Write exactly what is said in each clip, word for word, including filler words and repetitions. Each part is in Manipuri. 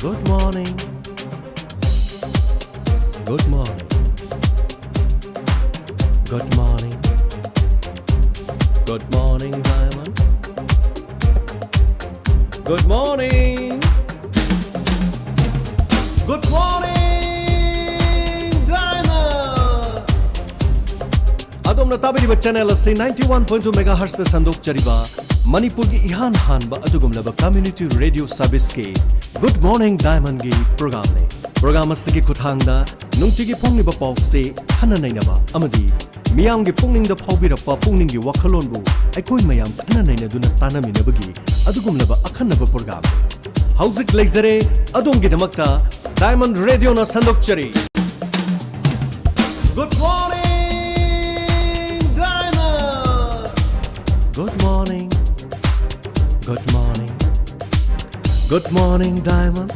Good morning. Good morning. Good morning. Good morning, Diamond. Good morning. Good morning, Diamond. ꯑꯗꯣꯝꯅ ꯇꯥꯕꯤꯔꯤꯕ channel ꯑꯁꯤ ninety one point two megahertz ꯇ ꯁꯟꯗꯣꯛꯆꯔꯤꯕ ꯃꯅꯤꯄꯨꯔꯒꯤ ꯏꯍꯥꯟ ꯍꯥꯟꯕ ꯑꯗꯨꯒꯨꯝꯂꯕ community radio service ꯀꯤ Good Morning Diamond ꯒꯤ program ꯅꯤ꯫ Program ꯑꯁꯤꯒꯤ ꯈꯨꯠꯊꯥꯡꯗ ꯅꯨꯡꯇꯤꯒꯤ ꯐꯣꯡꯂꯤꯕ ꯄꯥꯎꯁꯦ ꯈꯟꯅ ꯅꯩꯅꯕ ꯑꯃꯗꯤ ꯃꯤꯌꯥꯝꯒꯤ ꯄꯨꯛꯅꯤꯡꯗ ꯐꯥꯎꯕꯤꯔꯛꯄ ꯄꯨꯛꯅꯤꯡꯒꯤ ꯋꯥꯈꯜꯂꯣꯟꯕꯨ ꯑꯩꯈꯣꯏ ꯃꯌꯥꯝ ꯈꯟꯅ ꯅꯩꯅꯗꯨꯅ ꯇꯥꯟꯅꯃꯤꯟꯅꯕꯒꯤ ꯑꯗꯨꯒꯨꯝꯂꯕ ꯑꯈꯟꯅꯕ program ꯅꯤ꯫ ꯍꯧꯖꯤꯛ ꯂꯩꯖꯔꯦ ꯑꯗꯣꯝꯒꯤꯗꯃꯛꯇ Diamond Radio ꯅ ꯁꯟꯗꯣꯛꯆꯔꯤ꯫ Good morning, Diamond. Good morning. Good morning. Good morning, Diamond.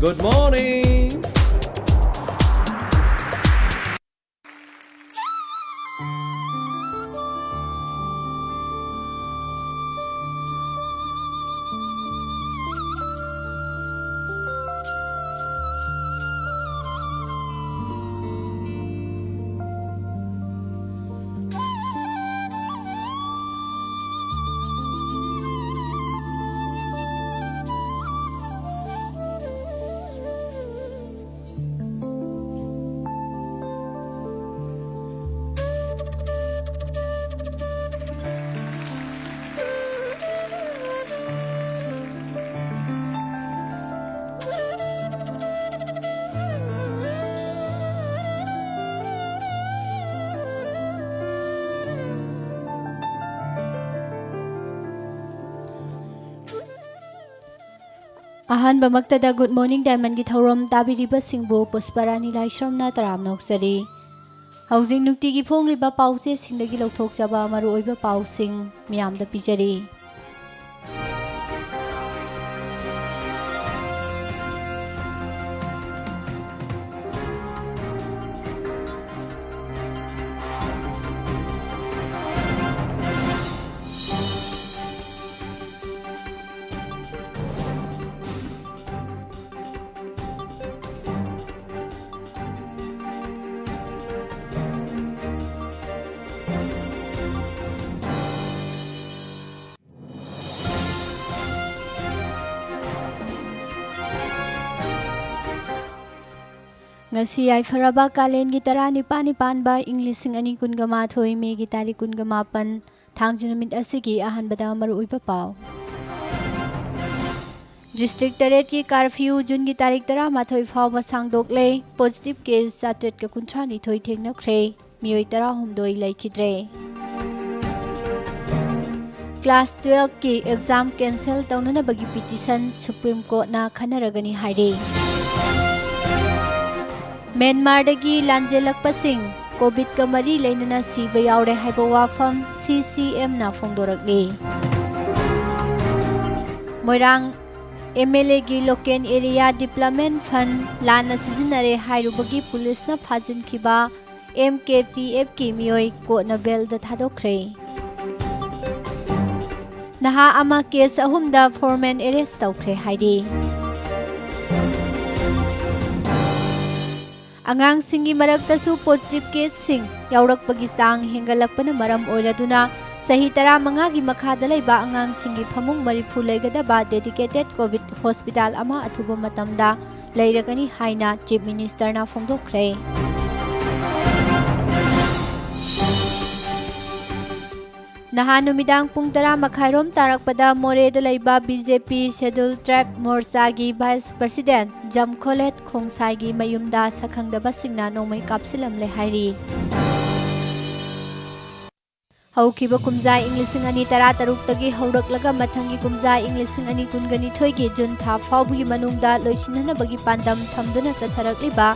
Good morning. ꯑꯍꯥꯟꯕꯃꯛꯇꯗ Good Morning Diamond ꯒꯤ ꯊꯧꯔꯝ ꯇꯥꯕꯤꯔꯤꯕꯁꯤꯡꯕꯨ ꯄꯨꯁꯄꯔꯥꯅꯤ ꯂꯥꯏꯁ꯭ꯔꯝꯅ ꯇꯔꯥꯝꯅ ꯑꯣꯛꯆꯔꯤ꯫ ꯍꯧꯖꯤꯛ ꯅꯨꯡꯇꯤꯒꯤ ꯐꯣꯡꯂꯤꯕ ꯄꯥꯎꯆꯦꯁꯤꯡꯗꯒꯤ ꯂꯧꯊꯣꯛꯆꯕ ꯃꯔꯨꯑꯣꯏꯕ ꯄꯥꯎꯁꯤꯡ ꯃꯤꯌꯥꯝꯗ ꯄꯤꯖꯔꯤ꯫ ꯉꯁꯤ ꯌꯥꯏꯐꯔꯕ ꯀꯥꯂꯦꯟꯒꯤ ꯇꯔꯥꯅꯤꯄꯥꯜꯅꯤ ꯄꯥꯟꯕ ꯏꯪ ꯂꯤꯁꯤꯡ ꯑꯅꯤ ꯀꯨꯟꯒ ꯃꯥꯊꯣꯏ ꯃꯦꯒꯤ ꯇꯥꯔꯤꯛ ꯀꯨꯟꯒ ꯃꯥꯄꯟ, ꯊꯥꯡꯖ ꯅꯨꯃꯤꯠ ꯑꯁꯤꯒꯤ ꯑꯍꯥꯟꯕꯗ ꯃꯔꯨꯑꯣꯏꯕ ꯄꯥꯎ꯫ ꯗꯤꯁꯇ꯭ꯔꯤꯛ ꯇꯔꯦꯠꯀꯤ ꯀꯥꯔꯐ꯭ꯌꯨ ꯖꯨꯟꯒꯤ ꯇꯥꯔꯤꯛ ꯇꯔꯥꯃꯥꯊꯣꯏ ꯐꯥꯎꯕ ꯁꯥꯡꯗꯣꯛꯂꯦ꯫ ꯄꯣꯖꯤꯇꯤꯚ ꯀꯦꯁ ꯆꯥꯇ꯭ꯔꯦꯠꯀ ꯀꯨꯟꯊ꯭ꯔꯥ ꯅꯤꯊꯣꯏ ꯊꯦꯡꯅꯈ꯭ꯔꯦ꯫ ꯃꯤꯑꯣꯏ ꯇꯔꯥꯍꯨꯝꯗꯣꯏ ꯂꯩꯈꯤꯗ꯭ꯔꯦ꯫ ꯀ꯭ꯂꯥꯁ ꯇꯨꯋꯦꯜꯐꯀꯤ ꯑꯦꯛꯖꯥꯝ ꯀꯦꯟꯁꯦꯜ ꯇꯧꯅꯅꯕꯒꯤ ꯄꯤꯇꯤꯁꯟ ꯁꯨꯄ꯭ꯔꯤꯝ ꯀꯣꯔꯠꯅ ꯈꯟꯅꯔꯒꯅꯤ ꯍꯥꯏꯔꯦ꯫ ꯃ꯭ꯌꯥꯟꯃꯥꯔꯗꯒꯤ ꯂꯥꯟꯖꯦꯜꯂꯛꯄꯁꯤꯡ ꯀꯣꯚꯤꯗꯀ ꯃꯔꯤ ꯂꯩꯅꯅ ꯁꯤꯕ ꯌꯥꯎꯔꯦ ꯍꯥꯏꯕ ꯋꯥꯐꯝ ꯁꯤ ꯁꯤ ꯑꯦꯝꯅ ꯐꯣꯡꯗꯣꯔꯛꯂꯤ꯫ ꯃꯣꯏꯔꯥꯡ ꯑꯦꯝ ꯑꯦꯜ ꯑꯦꯒꯤ ꯂꯣꯀꯦꯜ ꯑꯦꯔꯤꯌꯥ ꯗꯤꯕ꯭ꯂꯞꯃꯦꯟ ꯐꯟ ꯂꯥꯟꯅ ꯁꯤꯖꯤꯟꯅꯔꯦ ꯍꯥꯏꯔꯨꯕꯒꯤ ꯄꯨꯂꯤꯁꯅ ꯐꯥꯖꯤꯟꯈꯤꯕ ꯑꯦꯝ ꯀꯦ ꯄꯤ ꯑꯦꯐꯀꯤ ꯃꯤꯑꯣꯏ ꯀꯣꯔꯠꯅ ꯕꯦꯜꯗ ꯊꯥꯗꯣꯛꯈ꯭ꯔꯦ꯫ ꯅꯍꯥ ꯑꯃ ꯀꯦꯁ ꯑꯍꯨꯝꯗ ꯐꯣꯔꯃꯦꯟ ꯑꯦꯔꯦꯁ ꯇꯧꯈ꯭ꯔꯦ ꯍꯥꯏꯔꯤ꯫ ꯑꯉꯥꯡꯁꯤꯡꯒꯤ ꯃꯔꯛꯇꯁꯨ ꯄꯣꯖꯤꯇꯤꯚ ꯀꯦꯁꯁꯤꯡ ꯌꯥꯎꯔꯛꯄꯒꯤ ꯆꯥꯡ ꯍꯦꯟꯒꯠꯂꯛꯄꯅ ꯃꯔꯝ ꯑꯣꯏꯔꯗꯨꯅ ꯆꯍꯤ ꯇꯔꯥꯃꯉꯥꯒꯤ ꯃꯈꯥꯗ ꯂꯩꯕ ꯑꯉꯥꯡꯁꯤꯡꯒꯤ ꯐꯃꯨꯡ ꯃꯔꯤꯐꯨ ꯂꯩꯒꯗꯕ ꯗꯦꯗꯤꯀꯦꯇꯦꯗ ꯀꯣꯚꯤꯗ ꯍꯣꯁꯄꯤꯇꯥꯜ ꯑꯃ ꯑꯊꯨꯕ ꯃꯇꯝꯗ ꯂꯩꯔꯒꯅꯤ ꯍꯥꯏꯅ ꯆꯤꯐ ꯃꯤꯅꯤꯁꯇꯔꯅ ꯐꯣꯡꯗꯣꯛꯈ꯭ꯔꯦ꯫ ꯅꯍꯥꯟ ꯅꯨꯃꯤꯗꯥꯡ ꯄꯨꯡ ꯇꯔꯥ ꯃꯈꯥꯏꯔꯣꯝ ꯇꯥꯔꯛꯄꯗ ꯃꯣꯔꯦꯗ ꯂꯩꯕ ꯕꯤ ꯖꯦ ꯄꯤ ꯁꯦꯗꯨꯜ ꯇ꯭ꯔꯥꯏꯕ ꯃꯣꯔꯆꯥꯒꯤ ꯚꯥꯏꯁ ꯄ꯭ꯔꯁꯤꯗꯦꯟ ꯖꯝꯈꯣꯂꯦꯠ ꯈꯣꯡꯁꯥꯏꯒꯤ ꯃꯌꯨꯝꯗ ꯁꯛꯈꯪꯗꯕꯁꯤꯡꯅ ꯅꯣꯡꯃꯩ ꯀꯥꯞꯁꯤꯜꯂꯝꯂꯦ ꯍꯥꯏꯔꯤ꯫ ꯍꯧꯈꯤꯕ ꯀꯨꯝꯖꯥ ꯏꯪ ꯂꯤꯁꯤꯡ ꯑꯅꯤ ꯇꯔꯥꯇꯔꯨꯛꯇꯒꯤ ꯍꯧꯔꯛꯂꯒ ꯃꯊꯪꯒꯤ ꯀꯨꯝꯖꯥ ꯏꯪ ꯂꯤꯁꯤꯡ ꯑꯅꯤ ꯀꯨꯟꯒ ꯅꯤꯊꯣꯏꯒꯤ ꯖꯨꯟ ꯊꯥ ꯐꯥꯎꯕꯒꯤ ꯃꯅꯨꯡꯗ ꯂꯣꯏꯁꯤꯟꯅꯅꯕꯒꯤ ꯄꯥꯟꯗꯝ ꯊꯝꯗꯨꯅ ꯆꯠꯊꯔꯛꯂꯤꯕ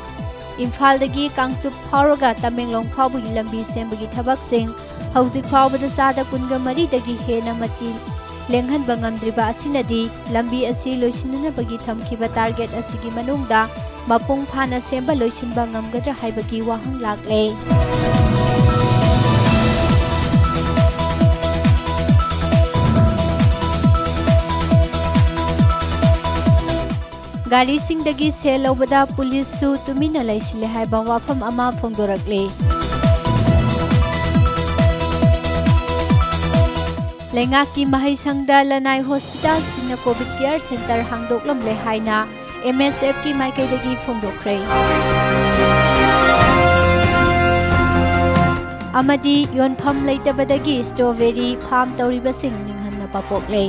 ꯏꯝꯐꯥꯜꯗꯒꯤ ꯀꯥꯡꯆꯨꯞ ꯐꯥꯎꯔꯒ ꯇꯃꯦꯡꯂꯣꯡ ꯐꯥꯎꯕꯒꯤ ꯂꯝꯕꯤ ꯁꯦꯝꯕꯒꯤ ꯊꯕꯛꯁꯤꯡ ꯍꯧꯖꯤꯛ ꯐꯥꯎꯕꯗ ꯆꯥꯗ ꯀꯨꯟꯒ ꯃꯔꯤꯗꯒꯤ ꯍꯦꯟꯅ ꯃꯆꯤ ꯂꯦꯡꯍꯟꯕ ꯉꯝꯗ꯭ꯔꯤꯕ ꯑꯁꯤꯅꯗꯤ ꯂꯝꯕꯤ ꯑꯁꯤ ꯂꯣꯏꯁꯤꯟꯅꯅꯕꯒꯤ ꯊꯝꯈꯤꯕ ꯇꯥꯔꯒꯦꯠ ꯑꯁꯤꯒꯤ ꯃꯅꯨꯡꯗ ꯃꯄꯨꯡ ꯐꯥꯅ ꯁꯦꯝꯕ ꯂꯣꯏꯁꯤꯟꯕ ꯉꯝꯒꯗ꯭ꯔꯥ ꯍꯥꯏꯕꯒꯤ ꯋꯥꯍꯪ ꯂꯥꯛꯂꯦ꯫ ꯒꯥꯔꯤꯁꯤꯡꯗꯒꯤ ꯁꯦꯜ ꯂꯧꯕꯗ ꯄꯨꯂꯤꯁꯁꯨ ꯇꯨꯃꯤꯟꯅ ꯂꯩꯁꯤꯜꯂꯦ ꯍꯥꯏꯕ ꯋꯥꯐꯝ ꯑꯃ ꯐꯣꯡꯗꯣꯔꯛꯂꯦ꯫ ꯂꯩꯉꯥꯛꯀꯤ ꯃꯍꯩꯁꯪꯗ ꯂꯅꯥꯏ ꯍꯣꯁꯄꯤꯇꯥꯜꯁꯤꯡꯅ ꯀꯣꯚꯤꯗ ꯀꯤꯌꯔ ꯁꯦꯟꯇꯔ ꯍꯥꯡꯗꯣꯛꯂꯝꯂꯦ ꯍꯥꯏꯅ ꯑꯦꯝ ꯑꯦꯁ ꯑꯦꯐꯀꯤ ꯃꯥꯏꯀꯩꯗꯒꯤ ꯐꯣꯡꯗꯣꯛꯈ꯭ꯔꯦ꯫ ꯑꯃꯗꯤ ꯌꯣꯟꯐꯝ ꯂꯩꯇꯕꯗꯒꯤ strawberry farm ꯇꯧꯔꯤꯕꯁꯤꯡ ꯅꯤꯡꯍꯟꯅꯕ ꯄꯣꯛꯂꯦ꯫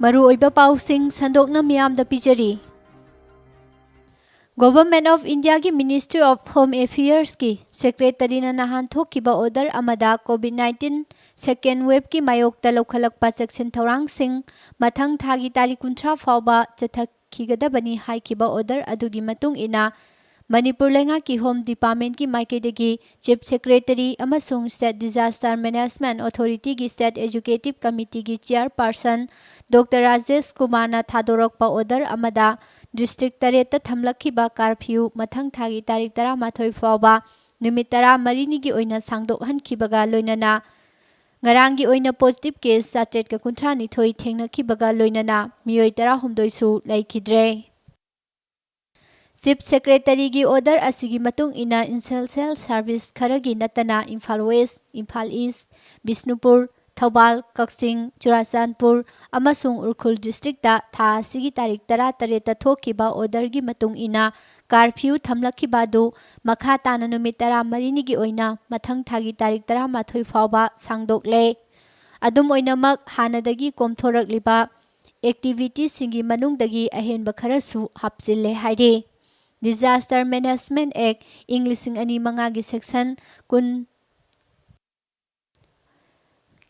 ꯃꯔꯨꯑꯣꯏꯕ ꯄꯥꯎꯁꯤꯡ ꯁꯟꯗꯣꯛꯅ ꯃꯤꯌꯥꯝꯗ ꯄꯤꯖꯔꯤ꯫ Government of Indiaꯒꯤ Ministry of Home Affairsꯀꯤ Secretaryꯅ ꯅꯍꯥꯟ ꯊꯣꯛꯈꯤꯕ order ꯑꯃꯗ COVID nineteen second waveꯀꯤ ꯃꯥꯌꯣꯛꯇ ꯂꯧꯈꯠꯂꯛꯄ ꯆꯦꯛꯁꯤꯟ ꯊꯧꯔꯥꯡꯁꯤꯡ ꯃꯊꯪ ꯊꯥꯒꯤ ꯇꯥꯔꯤꯛ ꯀꯨꯟꯊ꯭ꯔꯥ ꯐꯥꯎꯕ ꯆꯠꯊꯈꯤꯒꯗꯕꯅꯤ ꯍꯥꯏꯈꯤꯕ order ꯑꯗꯨꯒꯤ ꯃꯇꯨꯡ ꯏꯟꯅ, ꯃꯅꯤꯄꯨꯔ ꯂꯩꯉꯥꯛꯀꯤ Home Departmentꯀꯤ ꯃꯥꯏꯀꯩꯗꯒꯤ Chief Secretary ꯑꯃꯁꯨꯡ State Disaster Management Authorityꯒꯤ State Executive Committeeꯒꯤ Chairperson Doctor Rajesh ꯀꯨꯃꯥꯔꯅ ꯊꯥꯗꯣꯔꯛꯄ order ꯑꯃꯗ district ꯇꯔꯦꯠꯇ ꯊꯝꯂꯛꯈꯤꯕ curfew ꯃꯊꯪ ꯊꯥꯒꯤ ꯇꯥꯔꯤꯛ ꯇꯔꯥꯃꯥꯊꯣꯏ ꯐꯥꯎꯕ ꯅꯨꯃꯤꯠ ꯇꯔꯥꯃꯔꯤꯅꯤꯒꯤ ꯑꯣꯏꯅ ꯁꯥꯡꯗꯣꯛꯍꯟꯈꯤꯕꯒ ꯂꯣꯏꯅꯅ, ꯉꯔꯥꯡꯒꯤ ꯑꯣꯏꯅ positive case ꯆꯥꯇ꯭ꯔꯦꯠꯀ ꯀꯨꯟꯊ꯭ꯔꯥꯅꯤꯊꯣꯏ ꯊꯦꯡꯅꯈꯤꯕꯒ ꯂꯣꯏꯅꯅ ꯃꯤꯑꯣꯏ ꯇꯔꯥꯍꯨꯝꯗꯣꯏꯁꯨ ꯂꯩꯈꯤꯗ꯭ꯔꯦ꯫ Chief Secretaryꯒꯤ order ꯑꯁꯤꯒꯤ ꯃꯇꯨꯡ ꯏꯟꯅ essential service ꯈꯔꯒꯤ ꯅꯠꯇꯅ ꯏꯝꯐꯥꯜ West, ꯏꯝꯐꯥꯜ East, ꯕꯤꯁꯅꯨꯄꯨꯔ, ꯊꯧꯕꯥꯜ, ꯀꯛꯆꯤꯡ, ꯆꯨꯔꯥꯆꯥꯟꯄꯨꯔ ꯑꯃꯁꯨꯡ ꯎꯈ꯭ꯔꯨꯜ districtꯇ ꯊꯥ ꯑꯁꯤꯒꯤ ꯇꯥꯔꯤꯛ ꯇꯔꯥꯇꯔꯦꯠꯇ ꯊꯣꯛꯈꯤꯕ orderꯒꯤ ꯃꯇꯨꯡ ꯏꯟꯅ curfew ꯊꯝꯂꯛꯈꯤꯕ ꯑꯗꯨ ꯃꯈꯥ ꯇꯥꯅ ꯅꯨꯃꯤꯠ ꯇꯔꯥꯃꯔꯤꯅꯤꯒꯤ ꯑꯣꯏꯅ ꯃꯊꯪ ꯊꯥꯒꯤ ꯇꯥꯔꯤꯛ ꯇꯔꯥꯃꯥꯊꯣꯏ ꯐꯥꯎꯕ ꯁꯥꯡꯗꯣꯛꯂꯦ꯫ ꯑꯗꯨꯝ ꯑꯣꯏꯅꯃꯛ, ꯍꯥꯟꯅꯗꯒꯤ ꯀꯣꯝꯊꯣꯔꯛꯂꯤꯕ activityꯁꯤꯡꯒꯤ ꯃꯅꯨꯡꯗꯒꯤ ꯑꯍꯦꯟꯕ ꯈꯔꯁꯨ ꯍꯥꯞꯆꯤꯜꯂꯦ ꯍꯥꯏꯔꯤ꯫ Disaster Management Act ꯏꯪ ꯂꯤꯁꯤꯡ ꯑꯅꯤ ꯃꯉꯥꯒꯤ section ꯀꯨꯟ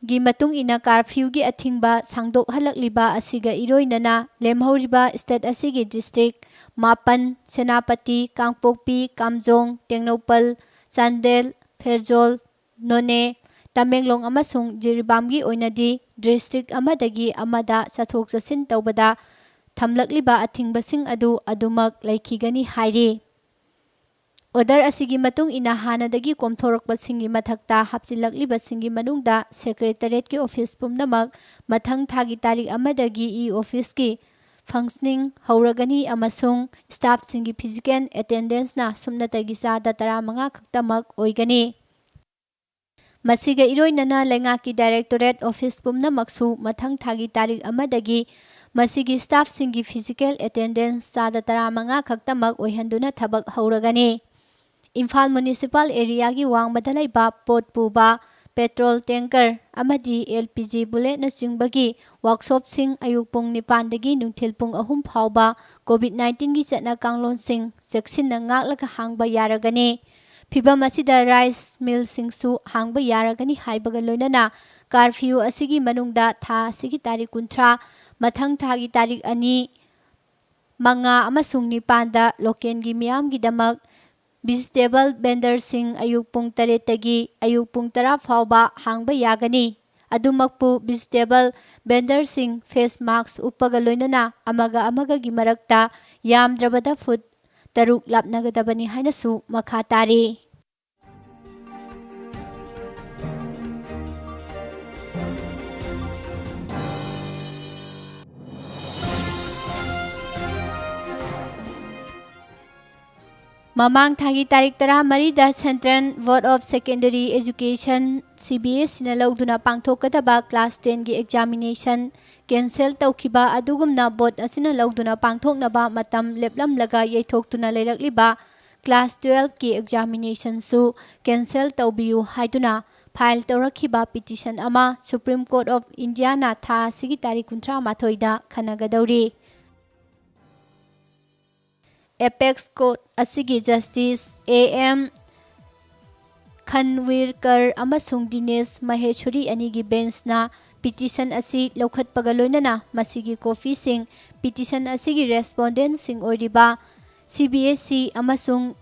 ꯒꯤ ꯃꯇꯨꯡ ꯏꯟꯅ curfewꯒꯤ ꯑꯊꯤꯡꯕ ꯁꯥꯡꯗꯣꯛꯍꯜꯂꯛꯂꯤꯕ ꯑꯁꯤꯒ ꯏꯔꯣꯏꯅꯅ ꯂꯦꯝꯍꯧꯔꯤꯕ state ꯑꯁꯤꯒꯤ district ꯃꯥꯄꯟ, ꯁꯦꯅꯥꯄꯇꯤ, ꯀꯥꯡꯄꯣꯛꯄꯤ, ꯀꯥꯝꯖꯣꯡ, ꯇꯦꯡꯅꯧꯄꯜ, ꯆꯥꯟꯗꯦꯜ, ꯐꯦꯔꯖꯣꯜ, ꯅꯣꯅꯦ, ꯇꯃꯦꯡꯂꯣꯡ ꯑꯃꯁꯨꯡ ꯖꯤꯔꯤꯕꯥꯝꯒꯤ ꯑꯣꯏꯅꯗꯤ district ꯑꯃꯗꯒꯤ ꯑꯃꯗ ꯆꯠꯊꯣꯛ ꯆꯠꯁꯤꯟ ꯇꯧꯕꯗ ꯊꯝꯂꯛꯂꯤꯕ ꯑꯊꯤꯡꯕꯁꯤꯡ ꯑꯗꯨ ꯑꯗꯨꯃꯛ ꯂꯩꯈꯤꯒꯅꯤ ꯍꯥꯏꯔꯤ꯫ ꯑꯣꯔꯗꯔ ꯑꯁꯤꯒꯤ ꯃꯇꯨꯡ ꯏꯟꯅ ꯍꯥꯟꯅꯗꯒꯤ ꯀꯣꯝꯊꯣꯔꯛꯄꯁꯤꯡꯒꯤ ꯃꯊꯛꯇ ꯍꯥꯞꯆꯤꯜꯂꯛꯂꯤꯕꯁꯤꯡꯒꯤ ꯃꯅꯨꯡꯗ ꯁꯦꯀ꯭ꯔꯦꯇꯔꯤꯌꯦꯠꯀꯤ ꯑꯣꯐꯤꯁ ꯄꯨꯝꯅꯃꯛ ꯃꯊꯪ ꯊꯥꯒꯤ ꯇꯥꯔꯤꯛ ꯑꯃꯗꯒꯤ ꯏ ꯑꯣꯐꯤꯁꯀꯤ ꯐꯪꯁꯅꯤꯡ ꯍꯧꯔꯒꯅꯤ ꯑꯃꯁꯨꯡ ꯁ꯭ꯇꯥꯐꯁꯤꯡꯒꯤ ꯐꯤꯖꯤꯀꯦꯜ ꯑꯦꯇꯦꯟꯗꯦꯟꯁꯅ ꯁꯨꯞꯅꯇꯒꯤ ꯆꯥꯗ ꯇꯔꯥꯃꯉꯥ ꯈꯛꯇꯃꯛ ꯑꯣꯏꯒꯅꯤ꯫ ꯃꯁꯤꯒ ꯏꯔꯣꯏꯅꯅ ꯂꯩꯉꯥꯛꯀꯤ ꯗꯥꯏꯔꯦꯛꯇꯣꯔꯦꯠ ꯑꯣꯐꯤꯁ ꯄꯨꯝꯅꯃꯛꯁꯨ ꯃꯊꯪ ꯊꯥꯒꯤ ꯇꯥꯔꯤꯛ ꯑꯃꯗꯒꯤ ꯃꯁꯤꯒꯤ ꯁ꯭ꯇꯥꯐꯁꯤꯡꯒꯤ ꯐꯤꯖꯤꯀꯦꯜ ꯑꯦꯇꯦꯟꯗꯦꯟꯁ ꯆꯥꯗ ꯇꯔꯥꯃꯉꯥ ꯈꯛꯇꯃꯛ ꯑꯣꯏꯍꯟꯗꯨꯅ ꯊꯕꯛ ꯍꯧꯔꯒꯅꯤ꯫ ꯏꯝꯐꯥꯜ ꯃ꯭ꯌꯨꯅꯤꯁꯤꯄꯥꯜ ꯑꯦꯔꯤꯌꯥꯒꯤ ꯋꯥꯡꯃꯗ ꯂꯩꯕ ꯄꯣꯠ ꯄꯨꯕ, ꯄꯦꯇ꯭ꯔꯣꯜ ꯇꯦꯡꯀꯔ ꯑꯃꯗꯤ ꯑꯦꯜ ꯄꯤ ꯖꯤ ꯕꯨꯂꯦꯠꯅꯆꯤꯡꯕꯒꯤ ꯋꯥꯔꯛꯁꯣꯞꯁꯤꯡ ꯑꯌꯨꯛ ꯄꯨꯡ ꯅꯤꯄꯥꯟꯗꯒꯤ ꯅꯨꯡꯊꯤꯜ ꯄꯨꯡ ꯑꯍꯨꯝ ꯐꯥꯎꯕ ꯀꯣꯚꯤꯗ ꯅꯥꯏꯟꯇꯤꯟꯒꯤ ꯆꯠꯅ ꯀꯥꯡꯂꯣꯟꯁꯤꯡ ꯆꯦꯛꯁꯤꯟꯅ ꯉꯥꯛꯂꯒ ꯍꯥꯡꯕ ꯌꯥꯔꯒꯅꯤ꯫ ꯐꯤꯚꯝ ꯑꯁꯤꯗ ꯔꯥꯏꯁ ꯃꯤꯜꯁꯤꯡꯁꯨ ꯍꯥꯡꯕ ꯌꯥꯔꯒꯅꯤ ꯍꯥꯏꯕꯒ ꯂꯣꯏꯅꯅ ꯀꯥꯔꯐ꯭ꯌꯨ ꯑꯁꯤꯒꯤ ꯃꯅꯨꯡꯗ ꯊꯥ ꯑꯁꯤꯒꯤ ꯇꯥꯔꯤꯛ ꯀꯨꯟꯊ꯭ꯔꯥ, ꯃꯊꯪ ꯊꯥꯒꯤ ꯇꯥꯔꯤꯛ ꯑꯅꯤ, ꯃꯉꯥ ꯑꯃꯁꯨꯡ ꯅꯤꯄꯥꯟꯗ ꯂꯣꯀꯦꯜꯒꯤ ꯃꯤꯌꯥꯝꯒꯤꯗꯃꯛ ꯚꯤꯖꯤꯇꯦꯕꯜ ꯚꯦꯟꯗꯔꯁꯤꯡ ꯑꯌꯨꯛ ꯄꯨꯡ ꯇꯔꯦꯠꯇꯒꯤ ꯑꯌꯨꯛ ꯄꯨꯡ ꯇꯔꯥ ꯐꯥꯎꯕ ꯍꯥꯡꯕ ꯌꯥꯒꯅꯤ꯫ ꯑꯗꯨꯃꯛꯄꯨ ꯚꯤꯖꯤꯇꯦꯕꯜ ꯚꯦꯟꯗꯔꯁꯤꯡ ꯐꯦꯁ ꯃꯥꯛꯁ ꯎꯞꯄꯒ ꯂꯣꯏꯅꯅ ꯑꯃꯒ ꯑꯃꯒꯒꯤ ꯃꯔꯛꯇ ꯌꯥꯝꯗ꯭ꯔꯕꯗ ꯐꯨꯠ ꯇꯔꯨꯛ ꯂꯥꯞꯅꯒꯗꯕꯅꯤ ꯍꯥꯏꯅꯁꯨ ꯃꯈꯥ ꯇꯥꯔꯤ꯫ ꯃꯃꯥꯡ ꯊꯥꯒꯤ ꯇꯥꯔꯤꯛ ꯇꯔꯥꯃꯔꯤꯗ Central Board of Secondary Education, C B S E ꯅ ꯂꯧꯗꯨꯅ ꯄꯥꯡꯊꯣꯛꯀꯗꯕ ꯀ꯭ꯂꯥꯁ ꯇꯦꯟꯒꯤ ꯑꯦꯛꯖꯥꯃꯤꯅꯦꯁꯟ ꯀꯦꯟꯁꯦꯜ ꯇꯧꯈꯤꯕ ꯑꯗꯨꯒꯨꯝꯅ ꯕꯣꯔꯗ ꯑꯁꯤꯅ ꯂꯧꯗꯨꯅ ꯄꯥꯡꯊꯣꯛꯅꯕ ꯃꯇꯝ ꯂꯦꯞꯂꯝꯂꯒ ꯌꯩꯊꯣꯛꯇꯨꯅ ꯂꯩꯔꯛꯂꯤꯕ ꯀ꯭ꯂꯥꯁ ꯇꯨꯋꯦꯜꯐꯀꯤ ꯑꯦꯛꯖꯥꯃꯤꯅꯦꯁꯟꯁꯨ ꯀꯦꯟꯁꯦꯜ ꯇꯧꯕꯤꯌꯨ ꯍꯥꯏꯗꯨꯅ ꯐꯥꯏꯜ ꯇꯧꯔꯛꯈꯤꯕ ꯄꯤꯇꯤꯁꯟ ꯑꯃ Supreme Court of India ꯅ ꯊꯥ ꯑꯁꯤꯒꯤ ꯇꯥꯔꯤꯛ ꯀꯨꯟꯊ꯭ꯔꯥ ꯃꯥꯊꯣꯏꯗ ꯈꯟꯅꯒꯗꯧꯔꯤ꯫ ꯑꯦꯄꯦꯛꯁ ꯀꯣꯔꯠ ꯑꯁꯤꯒꯤ ꯖꯁꯇꯤꯁ ꯑꯦ ꯑꯦꯝ ꯈꯟꯋꯤꯔꯀꯔ ꯑꯃꯁꯨꯡ ꯗꯤꯅꯦꯁ ꯃꯍꯦꯁ꯭ꯋꯔꯤ ꯑꯅꯤꯒꯤ ꯕꯦꯟꯁꯅ ꯄꯤꯇꯤꯁꯟ ꯑꯁꯤ ꯂꯧꯈꯠꯄꯒ ꯂꯣꯏꯅꯅ ꯃꯁꯤꯒꯤ ꯀꯣꯄꯤꯁꯤꯡ ꯄꯤꯇꯤꯁꯟ ꯑꯁꯤꯒꯤ ꯔꯦꯁꯄꯣꯟꯗꯦꯟꯠꯁꯤꯡ ꯑꯣꯏꯔꯤꯕ C B S E ꯑꯃꯁꯨꯡ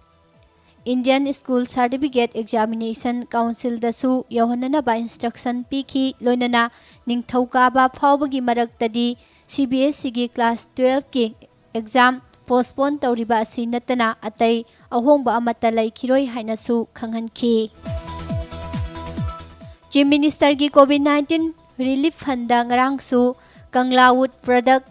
Indian School Certificate Examination Council ꯗꯁꯨ ꯌꯧꯍꯟꯅꯅꯕ ꯏꯟꯁꯇ꯭ꯔꯛꯁꯟ ꯄꯤꯈꯤ꯫ ꯂꯣꯏꯅꯅ ꯅꯤꯡꯊꯧꯀꯥꯕ ꯐꯥꯎꯕꯒꯤ ꯃꯔꯛꯇꯗꯤ C B S E ꯒꯤ ꯀ꯭ꯂꯥꯁ ꯇꯨꯋꯦꯜꯐꯀꯤ ꯑꯦꯛꯖꯥꯝ postpone ꯇꯧꯔꯤꯕ ꯑꯁꯤ ꯅꯠꯇꯅ ꯑꯇꯩ ꯑꯍꯣꯡꯕ ꯑꯃꯠꯇ ꯂꯩꯈꯤꯔꯣꯏ ꯍꯥꯏꯅꯁꯨ ꯈꯪꯍꯟꯈꯤ꯫ Chief Ministerꯒꯤ COVID nineteen relief fundꯗ ꯉꯔꯥꯡꯁꯨ Kangla Wood Product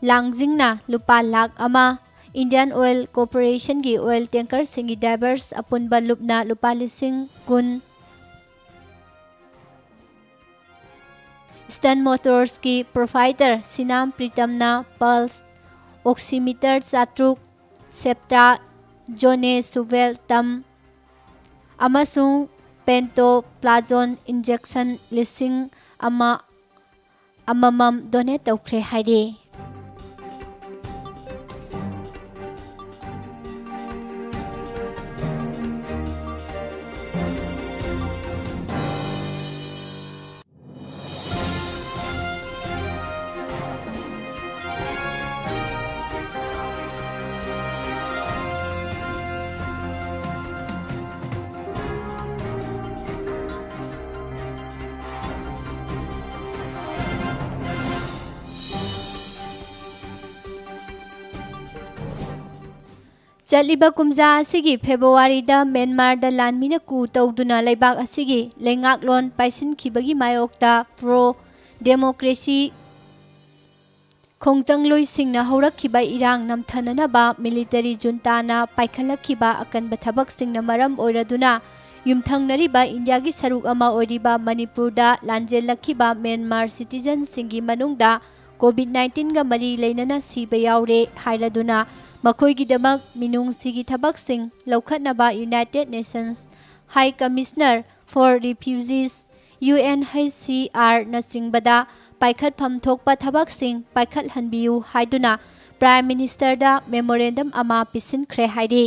ꯂꯥꯡꯖꯤꯡꯅ ꯂꯨꯄꯥ ꯂꯥꯈ ꯑꯃ, Indian Oil Corporationꯒꯤ oil tankerꯁꯤꯡꯒꯤ divers ꯑꯄꯨꯟꯕ ꯂꯨꯞꯅ ꯂꯨꯄꯥ ꯂꯤꯁꯤꯡ ꯀꯨꯟ, Stun Motorsꯀꯤ proprietor ꯁꯤꯅꯥꯝ ꯄ꯭ꯔꯤꯇꯝꯅ pulse oximeter ꯆꯥꯇ꯭ꯔꯨꯛ, Septra, Zone Suvel ꯇꯝ ꯑꯃꯁꯨꯡ pantoprazole injection ꯂꯤꯁꯤꯡ ꯑꯃ ꯑꯃꯃꯝ donate ꯇꯧꯈ꯭ꯔꯦ ꯍꯥꯏꯔꯤ꯫ ꯆꯠꯂꯤꯕ ꯀꯨꯝꯖꯥ ꯑꯁꯤꯒꯤ ꯐꯦꯕ꯭ꯔꯨꯋꯥꯔꯤꯗ ꯃ꯭ꯌꯥꯟꯃꯥꯔꯗ ꯂꯥꯟꯃꯤꯅ coup ꯇꯧꯗꯨꯅ ꯂꯩꯕꯥꯛ ꯑꯁꯤꯒꯤ ꯂꯩꯉꯥꯛꯂꯣꯟ ꯄꯥꯏꯁꯤꯟꯈꯤꯕꯒꯤ ꯃꯥꯌꯣꯛꯇ pro democracy ꯈꯣꯡꯖꯪꯂꯣꯏꯁꯤꯡꯅ ꯍꯧꯔꯛꯈꯤꯕ ꯏꯔꯥꯡ ꯅꯝꯊꯅꯅꯕ military juntaꯅ ꯄꯥꯏꯈꯠꯂꯛꯈꯤꯕ ꯑꯀꯟꯕ ꯊꯕꯛꯁꯤꯡꯅ ꯃꯔꯝ ꯑꯣꯏꯔꯗꯨꯅ, ꯌꯨꯝꯊꯪꯅꯔꯤꯕ ꯏꯟꯗꯤꯌꯥꯒꯤ ꯁꯔꯨꯛ ꯑꯃ ꯑꯣꯏꯔꯤꯕ ꯃꯅꯤꯄꯨꯔꯗ ꯂꯥꯟꯖꯦꯜꯂꯛꯈꯤꯕ ꯃ꯭ꯌꯥꯟꯃꯥꯔ citizenꯁꯤꯡꯒꯤ ꯃꯅꯨꯡꯗ COVID nineteenꯒ ꯃꯔꯤ ꯂꯩꯅꯅ ꯁꯤꯕ ꯌꯥꯎꯔꯦ ꯍꯥꯏꯔꯗꯨꯅ, ꯃꯈꯣꯏꯒꯤꯗꯃꯛ ꯃꯤꯅꯨꯡꯁꯤꯒꯤ ꯊꯕꯛꯁꯤꯡ ꯂꯧꯈꯠꯅꯕ United Nations High Commissioner for Refugees, UNHCRꯅꯆꯤꯡꯕꯗ ꯄꯥꯏꯈꯠꯐꯝ ꯊꯣꯛꯄ ꯊꯕꯛꯁꯤꯡ ꯄꯥꯏꯈꯠꯍꯟꯕꯤꯌꯨ ꯍꯥꯏꯗꯨꯅ Prime Ministerꯗ memorandum ꯑꯃ ꯄꯤꯁꯤꯟꯈ꯭ꯔꯦ ꯍꯥꯏꯔꯤ꯫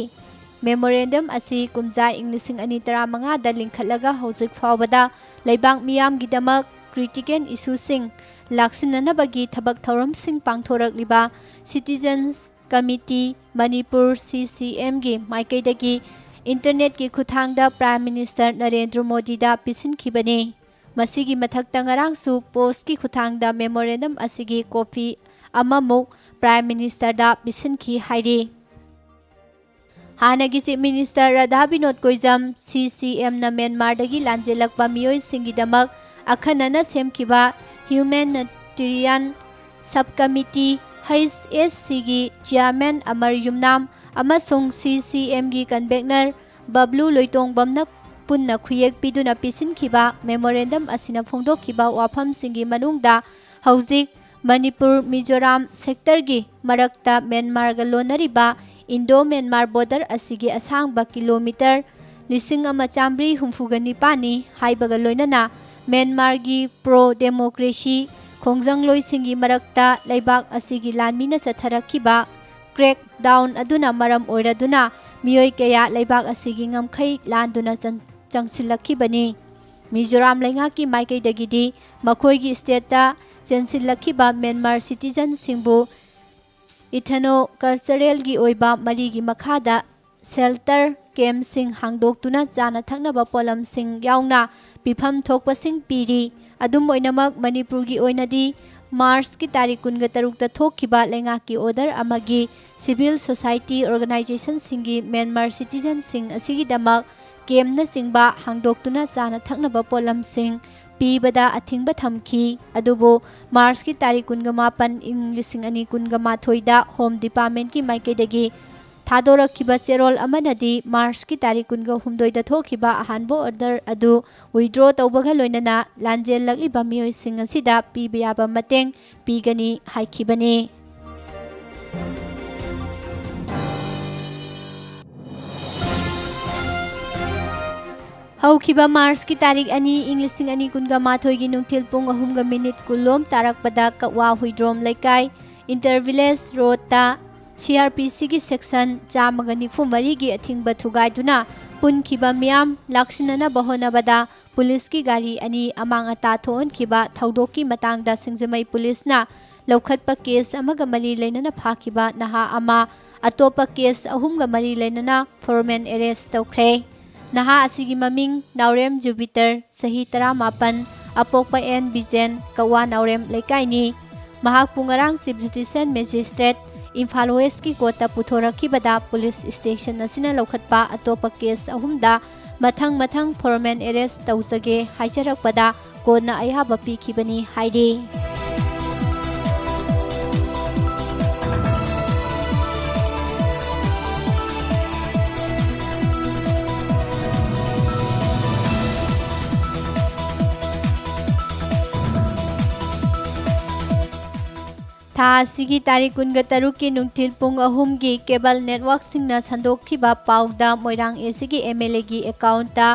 Memorandum ꯑꯁꯤ ꯀꯨꯝꯖꯥ ꯏꯪ ꯂꯤꯁꯤꯡ ꯑꯅꯤ ꯇꯔꯥꯃꯉꯥꯗ ꯂꯤꯡꯈꯠꯂꯒ ꯍꯧꯖꯤꯛ ꯐꯥꯎꯕꯗ ꯂꯩꯕꯥꯛ ꯃꯤꯌꯥꯝꯒꯤꯗꯃꯛ critical issueꯁꯤꯡ ꯂꯥꯛꯁꯤꯟꯅꯅꯕꯒꯤ ꯊꯕꯛ ꯊꯧꯔꯝꯁꯤꯡ ꯄꯥꯡꯊꯣꯔꯛꯂꯤꯕ Citizens Committee ꯃꯅꯤꯄꯨꯔ, CCMꯒꯤ ꯃꯥꯏꯀꯩꯗꯒꯤ internetꯀꯤ ꯈꯨꯠꯊꯥꯡꯗ Prime Minister ꯅꯔꯦꯟꯗ꯭ꯔ ꯃꯣꯗꯤꯗ ꯄꯤꯁꯤꯟꯈꯤꯕꯅꯤ꯫ ꯃꯁꯤꯒꯤ ꯃꯊꯛꯇ ꯉꯔꯥꯡꯁꯨ postꯀꯤ ꯈꯨꯠꯊꯥꯡꯗ memorandum ꯑꯁꯤꯒꯤ copy ꯑꯃꯃꯨꯛ Prime Ministerꯗ ꯄꯤꯁꯤꯟꯈꯤ ꯍꯥꯏꯔꯤ꯫ ꯍꯥꯟꯅꯒꯤ Chief Minister ꯔꯥꯙꯥ ꯕꯤꯅꯣꯗ ꯀꯣꯏꯖꯝ, CCMꯅ ꯃ꯭ꯌꯥꯟꯃꯥꯔꯗꯒꯤ ꯂꯥꯟꯖꯦꯜꯂꯛꯄ ꯃꯤꯑꯣꯏꯁꯤꯡꯒꯤꯗꯃꯛ ꯑꯈꯟꯅꯅ ꯁꯦꯝꯈꯤꯕ Humanitarian Subcommittee, HSCꯒꯤ Chairman ꯑꯃꯔ ꯌꯨꯝꯅꯥꯝ ꯑꯃꯁꯨꯡ CCMꯒꯤ Convener ꯕꯕ꯭ꯂꯨ ꯂꯣꯏꯇꯣꯡꯕꯝꯅ ꯄꯨꯟꯅ ꯈꯨꯌꯦꯛ ꯄꯤꯗꯨꯅ ꯄꯤꯁꯤꯟꯈꯤꯕ memorandum ꯑꯁꯤꯅ ꯐꯣꯡꯗꯣꯛꯈꯤꯕ ꯋꯥꯐꯝꯁꯤꯡꯒꯤ ꯃꯅꯨꯡꯗ ꯍꯧꯖꯤꯛ ꯃꯅꯤꯄꯨꯔ, ꯃꯤꯖꯣꯔꯥꯝ sectorꯒꯤ ꯃꯔꯛꯇ ꯃ꯭ꯌꯥꯟꯃꯥꯔꯒ ꯂꯣꯟꯅꯔꯤꯕ Indo-Myanmar border ꯑꯁꯤꯒꯤ ꯑꯁꯥꯡꯕ kilometre ꯂꯤꯁꯤꯡ ꯑꯃ ꯆꯥꯃꯔꯤ ꯍꯨꯝꯐꯨꯒ ꯅꯤꯄꯥꯟꯅꯤ ꯍꯥꯏꯕꯒ ꯂꯣꯏꯅꯅ ꯃ꯭ꯌꯥꯟꯃꯥꯔꯒꯤ pro democracy ꯈꯣꯡꯖꯪꯂꯣꯏꯁꯤꯡꯒꯤ ꯃꯔꯛꯇ ꯂꯩꯕꯥꯛ ꯑꯁꯤꯒꯤ ꯂꯥꯟꯃꯤꯅ ꯆꯠꯊꯔꯛꯈꯤꯕ crackdown ꯑꯗꯨꯅ ꯃꯔꯝ ꯑꯣꯏꯔꯗꯨꯅ ꯃꯤꯑꯣꯏ ꯀꯌꯥ ꯂꯩꯕꯥꯛ ꯑꯁꯤꯒꯤ ꯉꯝꯈꯩ ꯂꯥꯟꯗꯨꯅ ꯆꯪ-, ꯆꯪꯁꯤꯜꯂꯛꯈꯤꯕꯅꯤ꯫ ꯃꯤꯖꯣꯔꯥꯝ ꯂꯩꯉꯥꯛꯀꯤ ꯃꯥꯏꯀꯩꯗꯒꯤꯗꯤ ꯃꯈꯣꯏꯒꯤ stateꯇ ꯆꯦꯟꯁꯤꯜꯂꯛꯈꯤꯕ ꯃ꯭ꯌꯥꯟꯃꯥꯔ citizenꯁꯤꯡꯕꯨ ethno-culturalꯒꯤ ꯑꯣꯏꯕ ꯃꯔꯤꯒꯤ ꯃꯈꯥꯗ shelter campꯁꯤꯡ ꯍꯥꯡꯗꯣꯛꯇꯨꯅ ꯆꯥꯅ ꯊꯛꯅꯕ ꯄꯣꯠꯂꯝꯁꯤꯡ ꯌꯥꯎꯅ ꯄꯤꯐꯝ ꯊꯣꯛꯄꯁꯤꯡ ꯄꯤꯔꯤ꯫ ꯑꯗꯨꯝ ꯑꯣꯏꯅꯃꯛ, ꯃꯅꯤꯄꯨꯔꯒꯤ ꯑꯣꯏꯅꯗꯤ Marchꯀꯤ ꯇꯥꯔꯤꯛ ꯀꯨꯟꯒ ꯇꯔꯨꯛꯇ ꯊꯣꯛꯈꯤꯕ ꯂꯩꯉꯥꯛꯀꯤ order ꯑꯃꯒꯤ civil society organizationꯁꯤꯡꯒꯤ ꯃ꯭ꯌꯥꯟꯃꯥꯔ citizenꯁꯤꯡ ꯑꯁꯤꯒꯤꯗꯃꯛ campꯅꯆꯤꯡꯕ ꯍꯥꯡꯗꯣꯛꯇꯨꯅ ꯆꯥꯅ ꯊꯛꯅꯕ ꯄꯣꯠꯂꯝꯁꯤꯡ ꯄꯤꯕꯗ ꯑꯊꯤꯡꯕ ꯊꯝꯈꯤ꯫ ꯑꯗꯨꯕꯨ Marchꯀꯤ ꯇꯥꯔꯤꯛ ꯀꯨꯟꯒ ꯃꯥꯄꯟ, ꯏꯪ ꯂꯤꯁꯤꯡ ꯑꯅꯤ ꯀꯨꯟꯒ ꯃꯥꯊꯣꯏꯗ Home Departmentꯀꯤ ꯃꯥꯏꯀꯩꯗꯒꯤ ꯊꯥꯗꯣꯔꯛꯈꯤꯕ ꯆꯦꯔꯣꯜ ꯑꯃꯅꯗꯤ Marchꯀꯤ ꯇꯥꯔꯤꯛ ꯀꯨꯟꯒ ꯍꯨꯝꯗꯣꯏꯗ ꯊꯣꯛꯈꯤꯕ ꯑꯍꯥꯟꯕ order ꯑꯗꯨ withdraw ꯇꯧꯕꯒ ꯂꯣꯏꯅꯅ ꯂꯥꯟꯖꯦꯜꯂꯛꯂꯤꯕ ꯃꯤꯑꯣꯏꯁꯤꯡ ꯑꯁꯤꯗ ꯄꯤꯕ ꯌꯥꯕ ꯃꯇꯦꯡ ꯄꯤꯒꯅꯤ ꯍꯥꯏꯈꯤꯕꯅꯤ꯫ ꯍꯧꯈꯤꯕ Marchꯀꯤ ꯇꯥꯔꯤꯛ ꯑꯅꯤ, ꯏꯪ ꯂꯤꯁꯤꯡ ꯑꯅꯤ ꯀꯨꯟꯒ ꯃꯥꯊꯣꯏꯒꯤ ꯅꯨꯡꯊꯤꯜ ꯄꯨꯡ ꯑꯍꯨꯝꯒ minute ꯀꯨꯟꯂꯣꯝ ꯇꯥꯔꯛꯄꯗ ꯀꯛꯋꯥ ꯍꯨꯏꯗ꯭ꯔꯣꯝ ꯂꯩꯀꯥꯏ, Inter Village Roadꯇ CrPCꯒꯤ section ꯆꯥꯝꯃꯒ ꯅꯤꯐꯨ ꯃꯔꯤꯒꯤ ꯑꯊꯤꯡꯕ ꯊꯨꯒꯥꯏꯗꯨꯅ ꯄꯨꯟꯈꯤꯕ ꯃꯤꯌꯥꯝ ꯂꯥꯛꯁꯤꯟꯅꯅꯕ ꯍꯣꯠꯅꯕꯗ ꯄꯨꯂꯤꯁꯀꯤ ꯒꯥꯔꯤ ꯑꯅꯤ ꯑꯃꯥꯡ ꯑꯇꯥ ꯊꯣꯛꯍꯟꯈꯤꯕ ꯊꯧꯗꯣꯛꯀꯤ ꯃꯇꯥꯡꯗ ꯁꯤꯡꯖꯃꯩ ꯄꯨꯂꯤꯁꯅ ꯂꯧꯈꯠꯄ case ꯑꯃꯒ ꯃꯔꯤ ꯂꯩꯅꯅ ꯐꯥꯈꯤꯕ ꯅꯍꯥ ꯑꯃ, ꯑꯇꯣꯞꯄ case ꯑꯍꯨꯝꯒ ꯃꯔꯤ ꯂꯩꯅꯅ formal arrest ꯇꯧꯈ꯭ꯔꯦ꯫ ꯅꯍꯥ ꯑꯁꯤꯒꯤ ꯃꯃꯤꯡ ꯅꯥꯎꯔꯦꯝ ꯖꯨꯄꯤꯇꯔ, ꯆꯍꯤ ꯇꯔꯥꯃꯥꯄꯟ, ꯑꯄꯣꯛꯄ ꯑꯦꯟ ꯕꯤꯖꯦꯟ, ꯀꯛꯋꯥ ꯅꯥꯎꯔꯦꯝ ꯂꯩꯀꯥꯏꯅꯤ꯫ ꯃꯍꯥꯛꯄꯨ ꯉꯔꯥꯡ Chief Judicial Magistrate Imphal Westꯀꯤ courtꯇ ꯄꯨꯊꯣꯔꯛꯈꯤꯕꯗ police station ꯑꯁꯤꯅ ꯂꯧꯈꯠꯄ ꯑꯇꯣꯞꯄ case ꯑꯍꯨꯝꯗ ꯃꯊꯪ ꯃꯊꯪ formal arrest ꯇꯧꯖꯒꯦ ꯍꯥꯏꯖꯔꯛꯄꯗ courtꯅ ꯑꯌꯥꯕ ꯄꯤꯈꯤꯕꯅꯤ ꯍꯥꯏꯔꯤ꯫ ꯊꯥ ꯑꯁꯤꯒꯤ ꯇꯥꯔꯤꯛ ꯀꯨꯟꯒ ꯇꯔꯨꯛꯀꯤ ꯅꯨꯡꯊꯤꯜ ꯄꯨꯡ ꯑꯍꯨꯝꯒꯤ cable networkꯁꯤꯡꯅ ꯁꯟꯗꯣꯛꯈꯤꯕ ꯄꯥꯎꯗ, ꯃꯣꯏꯔꯥꯡ ACꯒꯤ MLAꯒꯤ accountꯇ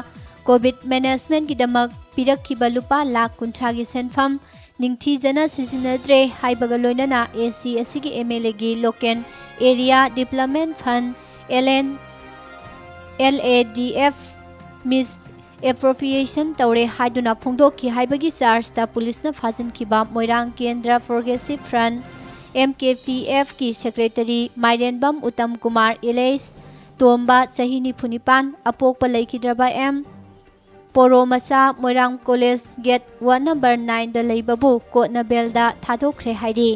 COVID managementꯀꯤꯗꯃꯛ ꯄꯤꯔꯛꯈꯤꯕ ꯂꯨꯄꯥ ꯂꯥꯈ ꯀꯨꯟꯊ꯭ꯔꯥꯒꯤ ꯁꯦꯟꯐꯝ ꯅꯤꯡꯊꯤꯖꯅ ꯁꯤꯖꯤꯟꯅꯗ꯭ꯔꯦ ꯍꯥꯏꯕꯒ ꯂꯣꯏꯅꯅ, AC ꯑꯁꯤꯒꯤ MLAꯒꯤ local area development fund, LN, LADF, misappropriation ꯇꯧꯔꯦ ꯍꯥꯏꯗꯨꯅ ꯐꯣꯡꯗꯣꯛꯈꯤ ꯍꯥꯏꯕꯒꯤ chargeꯇ policeꯅ ꯐꯥꯖꯤꯟꯈꯤꯕ ꯃꯣꯏꯔꯥꯡ ꯀꯦꯟꯗ꯭ꯔ Progressive Front, MKPFꯀꯤ secretary ꯃꯥꯏꯔꯦꯟꯕꯝ Uttam Kumar alias ꯇꯣꯝꯕ, ꯆꯍꯤ ꯅꯤꯐꯨ ꯅꯤꯄꯥꯟ, ꯑꯄꯣꯛꯄ ꯂꯩꯈꯤꯗ꯭ꯔꯕ ꯑꯦꯝ ꯄꯣꯔꯣ ꯃꯆꯥ, ꯃꯣꯏꯔꯥꯡ college gate one number nineꯗ ꯂꯩꯕꯕꯨ courtꯅ bailꯗ ꯊꯥꯗꯣꯛꯈ꯭ꯔꯦ ꯍꯥꯏꯔꯤ꯫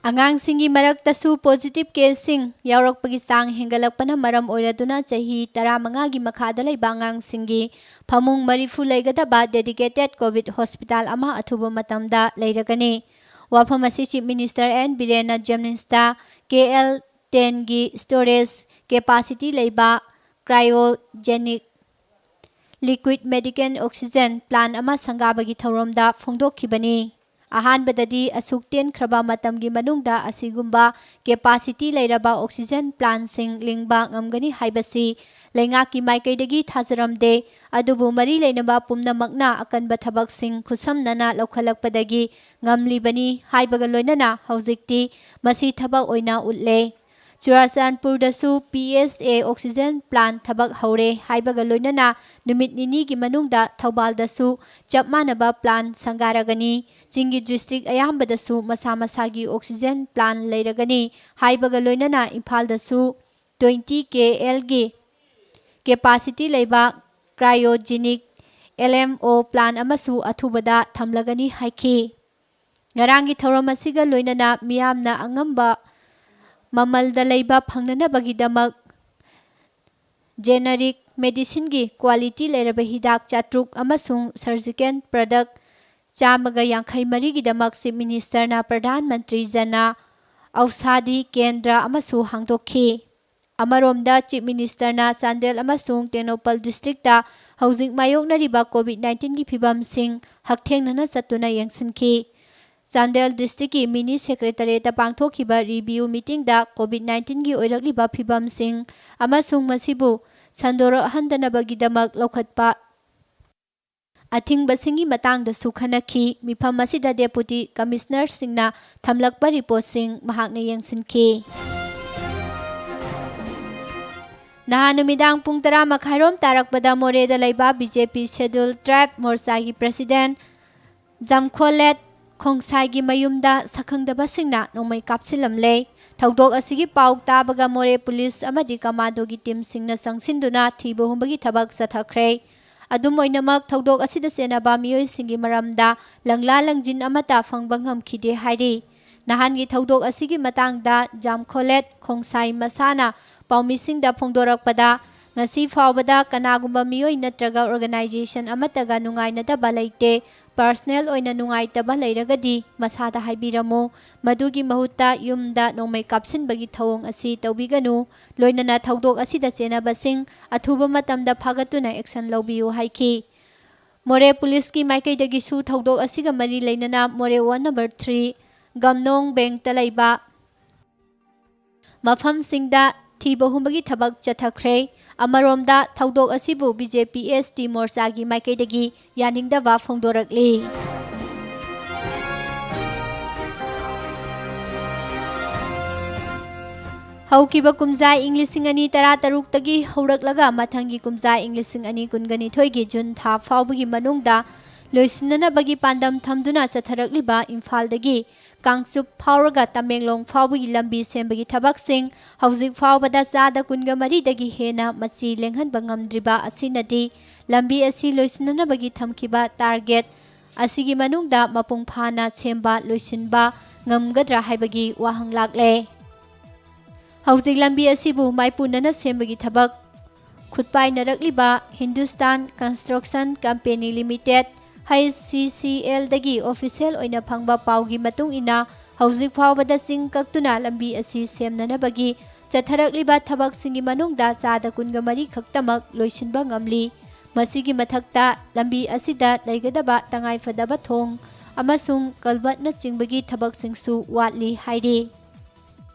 ꯑꯉꯥꯡꯁꯤꯡꯒꯤ ꯃꯔꯛꯇꯁꯨ positive caseꯁꯤꯡ ꯌꯥꯎꯔꯛꯄꯒꯤ ꯆꯥꯡ ꯍꯦꯟꯒꯠꯂꯛꯄꯅ ꯃꯔꯝ ꯑꯣꯏꯔꯗꯨꯅ, ꯆꯍꯤ ꯇꯔꯥꯃꯉꯥꯒꯤ ꯃꯈꯥꯗ ꯂꯩꯕ ꯑꯉꯥꯡꯁꯤꯡꯒꯤ ꯐꯃꯨꯡ ꯃꯔꯤꯐꯨ ꯂꯩꯒꯗꯕ dedicated COVID hospital ꯑꯃ ꯑꯊꯨꯕ ꯃꯇꯝꯗ ꯂꯩꯔꯒꯅꯤ꯫ ꯋꯥꯐꯝ ꯑꯁꯤ Chief Minister N ꯕꯤꯔꯦꯟꯅ JNIMSꯇ KL tenꯒꯤ storage capacity ꯂꯩꯕ cryogenic liquid medical oxygen plant ꯑꯃ ꯁꯪꯒꯥꯕꯒꯤ ꯊꯧꯔꯝꯗ ꯐꯣꯡꯗꯣꯛꯈꯤꯕꯅꯤ꯫ ꯑꯍꯥꯟꯕꯗꯗꯤ ꯑꯁꯨꯛ ꯇꯦꯟꯈ꯭ꯔꯕ ꯃꯇꯝꯒꯤ ꯃꯅꯨꯡꯗ ꯑꯁꯤꯒꯨꯝꯕ capacity ꯂꯩꯔꯕ oxygen plantꯁꯤꯡ ꯂꯤꯡꯕ ꯉꯝꯒꯅꯤ ꯍꯥꯏꯕꯁꯤ ꯂꯩꯉꯥꯛꯀꯤ ꯃꯥꯏꯀꯩꯗꯒꯤ ꯊꯥꯖꯔꯝꯗꯦ꯫ ꯑꯗꯨꯕꯨ ꯃꯔꯤ ꯂꯩꯅꯕ ꯄꯨꯝꯅꯃꯛꯅ ꯑꯀꯟꯕ ꯊꯕꯛꯁꯤꯡ ꯈꯨꯠꯁꯝꯅꯅ ꯂꯧꯈꯠꯂꯛꯄꯗꯒꯤ ꯉꯝꯂꯤꯕꯅꯤ ꯍꯥꯏꯕꯒ ꯂꯣꯏꯅꯅ ꯍꯧꯖꯤꯛꯇꯤ ꯃꯁꯤ ꯊꯕꯛ ꯑꯣꯏꯅ ꯎꯠꯂꯦ꯫ ꯆꯨꯔꯥꯆꯥꯟꯄꯨꯔꯗꯁꯨ P S A oxygen plant ꯊꯕꯛ ꯍꯧꯔꯦ ꯍꯥꯏꯕꯒ ꯂꯣꯏꯅꯅ ꯅꯨꯃꯤꯠ ꯅꯤꯅꯤꯒꯤ ꯃꯅꯨꯡꯗ ꯊꯧꯕꯥꯜꯗꯁꯨ ꯆꯞ ꯃꯥꯟꯅꯕ plant ꯁꯪꯒꯥꯔꯒꯅꯤ꯫ ꯆꯤꯡꯒꯤ district ꯑꯌꯥꯝꯕꯗꯁꯨ ꯃꯁꯥ ꯃꯁꯥꯒꯤ oxygen plant ꯂꯩꯔꯒꯅꯤ ꯍꯥꯏꯕꯒ ꯂꯣꯏꯅꯅ ꯏꯝꯐꯥꯜꯗꯁꯨ twenty K L ꯒꯤ capacity ꯂꯩꯕ cryogenic L M O plant ꯑꯃꯁꯨ ꯑꯊꯨꯕꯗ ꯊꯝꯂꯒꯅꯤ ꯍꯥꯏꯈꯤ꯫ ꯉꯔꯥꯡꯒꯤ ꯊꯧꯔꯝ ꯑꯁꯤꯒ ꯂꯣꯏꯅꯅ ꯃꯤꯌꯥꯝꯅ ꯑꯉꯝꯕ ꯃꯃꯜꯗ ꯂꯩꯕ ꯐꯪꯅꯅꯕꯒꯤꯗꯃꯛ generic medicine ꯒꯤ quality ꯂꯩꯔꯕ ꯍꯤꯗꯥꯛ ꯆꯥꯇ꯭ꯔꯨꯛ ꯑꯃꯁꯨꯡ surgical product ꯆꯥꯝꯃꯒ ꯌꯥꯡꯈꯩ ꯃꯔꯤꯒꯤꯗꯃꯛ Chief Minister ꯅ ꯄ꯭ꯔꯙꯥꯟ ꯃꯟꯇ꯭ꯔꯤ ꯖꯅ ꯑꯧꯁꯥꯙꯤ ꯀꯦꯟꯗ꯭ꯔ ꯑꯃꯁꯨ ꯍꯥꯡꯗꯣꯛꯈꯤ꯫ ꯑꯃꯔꯣꯝꯗ, Chief Minister ꯅ ꯆꯥꯟꯗꯦꯜ ꯑꯃꯁꯨꯡ ꯇꯦꯡꯅꯧꯄꯜ district ꯇ ꯍꯧꯖꯤꯛ ꯃꯥꯌꯣꯛꯅꯔꯤꯕ COVID nineteen ꯒꯤ ꯐꯤꯚꯝꯁꯤꯡ ꯍꯛꯊꯦꯡꯅꯅ ꯆꯠꯇꯨꯅ ꯌꯦꯡꯁꯤꯟꯈꯤ꯫ ꯆꯥꯟꯗꯦꯜ district ꯀꯤ mini secretariat ꯇ ꯄꯥꯡꯊꯣꯛꯈꯤꯕ review meeting ꯗ COVID nineteen ꯒꯤ ꯑꯣꯏꯔꯛꯂꯤꯕ ꯐꯤꯚꯝꯁꯤꯡ ꯑꯃꯁꯨꯡ ꯃꯁꯤꯕꯨ ꯁꯟꯗꯣꯔꯛꯍꯟꯗꯅꯕꯒꯤꯗꯃꯛ ꯂꯧꯈꯠꯄ ꯑꯊꯤꯡꯕꯁꯤꯡꯒꯤ ꯃꯇꯥꯡꯗꯁꯨ ꯈꯟꯅꯈꯤ꯫ ꯃꯤꯐꯝ ꯑꯁꯤꯗ Deputy Commissioner ꯁꯤꯡꯅ ꯊꯝꯂꯛꯄ report ꯁꯤꯡ ꯃꯍꯥꯛꯅ ꯌꯦꯡꯁꯤꯟꯈꯤ꯫ ꯅꯍꯥꯟ ꯅꯨꯃꯤꯗꯥꯡ ꯄꯨꯡ ꯇꯔꯥ ꯃꯈꯥꯏꯔꯣꯝ ꯇꯥꯔꯛꯄꯗ ꯃꯣꯔꯦꯗ ꯂꯩꯕ B J P Scheduled Tribe ꯃꯣꯔꯆꯥꯒꯤ president ꯖꯝꯈꯣꯂꯦꯠ ꯈꯣꯡꯁꯥꯏꯒꯤ ꯃꯌꯨꯝꯗ ꯁꯛꯈꯪꯗꯕꯁꯤꯡꯅ ꯅꯣꯡꯃꯩ ꯀꯥꯞꯁꯤꯜꯂꯝꯂꯦ꯫ ꯊꯧꯗꯣꯛ ꯑꯁꯤꯒꯤ ꯄꯥꯎ ꯇꯥꯕꯒ ꯃꯣꯔꯦ police ꯑꯃꯗꯤ commando ꯒꯤ team ꯁꯤꯡꯅ ꯆꯪꯁꯤꯟꯗꯨꯅ ꯊꯤꯕ ꯍꯨꯝꯕꯒꯤ ꯊꯕꯛ ꯆꯠꯊꯈ꯭ꯔꯦ꯫ ꯑꯗꯨꯝ ꯑꯣꯏꯅꯃꯛ, ꯊꯧꯗꯣꯛ ꯑꯁꯤꯗ ꯆꯦꯟꯅꯕ ꯃꯤꯑꯣꯏꯁꯤꯡꯒꯤ ꯃꯔꯝꯗ ꯂꯪꯂꯥ ꯂꯪꯖꯤꯟ ꯑꯃꯠꯇ ꯐꯪꯕ ꯉꯝꯈꯤꯗꯦ ꯍꯥꯏꯔꯤ꯫ ꯅꯍꯥꯟꯒꯤ ꯊꯧꯗꯣꯛ ꯑꯁꯤꯒꯤ ꯃꯇꯥꯡꯗ ꯖꯥꯝꯈꯣꯂꯦꯠ ꯈꯣꯡꯁꯥꯏ ꯃꯁꯥꯅ ꯄꯥꯎꯃꯤꯁꯤꯡꯗ ꯐꯣꯡꯗꯣꯔꯛꯄꯗ, ꯉꯁꯤ ꯐꯥꯎꯕꯗ ꯀꯅꯥꯒꯨꯝꯕ ꯃꯤꯑꯣꯏ ꯅꯠꯇ꯭ꯔꯒ organization ꯑꯃꯠꯇꯒ ꯅꯨꯡꯉꯥꯏꯅꯗꯕ ꯂꯩꯇꯦ, personal ꯑꯣꯏꯅ ꯅꯨꯡꯉꯥꯏꯇꯕ ꯂꯩꯔꯒꯗꯤ ꯃꯁꯥꯗ ꯍꯥꯏꯕꯤꯔꯝꯃꯨ, ꯃꯗꯨꯒꯤ ꯃꯍꯨꯠꯇ ꯌꯨꯝꯗ ꯅꯣꯡꯃꯩ ꯀꯥꯞꯁꯤꯟꯕꯒꯤ ꯊꯧꯑꯣꯡ ꯑꯁꯤ ꯇꯧꯕꯤꯒꯅꯨ, ꯂꯣꯏꯅꯅ ꯊꯧꯗꯣꯛ ꯑꯁꯤꯗ ꯆꯦꯟꯅꯕꯁꯤꯡ ꯑꯊꯨꯕ ꯃꯇꯝꯗ ꯐꯥꯒꯠꯇꯨꯅ action ꯂꯧꯕꯤꯌꯨ ꯍꯥꯏꯈꯤ꯫ ꯃꯣꯔꯦ police ꯀꯤ ꯃꯥꯏꯀꯩꯗꯒꯤꯁꯨ ꯊꯧꯗꯣꯛ ꯑꯁꯤꯒ ꯃꯔꯤ ꯂꯩꯅꯅ ꯃꯣꯔꯦ ward number three ꯒꯝꯅꯣꯡ ꯕꯦꯡꯇ ꯂꯩꯕ ꯃꯐꯝꯁꯤꯡꯗ ꯊꯤꯕ ꯍꯨꯝꯕꯒꯤ ꯊꯕꯛ ꯆꯠꯊꯈ꯭ꯔꯦ꯫ ꯑꯃꯔꯣꯝꯗ, ꯊꯧꯗꯣꯛ ꯑꯁꯤꯕꯨ B J P S T ꯃꯣꯔꯆꯥꯒꯤ ꯃꯥꯏꯀꯩꯗꯒꯤ ꯌꯥꯅꯤꯡꯗꯕ ꯐꯣꯡꯗꯣꯔꯛꯂꯤ꯫ ꯍꯧꯈꯤꯕ ꯀꯨꯝꯖꯥ ꯏꯪ ꯂꯤꯁꯤꯡ ꯑꯅꯤ ꯇꯔꯥꯇꯔꯨꯛꯇꯒꯤ ꯍꯧꯔꯛꯂꯒ ꯃꯊꯪꯒꯤ ꯀꯨꯝꯖꯥ ꯏꯪ ꯂꯤꯁꯤꯡ ꯑꯅꯤ ꯀꯨꯟꯒꯅꯤꯊꯣꯏꯒꯤ ꯖꯨꯟ ꯊꯥ ꯐꯥꯎꯕꯒꯤ ꯃꯅꯨꯡꯗ ꯂꯣꯏꯁꯤꯟꯅꯅꯕꯒꯤ ꯄꯥꯟꯗꯝ ꯊꯝꯗꯨꯅ ꯆꯠꯊꯔꯛꯂꯤꯕ ꯏꯝꯐꯥꯜꯗꯒꯤ ꯀꯥꯡꯆꯨꯞ ꯐꯥꯎꯔꯒ ꯇꯃꯦꯡꯂꯣꯡ ꯐꯥꯎꯕꯒꯤ ꯂꯝꯕꯤ ꯁꯦꯝꯕꯒꯤ ꯊꯕꯛꯁꯤꯡ ꯍꯧꯖꯤꯛ ꯐꯥꯎꯕꯗ ꯆꯥꯗ ꯀꯨꯟꯒ ꯃꯔꯤꯗꯒꯤ ꯍꯦꯟꯅ ꯃꯆꯤ ꯂꯦꯡꯍꯟꯕ ꯉꯝꯗ꯭ꯔꯤꯕ ꯑꯁꯤꯅꯗꯤ ꯂꯝꯕꯤ ꯑꯁꯤ ꯂꯣꯏꯁꯤꯟꯅꯅꯕꯒꯤ ꯊꯝꯈꯤꯕ ꯇꯥꯔꯒꯦꯠ ꯑꯁꯤꯒꯤ ꯃꯅꯨꯡꯗ ꯃꯄꯨꯡ ꯐꯥꯅ ꯁꯦꯝꯕ ꯂꯣꯏꯁꯤꯟꯕ ꯉꯝꯒꯗ꯭ꯔꯥ ꯍꯥꯏꯕꯒꯤ ꯋꯥꯍꯪ ꯂꯥꯛꯂꯦ꯫ ꯍꯧꯖꯤꯛ ꯂꯝꯕꯤ ꯑꯁꯤꯕꯨ ꯃꯥꯏꯄꯨꯅꯅ ꯁꯦꯝꯕꯒꯤ ꯊꯕꯛ ꯈꯨꯠꯄꯥꯏꯅꯔꯛꯂꯤꯕ Hindustan construction company limited, H C C ꯑꯦꯜꯗꯒꯤ official ꯑꯣꯏꯅ ꯐꯪꯕ ꯄꯥꯎꯒꯤ ꯃꯇꯨꯡ ꯏꯟꯅ, ꯍꯧꯖꯤꯛ ꯐꯥꯎꯕꯗ ꯆꯤꯡ ꯀꯛꯇꯨꯅ ꯂꯝꯕꯤ ꯑꯁꯤ ꯁꯦꯝꯅꯅꯕꯒꯤ ꯆꯠꯊꯔꯛꯂꯤꯕ ꯊꯕꯛꯁꯤꯡꯒꯤ ꯃꯅꯨꯡꯗ ꯆꯥꯗ ꯀꯨꯟꯒ ꯃꯔꯤ ꯈꯛꯇꯃꯛ ꯂꯣꯏꯁꯤꯟꯕ ꯉꯝꯂꯤ꯫ ꯃꯁꯤꯒꯤ ꯃꯊꯛꯇ, ꯂꯝꯕꯤ ꯑꯁꯤꯗ ꯂꯩꯒꯗꯕ ꯇꯉꯥꯏꯐꯗꯕ ꯊꯣꯡ ꯑꯃꯁꯨꯡ ꯀꯜꯕꯠꯅꯆꯤꯡꯕꯒꯤ ꯊꯕꯛꯁꯤꯡꯁꯨ ꯋꯥꯠꯂꯤ ꯍꯥꯏꯔꯤ꯫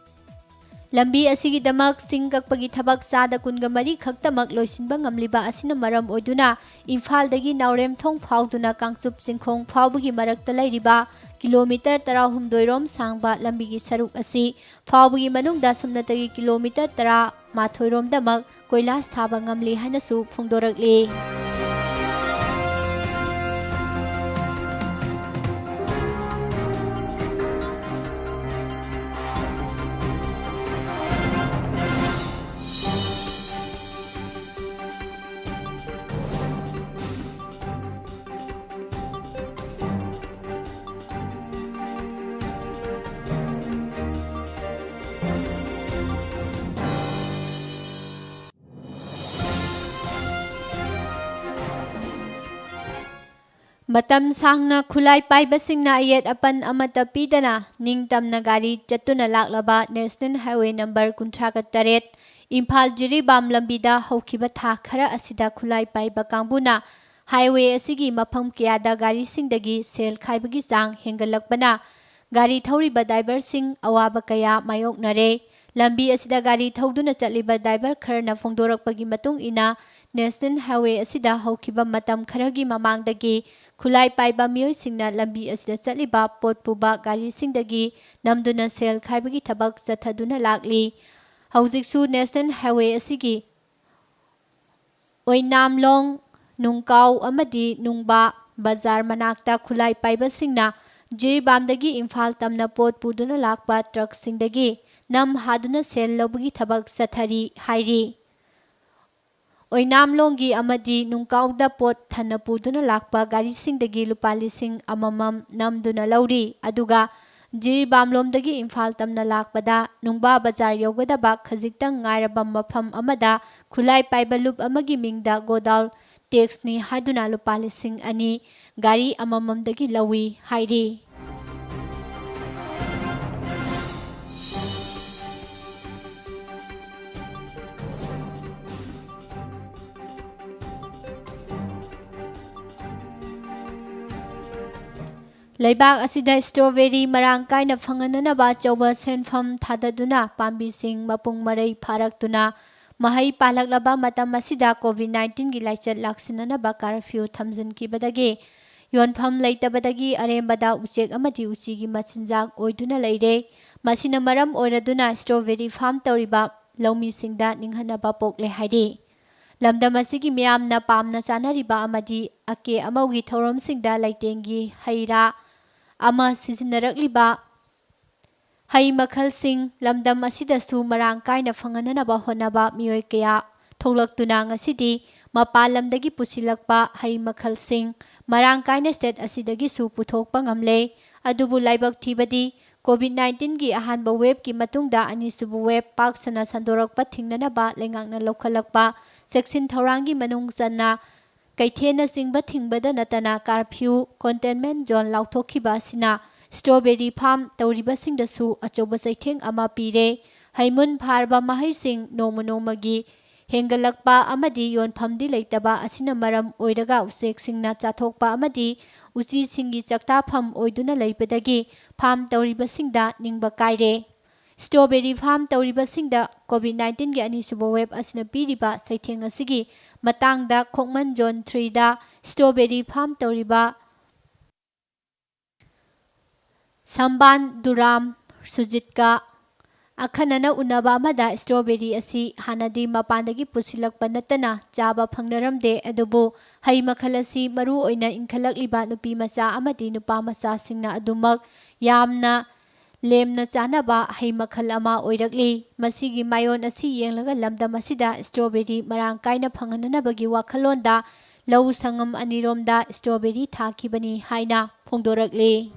ꯂꯝꯕꯤ ꯑꯁꯤꯒꯤꯗꯃꯛ ꯆꯤꯡ ꯀꯛꯄꯒꯤ ꯊꯕꯛ ꯆꯥꯗ ꯀꯨꯟꯒ ꯃꯔꯤ ꯈꯛꯇꯃꯛ ꯂꯣꯏꯁꯤꯟꯕ ꯉꯝꯂꯤꯕ ꯑꯁꯤꯅ ꯃꯔꯝ ꯑꯣꯏꯗꯨꯅ, ꯏꯝꯐꯥꯜꯗꯒꯤ ꯅꯥꯎꯔꯦꯝꯊꯣꯡ ꯐꯥꯎꯗꯨꯅ ꯀꯥꯡꯆꯨꯞ ꯆꯤꯡꯈꯣꯡ ꯐꯥꯎꯕꯒꯤ ꯃꯔꯛꯇ ꯂꯩꯔꯤꯕ ꯀꯤꯂꯣꯃꯤꯇꯔ ꯇꯔꯥꯍꯨꯝꯗꯣꯏ ꯔꯣꯝ ꯁꯥꯡꯕ ꯂꯝꯕꯤꯒꯤ ꯁꯔꯨꯛ ꯑꯁꯤ ꯐꯥꯎꯕꯒꯤ ꯃꯅꯨꯡꯗ ꯁꯨꯞꯅꯇꯒꯤ ꯀꯤꯂꯣꯃꯤꯇꯔ ꯇꯔꯥꯃꯥꯊꯣꯏ ꯔꯣꯝꯗꯃꯛ ꯀꯣꯏꯂꯥꯁ ꯊꯥꯕ ꯉꯝꯂꯤ ꯍꯥꯏꯅꯁꯨ ꯐꯣꯡꯗꯣꯔꯛꯂꯤ꯫ ꯃꯇꯝ ꯁꯥꯡꯅ ꯈꯨꯠꯂꯥꯏ ꯄꯥꯏꯕꯁꯤꯡꯅ ꯑꯌꯦꯠ ꯑꯄꯟ ꯑꯃꯠꯇ ꯄꯤꯗꯅ ꯅꯤꯡꯇꯝꯅ ꯒꯥꯔꯤ ꯆꯠꯇꯨꯅ ꯂꯥꯛꯂꯕ ꯅꯦꯁꯅꯦꯜ ꯍꯥꯏꯋꯦ ꯅꯝꯕꯔ ꯀꯨꯟꯊ꯭ꯔꯥꯒ ꯇꯔꯦꯠ, ꯏꯝꯐꯥꯜ ꯖꯤꯔꯤꯕꯥꯝ ꯂꯝꯕꯤꯗ ꯍꯧꯈꯤꯕ ꯊꯥ ꯈꯔ ꯑꯁꯤꯗ ꯈꯨꯠꯂꯥꯏ ꯄꯥꯏꯕ ꯀꯥꯡꯕꯨꯅ ꯍꯥꯏꯋꯦ ꯑꯁꯤꯒꯤ ꯃꯐꯝ ꯀꯌꯥꯗ ꯒꯥꯔꯤꯁꯤꯡꯗꯒꯤ ꯁꯦꯜ ꯈꯥꯏꯕꯒꯤ ꯆꯥꯡ ꯍꯦꯟꯒꯠꯂꯛꯄꯅ ꯒꯥꯔꯤ ꯊꯧꯔꯤꯕ ꯗ꯭ꯔꯥꯏꯚꯔꯁꯤꯡ ꯑꯋꯥꯕ ꯀꯌꯥ ꯃꯥꯌꯣꯛꯅꯔꯦ꯫ ꯂꯝꯕꯤ ꯑꯁꯤꯗ ꯒꯥꯔꯤ ꯊꯧꯗꯨꯅ ꯆꯠꯂꯤꯕ ꯗ꯭ꯔꯥꯏꯚꯔ ꯈꯔꯅ ꯐꯣꯡꯗꯣꯔꯛꯄꯒꯤ ꯃꯇꯨꯡ ꯏꯟꯅ, ꯅꯦꯁꯅꯦꯜ ꯍꯥꯏꯋꯦ ꯑꯁꯤꯗ ꯍꯧꯈꯤꯕ ꯃꯇꯝ ꯈꯔꯒꯤ ꯃꯃꯥꯡꯗꯒꯤ ꯈꯨꯠꯂꯥꯏ ꯄꯥꯏꯕ ꯃꯤꯑꯣꯏꯁꯤꯡꯅ ꯂꯝꯕꯤ ꯑꯁꯤꯗ ꯆꯠꯂꯤꯕ ꯄꯣꯠ ꯄꯨꯕ ꯒꯥꯔꯤꯁꯤꯡꯗꯒꯤ ꯅꯝꯗꯨꯅ ꯁꯦꯜ ꯈꯥꯏꯕꯒꯤ ꯊꯕꯛ ꯆꯠꯊꯗꯨꯅ ꯂꯥꯛꯂꯤ꯫ ꯍꯧꯖꯤꯛꯁꯨ ꯅꯦꯁꯅꯦꯜ ꯍꯥꯏꯋꯦ ꯑꯁꯤꯒꯤ ꯑꯣꯏꯅꯥꯝꯂꯣꯡ, ꯅꯨꯡꯀꯥꯎ ꯑꯃꯗꯤ ꯅꯨꯡꯕꯥ ꯕꯖꯥꯔ ꯃꯅꯥꯛꯇ ꯈꯨꯠꯂꯥꯏ ꯄꯥꯏꯕꯁꯤꯡꯅ ꯖꯤꯔꯤꯕꯥꯝꯗꯒꯤ ꯏꯝꯐꯥꯜ ꯇꯝꯅ ꯄꯣꯠ ꯄꯨꯗꯨꯅ ꯂꯥꯛꯄ ꯇ꯭ꯔꯛꯁꯤꯡꯗꯒꯤ ꯅꯝ ꯍꯥꯗꯨꯅ ꯁꯦꯜ ꯂꯧꯕꯒꯤ ꯊꯕꯛ ꯆꯠꯊꯔꯤ ꯍꯥꯏꯔꯤ꯫ ꯑꯣꯏꯅꯥꯝꯂꯣꯡꯒꯤ ꯑꯃꯗꯤ ꯅꯨꯡꯀꯥꯎꯗ ꯄꯣꯠ ꯊꯟꯅ ꯄꯨꯗꯨꯅ ꯂꯥꯛꯄ ꯒꯥꯔꯤꯁꯤꯡꯗꯒꯤ ꯂꯨꯄꯥ ꯂꯤꯁꯤꯡ ꯑꯃꯃꯝ ꯅꯝꯗꯨꯅ ꯂꯧꯔꯤ꯫ ꯑꯗꯨꯒ ꯖꯤꯔꯤꯕꯥꯝꯂꯣꯝꯗꯒꯤ ꯏꯝꯐꯥꯜ ꯇꯝꯅ ꯂꯥꯛꯄꯗ ꯅꯨꯡꯕꯥ ꯕꯖꯥꯔ ꯌꯧꯒꯗꯕ ꯈꯖꯤꯛꯇꯪ ꯉꯥꯏꯔꯕ ꯃꯐꯝ ꯑꯃꯗ ꯈꯨꯠꯂꯥꯏ ꯄꯥꯏꯕ ꯂꯨꯞ ꯑꯃꯒꯤ ꯃꯤꯡꯗ ꯒꯣꯗꯥꯎꯟ ꯇꯦꯛꯁꯅꯤ ꯍꯥꯏꯗꯨꯅ ꯂꯨꯄꯥ ꯂꯤꯁꯤꯡ ꯑꯅꯤ ꯒꯥꯔꯤ ꯑꯃꯃꯝꯗꯒꯤ ꯂꯧꯏ ꯍꯥꯏꯔꯤ꯫ ꯂꯩꯕꯥꯛ ꯑꯁꯤꯗ ꯁ꯭ꯇ꯭ꯔꯣꯕꯦꯔꯤ ꯃꯔꯥꯡ ꯀꯥꯏꯅ ꯐꯪꯍꯟꯅꯅꯕ ꯑꯆꯧꯕ ꯁꯦꯟꯐꯝ ꯊꯥꯗꯗꯨꯅ ꯄꯥꯝꯕꯤꯁꯤꯡ ꯃꯄꯨꯡ ꯃꯔꯩ ꯐꯥꯔꯛꯇꯨꯅ ꯃꯍꯩ ꯄꯥꯜꯂꯛꯂꯕ ꯃꯇꯝ ꯑꯁꯤꯗ ꯀꯣꯚꯤꯗ ꯅꯥꯏꯟꯇꯤꯟꯒꯤ ꯂꯥꯏꯆꯠ ꯂꯥꯛꯁꯤꯟꯅꯅꯕ ꯀꯥꯔꯐ꯭ꯌꯨ ꯊꯝꯖꯤꯟꯈꯤꯕꯗꯒꯤ ꯌꯣꯟꯐꯝ ꯂꯩꯇꯕꯗꯒꯤ ꯑꯔꯦꯝꯕꯗ ꯎꯆꯦꯛ ꯑꯃꯗꯤ ꯎꯆꯤꯒꯤ ꯃꯆꯤꯟꯖꯥꯛ ꯑꯣꯏꯗꯨꯅ ꯂꯩꯔꯦ꯫ ꯃꯁꯤꯅ ꯃꯔꯝ ꯑꯣꯏꯔꯗꯨꯅ ꯁ꯭ꯇ꯭ꯔꯣꯕꯦꯔꯤ ꯐꯥꯔꯝ ꯇꯧꯔꯤꯕ ꯂꯧꯃꯤꯁꯤꯡꯗ ꯅꯤꯡꯍꯟꯅꯕ ꯄꯣꯛꯂꯦ ꯍꯥꯏꯔꯤ꯫ ꯂꯝꯗꯝ ꯑꯁꯤꯒꯤ ꯃꯤꯌꯥꯝꯅ ꯄꯥꯝꯅ ꯆꯥꯅꯔꯤꯕ ꯑꯃꯗꯤ ꯑꯀꯦ ꯑꯃꯧꯒꯤ ꯊꯧꯔꯝꯁꯤꯡꯗ ꯂꯩꯇꯦꯡꯒꯤ ꯍꯩ ꯔꯥ ꯑꯃ ꯁꯤꯖꯤꯟꯅꯔꯛꯂꯤꯕ ꯍꯩ ꯃꯈꯜꯁꯤꯡ ꯂꯝꯗꯝ ꯑꯁꯤꯗꯁꯨ ꯃꯔꯥꯡ ꯀꯥꯏꯅ ꯐꯪꯍꯟꯅꯅꯕ ꯍꯣꯠꯅꯕ ꯃꯤꯑꯣꯏ ꯀꯌꯥ ꯊꯣꯛꯂꯛꯇꯨꯅ ꯉꯁꯤꯗꯤ ꯃꯄꯥꯟ ꯂꯝꯗꯒꯤ ꯄꯨꯁꯤꯜꯂꯛꯄ ꯍꯩ ꯃꯈꯜꯁꯤꯡ ꯃꯔꯥꯡ ꯀꯥꯏꯅ ꯁ꯭ꯇꯦꯠ ꯑꯁꯤꯗꯒꯤꯁꯨ ꯄꯨꯊꯣꯛꯄ ꯉꯝꯂꯦ꯫ ꯑꯗꯨꯕꯨ ꯂꯥꯏꯕꯛ ꯊꯤꯕꯗꯤ ꯀꯣꯚꯤꯗ ꯅꯥꯏꯟꯇꯤꯟꯒꯤ ꯑꯍꯥꯟꯕ ꯋꯦꯕꯀꯤ ꯃꯇꯨꯡꯗ ꯑꯅꯤꯁꯨꯕ ꯋꯦꯕ ꯄꯥꯛ ꯁꯟꯅ ꯁꯟꯗꯣꯔꯛꯄ ꯊꯤꯡꯅꯅꯕ ꯂꯩꯉꯥꯛꯅ ꯂꯧꯈꯠꯂꯛꯄ ꯆꯦꯛꯁꯤꯟ ꯊꯧꯔꯥꯡꯒꯤ ꯃꯅꯨꯡ ꯆꯟꯅ ꯀꯩꯊꯦꯜꯅꯆꯤꯡꯕ ꯊꯤꯡꯕꯗ ꯅꯠꯇꯅ ꯀꯥꯔꯐ꯭ꯌꯨ, ꯀꯣꯟꯇꯦꯟꯃꯦꯟ ꯖꯣꯟ ꯂꯥꯎꯊꯣꯛꯈꯤꯕ ꯑꯁꯤꯅ ꯁ꯭ꯇ꯭ꯔꯣꯕꯦꯔꯤ ꯐꯥꯔꯝ ꯇꯧꯔꯤꯕꯁꯤꯡꯗꯁꯨ ꯑꯆꯧꯕ ꯆꯩꯊꯦꯡ ꯑꯃ ꯄꯤꯔꯦ꯫ ꯍꯩꯃꯨꯟ ꯐꯥꯔꯕ ꯃꯍꯩꯁꯤꯡ ꯅꯣꯡꯃ ꯅꯣꯡꯃꯒꯤ ꯍꯦꯟꯒꯠꯂꯛꯄ ꯑꯃꯗꯤ ꯌꯣꯟꯐꯝꯗꯤ ꯂꯩꯇꯕ ꯑꯁꯤꯅ ꯃꯔꯝ ꯑꯣꯏꯔꯒ ꯎꯆꯦꯛꯁꯤꯡꯅ ꯆꯥꯊꯣꯛꯄ ꯑꯃꯗꯤ ꯎꯆꯤꯁꯤꯡꯒꯤ ꯆꯥꯛꯇꯥꯐꯝ ꯑꯣꯏꯗꯨꯅ ꯂꯩꯕꯗꯒꯤ ꯐꯥꯔꯝ ꯇꯧꯔꯤꯕꯁꯤꯡꯗ ꯅꯤꯡꯕ ꯀꯥꯏꯔꯦ꯫ ꯁ꯭ꯇ꯭ꯔꯣꯕꯦꯔꯤ ꯐꯥꯔꯝ ꯇꯧꯔꯤꯕꯁꯤꯡꯗ ꯀꯣꯚꯤꯗ ꯅꯥꯏꯟꯇꯤꯟꯒꯤ ꯑꯅꯤꯁꯨꯕ ꯋꯦꯕ ꯑꯁꯤꯅ ꯄꯤꯔꯤꯕ ꯆꯩꯊꯦꯡ ꯑꯁꯤꯒꯤ ꯃꯇꯥꯡꯗ ꯈꯣꯛꯃꯟ ꯖꯣꯟ ꯊ꯭ꯔꯤꯗ ꯁ꯭ꯇ꯭ꯔꯣꯕꯦꯔꯤ ꯐꯥꯔꯝ ꯇꯧꯔꯤꯕ ꯁꯝꯕꯥꯟ ꯗꯨꯔꯥꯝ ꯁꯨꯖꯤꯠꯀ ꯑꯈꯟꯅꯅ ꯎꯅꯕ ꯑꯃꯗ strawberry ꯑꯁꯤ ꯍꯥꯟꯅꯗꯤ ꯃꯄꯥꯟꯗꯒꯤ ꯄꯨꯁꯤꯜꯂꯛꯄ ꯅꯠꯇꯅ ꯆꯥꯕ ꯐꯪꯅꯔꯝꯗꯦ, ꯑꯗꯨꯕꯨ ꯍꯩ ꯃꯈꯜ ꯑꯁꯤ ꯃꯔꯨ ꯑꯣꯏꯅ ꯏꯟꯈꯠꯂꯛꯂꯤꯕ ꯅꯨꯄꯤ ꯃꯆꯥ ꯑꯃꯗꯤ ꯅꯨꯄꯥ ꯃꯆꯥꯁꯤꯡꯅ ꯑꯗꯨꯃꯛ ꯌꯥꯝꯅ ꯂꯦꯝꯅ ꯆꯥꯅꯕ ꯍꯩ ꯃꯈꯜ ꯑꯃ ꯑꯣꯏꯔꯛꯂꯤ꯫ ꯃꯁꯤꯒꯤ ꯃꯥꯏꯑꯣꯟ ꯑꯁꯤ ꯌꯦꯡꯂꯒ ꯂꯝꯗꯝ ꯑꯁꯤꯗ strawberry ꯃꯔꯥꯡ ꯀꯥꯏꯅ ꯐꯪꯍꯟꯅꯕꯒꯤ ꯋꯥꯈꯜꯂꯣꯟꯗ ꯂꯧ ꯁꯪꯉꯝ ꯑꯅꯤꯔꯣꯝꯗ strawberry ꯊꯥꯈꯤꯕꯅꯤ ꯍꯥꯏꯅ ꯐꯣꯡꯗꯣꯔꯛꯂꯤ꯫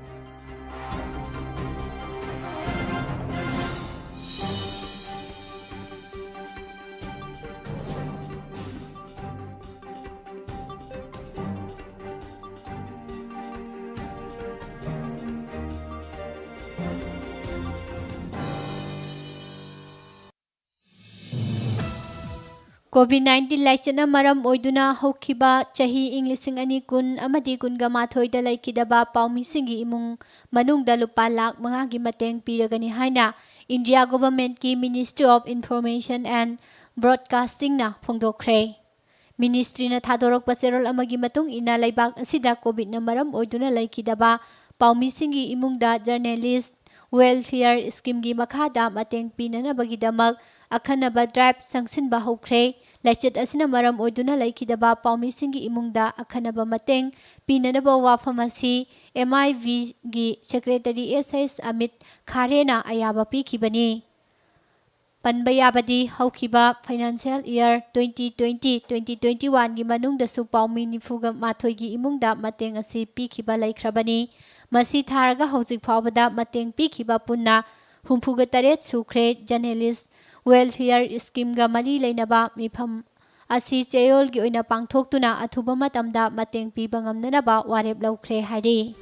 COVID nineteen ꯂꯥꯏꯆꯠꯅ ꯃꯔꯝ ꯑꯣꯏꯗꯨꯅ ꯍꯧꯈꯤꯕ ꯆꯍꯤ ꯏꯪ ꯂꯤꯁꯤꯡ ꯑꯅꯤ ꯀꯨꯟ ꯑꯃꯗꯤ ꯀꯨꯟꯒ ꯃꯥꯊꯣꯏꯗ ꯂꯩꯈꯤꯗꯕ ꯄꯥꯎꯃꯤꯁꯤꯡꯒꯤ ꯏꯃꯨꯡ ꯃꯅꯨꯡꯗ ꯂꯨꯄꯥ ꯂꯥꯈ ꯃꯉꯥꯒꯤ ꯃꯇꯦꯡ ꯄꯤꯔꯒꯅꯤ ꯍꯥꯏꯅ India Governmentꯀꯤ Ministry of Information and Broadcastingꯅ ꯐꯣꯡꯗꯣꯛꯈ꯭ꯔꯦ꯫ Ministryꯅ ꯊꯥꯗꯣꯔꯛꯄ ꯆꯦꯔꯣꯜ ꯑꯃꯒꯤ ꯃꯇꯨꯡ ꯏꯟꯅ, ꯂꯩꯕꯥꯛ ꯑꯁꯤꯗ COVIDꯅ ꯃꯔꯝ ꯑꯣꯏꯗꯨꯅ ꯂꯩꯈꯤꯗꯕ ꯄꯥꯎꯃꯤꯁꯤꯡꯒꯤ ꯏꯃꯨꯡꯗ Journalist Welfare Schemeꯒꯤ ꯃꯈꯥꯗ ꯃꯇꯦꯡ ꯄꯤꯅꯅꯕꯒꯤꯗꯃꯛ ꯑꯈꯟꯅꯕ drive ꯆꯪꯁꯤꯟꯕ ꯍꯧꯈ꯭ꯔꯦ꯫ ꯂꯥꯏꯆꯠ ꯑꯁꯤꯅ ꯃꯔꯝ ꯑꯣꯏꯗꯨꯅ ꯂꯩꯈꯤꯗꯕ ꯄꯥꯎꯃꯤꯁꯤꯡꯒꯤ ꯏꯃꯨꯡꯗ ꯑꯈꯟꯅꯕ ꯃꯇꯦꯡ ꯄꯤꯅꯅꯕ ꯋꯥꯐꯝ ꯑꯁꯤ MIVꯒꯤ Secretary S H Amit Khareꯅ ꯑꯌꯥꯕ ꯄꯤꯈꯤꯕꯅꯤ꯫ ꯄꯟꯕ ꯌꯥꯕꯗꯤ, ꯍꯧꯈꯤꯕ financial year twenty twenty, twenty twenty-oneꯒꯤ ꯃꯅꯨꯡꯗꯁꯨ ꯄꯥꯎꯃꯤ ꯅꯤꯐꯨꯒ ꯃꯥꯊꯣꯏꯒꯤ ꯏꯃꯨꯡꯗ ꯃꯇꯦꯡ ꯑꯁꯤ ꯄꯤꯈꯤꯕ ꯂꯩꯈ꯭ꯔꯕꯅꯤ꯫ ꯃꯁꯤ ꯊꯥꯔꯒ ꯍꯧꯖꯤꯛ ꯐꯥꯎꯕꯗ ꯃꯇꯦꯡ ꯄꯤꯈꯤꯕ ꯄꯨꯟꯅ ꯍꯨꯝꯐꯨꯒ ꯇꯔꯦꯠ ꯁꯨꯈ꯭ꯔꯦ꯫ Journalist Welfare Schemeꯒ ꯃꯔꯤ ꯂꯩꯅꯕ ꯃꯤꯐꯝ ꯑꯁꯤ ꯆꯌꯣꯜꯒꯤ ꯑꯣꯏꯅ ꯄꯥꯡꯊꯣꯛꯇꯨꯅ ꯑꯊꯨꯕ ꯃꯇꯝꯗ ꯃꯇꯦꯡ ꯄꯤꯕ ꯉꯝꯅꯅꯕ ꯋꯥꯔꯦꯞ ꯂꯧꯈ꯭ꯔꯦ ꯍꯥꯏꯔꯤ꯫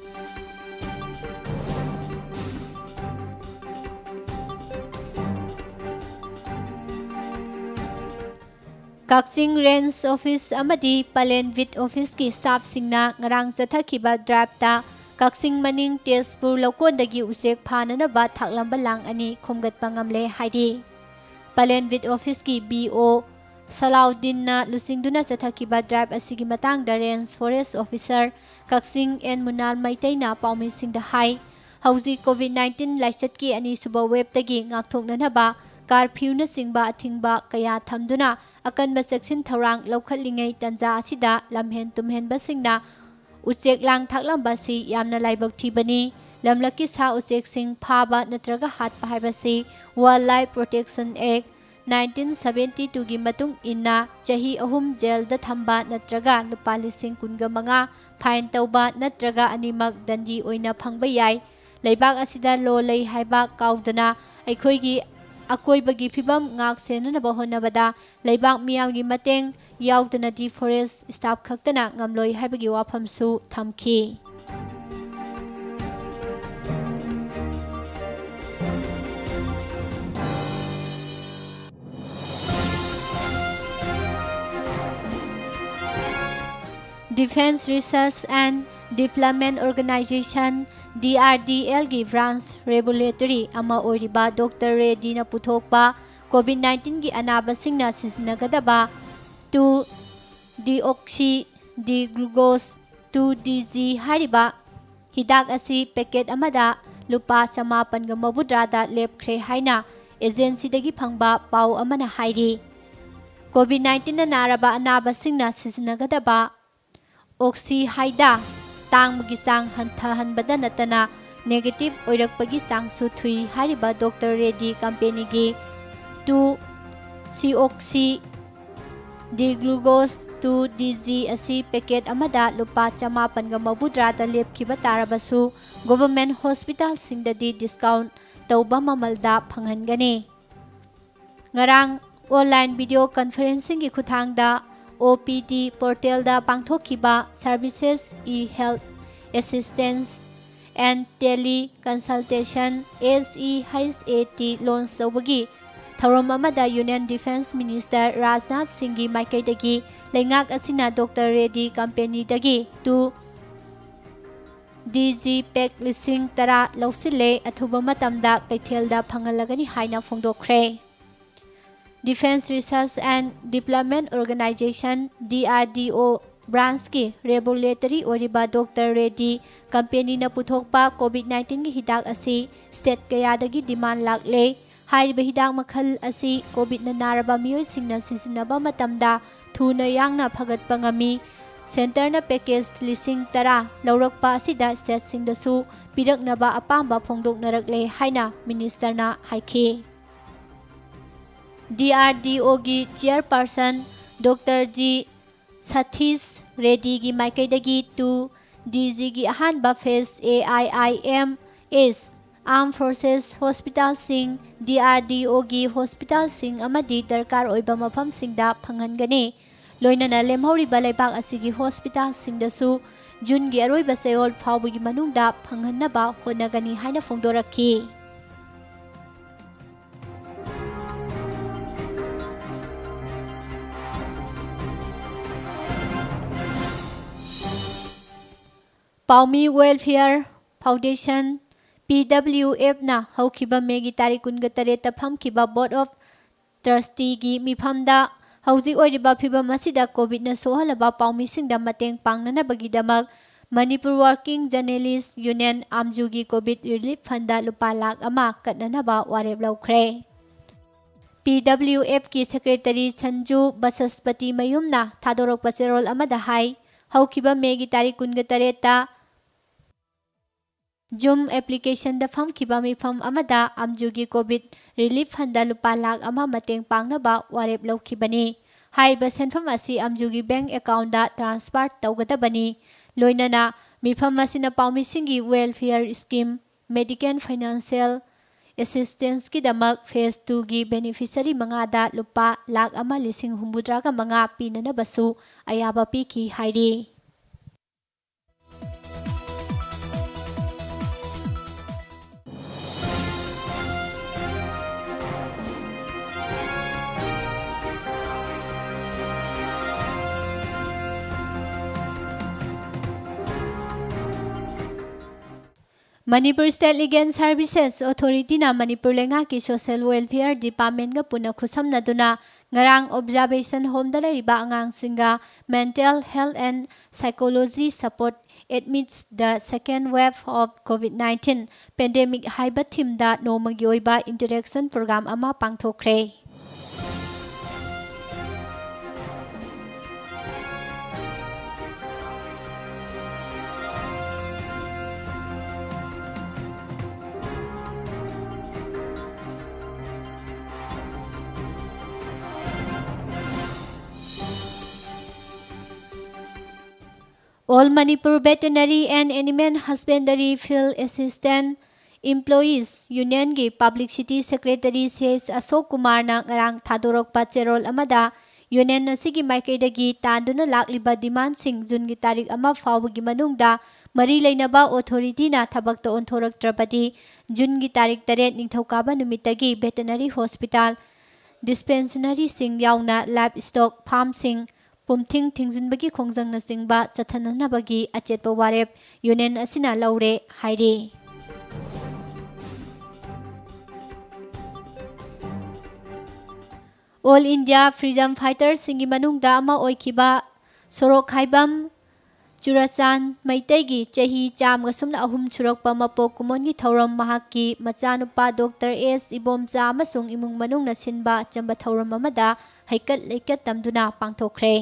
ꯀꯛꯆꯤꯡ Range Office ꯑꯃꯗꯤ ꯄꯂꯦꯟ Beat Officeꯀꯤ staffꯁꯤꯡꯅ ꯉꯔꯥꯡ ꯆꯠꯊꯈꯤꯕ driveꯇ ꯀꯛꯆꯤꯡ ꯃꯅꯤꯡ ꯇꯦꯖꯄꯨꯔ ꯂꯧꯀꯣꯟꯗꯒꯤ ꯎꯆꯦꯛ ꯐꯥꯅꯅꯕ ꯊꯥꯛꯂꯝꯕ ꯂꯥꯡ ꯑꯅꯤ ꯈꯣꯝꯒꯠꯄ ꯉꯝꯂꯦ ꯍꯥꯏꯔꯤ꯫ ꯄꯂꯦꯟ Beat Officeꯀꯤ B O ꯁꯂꯥꯎꯗꯤꯟꯅ ꯂꯨꯆꯤꯡꯗꯨꯅ ꯆꯠꯊꯈꯤꯕ drive ꯑꯁꯤꯒꯤ ꯃꯇꯥꯡꯗ Range Forest Officer Kakching N Munal ꯃꯩꯇꯩꯅ ꯄꯥꯎꯃꯤꯁꯤꯡꯗ ꯍꯥꯏ꯫ ꯍꯧꯖꯤꯛ COVID nineteen ꯂꯥꯏꯆꯠꯀꯤ ꯑꯅꯤꯁꯨꯕ ꯋꯦꯕꯇꯒꯤ ꯉꯥꯛꯊꯣꯛꯅꯅꯕ ꯀꯥꯔꯐ꯭ꯌꯨꯅꯆꯤꯡꯕ ꯑꯊꯤꯡꯕ ꯀꯌꯥ ꯊꯝꯗꯨꯅ ꯑꯀꯟꯕ ꯆꯦꯛꯁꯤꯟ ꯊꯧꯔꯥꯡ ꯂꯧꯈꯠꯂꯤꯉꯩ ꯇꯥꯟꯖꯥ ꯑꯁꯤꯗ ꯂꯝꯍꯦꯟ ꯇꯨꯝꯍꯦꯟꯕꯁꯤꯡꯅ ꯎꯆꯦꯛ ꯂꯥꯡ ꯊꯥꯛꯂꯝꯕ ꯑꯁꯤ ꯌꯥꯝꯅ ꯂꯥꯏꯕꯛ ꯊꯤꯕꯅꯤ꯫ ꯂꯝꯂꯛꯀꯤ ꯁꯥ ꯎꯆꯦꯛꯁꯤꯡ ꯐꯥꯕ ꯅꯠꯇ꯭ꯔꯒ ꯍꯥꯠꯄ ꯍꯥꯏꯕꯁꯤ Wildlife Protection Act nineteen seventy twoꯒꯤ ꯃꯇꯨꯡ ꯏꯟꯅ ꯆꯍꯤ ꯑꯍꯨꯝ ꯖꯦꯜꯗ ꯊꯝꯕ ꯅꯠꯇ꯭ꯔꯒ ꯂꯨꯄꯥ ꯂꯤꯁꯤꯡ ꯀꯨꯟꯒ ꯃꯉꯥ ꯐꯥꯏꯟ ꯇꯧꯕ ꯅꯠꯇ꯭ꯔꯒ ꯑꯅꯤꯃꯛ ꯗꯟꯗꯤ ꯑꯣꯏꯅ ꯐꯪꯕ ꯌꯥꯏ꯫ ꯂꯩꯕꯥꯛ ꯑꯁꯤꯗ law ꯂꯩ ꯍꯥꯏꯕ ꯀꯥꯎꯗꯅ ꯑꯩꯈꯣꯏꯒꯤ ꯑꯀꯣꯏꯕꯒꯤ ꯐꯤꯕꯝ ꯉꯥꯛ ꯁꯦꯟꯅꯅꯕ ꯍꯣꯠꯅꯕꯗ ꯂꯩꯕꯥꯛ ꯃꯤꯌꯥꯝꯒꯤ ꯃꯇꯦꯡ ꯌꯥꯎꯗꯅꯗꯤ forest staff ꯈꯛꯇꯅ ꯉꯝꯂꯣꯏ ꯍꯥꯏꯕꯒꯤ ꯋꯥꯐꯝꯁꯨ ꯊꯝꯈꯤ꯫ Defence Research and Development Organisation, DRDL ꯒꯤ branch laboratory ꯑꯃ ꯑꯣꯏꯔꯤꯕ Doctor Reddy ꯅ ꯄꯨꯊꯣꯛꯄ COVID nineteen ꯒꯤ ꯑꯅꯥꯕꯁꯤꯡꯅ ꯁꯤꯖꯤꯟꯅꯒꯗꯕ two deoxy D glucose two D G ꯍꯥꯏꯔꯤꯕ ꯍꯤꯗꯥꯛ ꯑꯁꯤ packet ꯑꯃꯗ ꯂꯨꯄꯥ ꯆꯃꯥꯄꯟꯒ ꯃꯧꯗ꯭ꯔꯥꯗ ꯂꯦꯞꯈ꯭ꯔꯦ ꯍꯥꯏꯅ agency ꯗꯒꯤ ꯐꯪꯕ ꯄꯥꯎ ꯑꯃꯅ ꯍꯥꯏꯔꯤ꯫ COVID nineteen ꯅ ꯅꯥꯔꯕ ꯑꯅꯥꯕꯁꯤꯡꯅ ꯁꯤꯖꯤꯟꯅꯒꯗꯕ ꯑꯣꯛꯁꯤ ꯍꯥꯏꯗ ꯇꯥꯡꯕꯒꯤ ꯆꯥꯡ ꯍꯟꯊꯍꯟꯕꯗ ꯅꯠꯇꯅ negative ꯑꯣꯏꯔꯛꯄꯒꯤ ꯆꯥꯡꯁꯨ ꯊꯨꯏ ꯍꯥꯏꯔꯤꯕ Doctor Reddy company ꯒꯤ two deoxy D glucose two D G ꯑꯁꯤ packet ꯑꯃꯗ ꯂꯨꯄꯥ ꯆꯃꯥꯄꯟꯒ ꯃꯧꯗ꯭ꯔꯥꯗ ꯂꯦꯞꯈꯤꯕ ꯇꯥꯔꯕꯁꯨ, government hospital ꯁꯤꯡꯗꯗꯤ discount ꯇꯧꯕ ꯃꯃꯜꯗ ꯐꯪꯍꯟꯒꯅꯤ꯫ ꯉꯔꯥꯡ online video conferencing ꯒꯤ ꯈꯨꯠꯊꯥꯡꯗ OPD portal ꯗ ꯄꯥꯡꯊꯣꯛꯈꯤꯕ Services e-Health Assistance and Tele Consultation, S E H A T, launch ꯇꯧꯕꯒꯤ ꯊꯧꯔꯝ ꯑꯃꯗ Union Defence Minister ꯔꯥꯖꯅꯥꯊ ꯁꯤꯡꯒꯤ ꯃꯥꯏꯀꯩꯗꯒꯤ ꯂꯩꯉꯥꯛ ꯑꯁꯤꯅ Doctor Reddy company ꯗꯒꯤ two D G pack ꯂꯤꯁꯤꯡ ꯇꯔꯥ ꯂꯧꯁꯤꯜꯂꯦ, ꯑꯊꯨꯕ ꯃꯇꯝꯗ ꯀꯩꯊꯦꯜꯗ ꯐꯪꯍꯜꯂꯒꯅꯤ ꯍꯥꯏꯅ ꯐꯣꯡꯗꯣꯛꯈ꯭ꯔꯦ꯫ Defence Research and Development Organisation, D R D O, ꯕ꯭ꯔꯥꯟꯁꯀꯤ ꯔꯦꯒꯨꯂꯦꯇꯔꯤ ꯑꯣꯏꯔꯤꯕ ꯗꯣꯛꯇꯔ ꯔꯦꯗꯤ ꯀꯝꯄꯦꯅꯤꯅ ꯄꯨꯊꯣꯛꯄ ꯀꯣꯚꯤꯗ ꯅꯥꯏꯟꯇꯤꯟꯒꯤ ꯍꯤꯗꯥꯛ ꯑꯁꯤ ꯁ꯭ꯇꯦꯠ ꯀꯌꯥꯗꯒꯤ ꯗꯤꯃꯥꯟ ꯂꯥꯛꯂꯦ꯫ ꯍꯥꯏꯔꯤꯕ ꯍꯤꯗꯥꯛ ꯃꯈꯜ ꯑꯁꯤ ꯀꯣꯚꯤꯗꯅ ꯅꯥꯔꯕ ꯃꯤꯑꯣꯏꯁꯤꯡꯅ ꯁꯤꯖꯤꯟꯅꯕ ꯃꯇꯝꯗ ꯊꯨꯅ ꯌꯥꯡꯅ ꯐꯒꯠꯄ ꯉꯝꯃꯤ꯫ ꯁꯦꯟꯇꯔꯅ ꯄꯦꯀꯦꯖ ꯂꯤꯁꯤꯡ ꯇꯔꯥ ꯂꯧꯔꯛꯄ ꯑꯁꯤꯗ ꯁ꯭ꯇꯦꯠꯁꯤꯡꯗꯁꯨ ꯄꯤꯔꯛꯅꯕ ꯑꯄꯥꯝꯕ ꯐꯣꯡꯗꯣꯛꯅꯔꯛꯂꯦ ꯍꯥꯏꯅ ꯃꯤꯅꯤꯁꯇꯔꯅ ꯍꯥꯏꯈꯤ꯫ ꯗꯤ ꯑꯥꯔ ꯗꯤ ꯑꯣꯒꯤ ꯆꯤꯌꯔꯄꯥꯔꯁꯟ ꯗꯣꯛꯇꯔ ꯖꯤ ꯁꯊꯤꯁ ꯔꯦꯗꯤꯒꯤ ꯃꯥꯏꯀꯩꯗꯒꯤ ꯇꯨ ꯗꯤ ꯖꯤꯒꯤ ꯑꯍꯥꯟꯕ phase A I I M S, ꯑꯥꯔꯝ forces ꯍꯣꯁꯄꯤꯇꯥꯜꯁꯤꯡ, ꯗꯤ ꯑꯥꯔ ꯗꯤ ꯑꯣꯒꯤ ꯍꯣꯁꯄꯤꯇꯥꯜꯁꯤꯡ ꯑꯃꯗꯤ ꯗꯔꯀꯥꯔ ꯑꯣꯏꯕ ꯃꯐꯝꯁꯤꯡꯗ ꯐꯪꯍꯟꯒꯅꯤ꯫ ꯂꯣꯏꯅꯅ ꯂꯦꯝꯍꯧꯔꯤꯕ ꯂꯩꯕꯥꯛ ꯑꯁꯤꯒꯤ ꯍꯣꯁꯄꯤꯇꯥꯜꯁꯤꯡꯗꯁꯨ ꯖꯨꯟꯒꯤ ꯑꯔꯣꯏꯕ ꯆꯌꯣꯜ ꯐꯥꯎꯕꯒꯤ ꯃꯅꯨꯡꯗ ꯐꯪꯍꯟꯅꯕ ꯍꯣꯠꯅꯒꯅꯤ ꯍꯥꯏꯅ ꯐꯣꯡꯗꯣꯔꯛꯈꯤ꯫ ꯄꯥꯎꯃꯤ ꯋꯦꯜꯐꯤꯌꯔ ꯐꯥꯎꯟꯗꯦꯁꯟ, ꯄꯤ ꯗꯕ꯭ꯂꯤꯌꯨ ꯑꯦꯐꯅ ꯍꯧꯈꯤꯕ ꯃꯦꯒꯤ ꯇꯥꯔꯤꯛ ꯀꯨꯟꯒ ꯇꯔꯦꯠꯇ ꯐꯝꯈꯤꯕ ꯕꯣꯔꯗ ꯑꯣꯐ ꯇ꯭ꯔꯁꯇꯤꯒꯤ ꯃꯤꯐꯝꯗ ꯍꯧꯖꯤꯛ ꯑꯣꯏꯔꯤꯕ ꯐꯤꯚꯝ ꯑꯁꯤꯗ ꯀꯣꯚꯤꯗꯅ ꯁꯣꯛꯍꯜꯂꯕ ꯄꯥꯎꯃꯤꯁꯤꯡꯗ ꯃꯇꯦꯡ ꯄꯥꯡꯅꯅꯕꯒꯤꯗꯃꯛ ꯃꯅꯤꯄꯨꯔ ꯋꯥꯔꯀꯤꯡ ꯖꯔꯅꯦꯂꯤꯁ ꯌꯨꯅꯤꯌꯟ, ꯑꯥꯝꯖꯨꯒꯤ ꯀꯣꯚꯤꯗ ꯔꯤꯂꯤꯐ ꯐꯟꯗ ꯂꯨꯄꯥ ꯂꯥꯈ ꯑꯃ ꯀꯠꯅꯅꯕ ꯋꯥꯔꯦꯞ ꯂꯧꯈ꯭ꯔꯦ꯫ ꯄꯤ ꯗꯕ꯭ꯂꯤꯌꯨ ꯑꯦꯐꯀꯤ ꯁꯦꯀ꯭ꯔꯦꯇꯔꯤ ꯁꯟꯖꯨ ꯕꯁꯁꯄꯇꯤ ꯃꯌꯨꯝꯅ ꯊꯥꯗꯣꯔꯛꯄ ꯆꯦꯔꯣꯜ ꯑꯃꯗ ꯍꯥꯏ, ꯍꯧꯈꯤꯕ ꯃꯦꯒꯤ ꯇꯥꯔꯤꯛ ꯀꯨꯟꯒ ꯇꯔꯦꯠꯇ ꯖꯨꯝ ꯑꯦꯄ꯭ꯂꯤꯀꯦꯁꯟꯗ ꯐꯝꯈꯤꯕ ꯃꯤꯐꯝ ꯑꯃꯗ ꯑꯥꯝꯖꯨꯒꯤ ꯀꯣꯚꯤꯗ ꯔꯤꯂꯤꯐ ꯐꯟꯗ ꯂꯨꯄꯥ ꯂꯥꯈ ꯑꯃ ꯃꯇꯦꯡ ꯄꯥꯡꯅꯕ ꯋꯥꯔꯦꯞ ꯂꯧꯈꯤꯕꯅꯤ꯫ ꯍꯥꯏꯔꯤꯕ ꯁꯦꯟꯐꯝ ꯑꯁꯤ ꯑꯥꯝꯖꯨꯒꯤ ꯕꯦꯡꯛ ꯑꯦꯀꯥꯎꯟꯗ ꯇ꯭ꯔꯥꯟꯁꯐꯔ ꯇꯧꯒꯗꯕꯅꯤ꯫ ꯂꯣꯏꯅꯅ ꯃꯤꯐꯝ ꯑꯁꯤꯅ ꯄꯥꯎꯃꯤꯁꯤꯡꯒꯤ ꯋꯦꯜꯐꯤꯌꯔ ꯁ꯭ꯀꯤꯝ, ꯃꯦꯗꯤꯀꯦꯜ ꯐꯥꯏꯅꯥꯟꯁꯤꯌꯦꯜ ꯑꯦꯁꯤꯁꯇꯦꯟꯁꯀꯤꯗꯃꯛ ꯐꯦꯖ ꯇꯨꯒꯤ ꯕꯦꯅꯤꯐꯤꯁꯔꯤ ꯃꯉꯥꯗ ꯂꯨꯄꯥ ꯂꯥꯈ ꯑꯃ ꯂꯤꯁꯤꯡ ꯍꯨꯝꯐꯨꯇꯔꯥꯒ ꯃꯉꯥ ꯄꯤꯅꯅꯕꯁꯨ ꯑꯌꯥꯕ ꯄꯤꯈꯤ ꯍꯥꯏꯔꯤ꯫ Manipur State Legal Services Authority-ꯅ Manipur ꯂꯩꯉꯥꯛꯀꯤ Social Welfare Department-ꯒ ꯄꯨꯟꯅ ꯈꯨꯠꯁꯝꯅꯗꯨꯅ ꯉꯔꯥꯡ Observation Home-ꯗ ꯂꯩꯔꯤꯕ ꯑꯉꯥꯡꯁꯤꯡꯒ Mental Health and Psychology Support Amidst the Second Wave of COVID nineteen Pandemic ꯍꯥꯏꯕ theme-ꯗ ꯅꯣꯡꯃꯒꯤ ꯑꯣꯏꯕ interaction program ꯑꯃ ꯄꯥꯡꯊꯣꯛꯈ꯭ꯔꯦ꯫ All Manipur Veterinary and Animal Husbandry Field Assistant Employees Union-ꯒꯤ Publicity Secretary C S ꯑꯁꯣꯛ ꯀꯨꯃꯥꯔꯅ ꯉꯔꯥꯡ ꯊꯥꯗꯣꯔꯛꯄ ꯆꯦꯔꯣꯜ ꯑꯃꯗ, union ꯑꯁꯤꯒꯤ ꯃꯥꯏꯀꯩꯗꯒꯤ ꯇꯥꯟꯗꯨꯅ ꯂꯥꯛꯂꯤꯕ demand-ꯁꯤꯡ ꯖꯨꯟꯒꯤ ꯇꯥꯔꯤꯛ ꯑꯃ ꯐꯥꯎꯕꯒꯤ ꯃꯅꯨꯡꯗ ꯃꯔꯤ ꯂꯩꯅꯕ authority-ꯅ ꯊꯕꯛꯇ ꯑꯣꯟꯊꯣꯔꯛꯇ꯭ꯔꯕꯗꯤ, ꯖꯨꯟꯒꯤ ꯇꯥꯔꯤꯛ ꯇꯔꯦꯠ ꯅꯤꯡꯊꯧꯀꯥꯕ ꯅꯨꯃꯤꯠꯇꯒꯤ veterinary hospital, dispensary-ꯁꯤꯡ ꯌꯥꯎꯅ livestock farm-ꯁꯤꯡ ꯄꯨꯝꯊꯤꯡ ꯊꯤꯡꯖꯤꯟꯕꯒꯤ ꯈꯣꯡꯖꯪꯅꯆꯤꯡꯕ ꯆꯠꯊꯅꯅꯕꯒꯤ ꯑꯆꯦꯠꯄ ꯋꯥꯔꯦꯞ union ꯑꯁꯤꯅ ꯂꯧꯔꯦ ꯍꯥꯏꯔꯤ꯫ All India Freedom Fighter-ꯁꯤꯡꯒꯤ ꯃꯅꯨꯡꯗ ꯑꯃ ꯑꯣꯏꯈꯤꯕ ꯁꯣꯔꯣꯛꯈꯥꯏꯕꯝ ꯆꯨꯔꯥꯆꯥꯟ ꯃꯩꯇꯩꯒꯤ ꯆꯍꯤ ꯆꯥꯝꯃꯒ ꯁꯨꯞꯅ ꯑꯍꯨꯝ ꯁꯨꯔꯛꯄ ꯃꯄꯣꯛ ꯀꯨꯝꯑꯣꯟꯒꯤ ꯊꯧꯔꯝ ꯃꯍꯥꯛꯀꯤ ꯃꯆꯥꯅꯨꯄꯥ ꯗꯣꯛꯇꯔ ꯑꯦꯁ ꯏꯕꯣꯝꯆꯥ ꯑꯃꯁꯨꯡ ꯏꯃꯨꯡ ꯃꯅꯨꯡꯅ ꯁꯤꯟꯕ ꯑꯆꯝꯕ ꯊꯧꯔꯝ ꯑꯃꯗ ꯍꯩꯀꯠ ꯂꯩꯀꯠ ꯇꯝꯗꯨꯅ ꯄꯥꯡꯊꯣꯛꯈ꯭ꯔꯦ꯫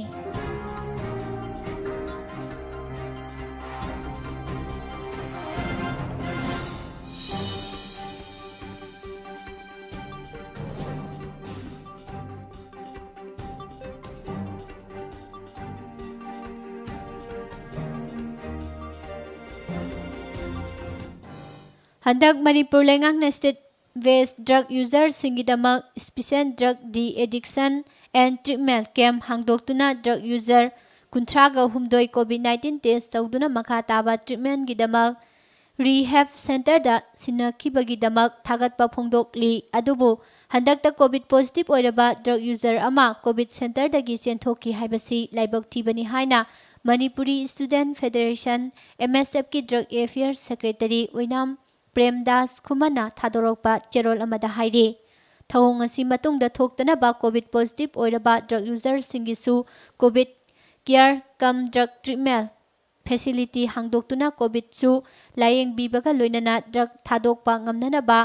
ꯍꯟꯗꯛ ꯃꯅꯤꯄꯨꯔ ꯂꯩꯉꯥꯛꯅ state-based drug user-ꯁꯤꯡꯒꯤꯗꯃꯛ special drug de-addiction and treatment camp ꯍꯥꯡꯗꯣꯛꯇꯨꯅ drug user ꯀꯨꯟꯊ꯭ꯔꯥꯒ ꯍꯨꯝꯗꯣꯏ COVID nineteen test ꯇꯧꯗꯨꯅ ꯃꯈꯥ ꯇꯥꯕ treatment-ꯒꯤꯗꯃꯛ rehab center-ꯗ ꯁꯤꯟꯅꯈꯤꯕꯒꯤꯗꯃꯛ ꯊꯥꯒꯠꯄ ꯐꯣꯡꯗꯣꯛꯂꯤ꯫ ꯑꯗꯨꯕꯨ ꯍꯟꯗꯛꯇ COVID positive ꯑꯣꯏꯔꯕ drug user ꯑꯃ COVID center-ꯗꯒꯤ ꯆꯦꯟꯊꯣꯛꯈꯤ ꯍꯥꯏꯕꯁꯤ ꯂꯥꯏꯕꯛ ꯊꯤꯕꯅꯤ ꯍꯥꯏꯅ Manipuri Student Federation, M S F ꯀꯤ Drug Affairs Secretary ꯑꯣꯏꯅꯥꯝ ꯄ꯭ꯔꯦꯝꯗꯥꯁ ꯈꯨꯃꯟꯅ ꯊꯥꯗꯣꯔꯛꯄ ꯆꯦꯔꯣꯜ ꯑꯃꯗ ꯍꯥꯏꯔꯤ꯫ ꯊꯧꯑꯣꯡ ꯑꯁꯤ ꯃꯇꯨꯡꯗ ꯊꯣꯛꯇꯅꯕ COVID positive ꯑꯣꯏꯔꯕ drug userꯁꯤꯡꯒꯤꯁꯨ COVID care cum drug treatment facility ꯍꯥꯡꯗꯣꯛꯇꯨꯅ COVIDꯁꯨ ꯂꯥꯌꯦꯡꯕꯤꯕꯒ ꯂꯣꯏꯅꯅ drug ꯊꯥꯗꯣꯛꯄ ꯉꯝꯅꯅꯕ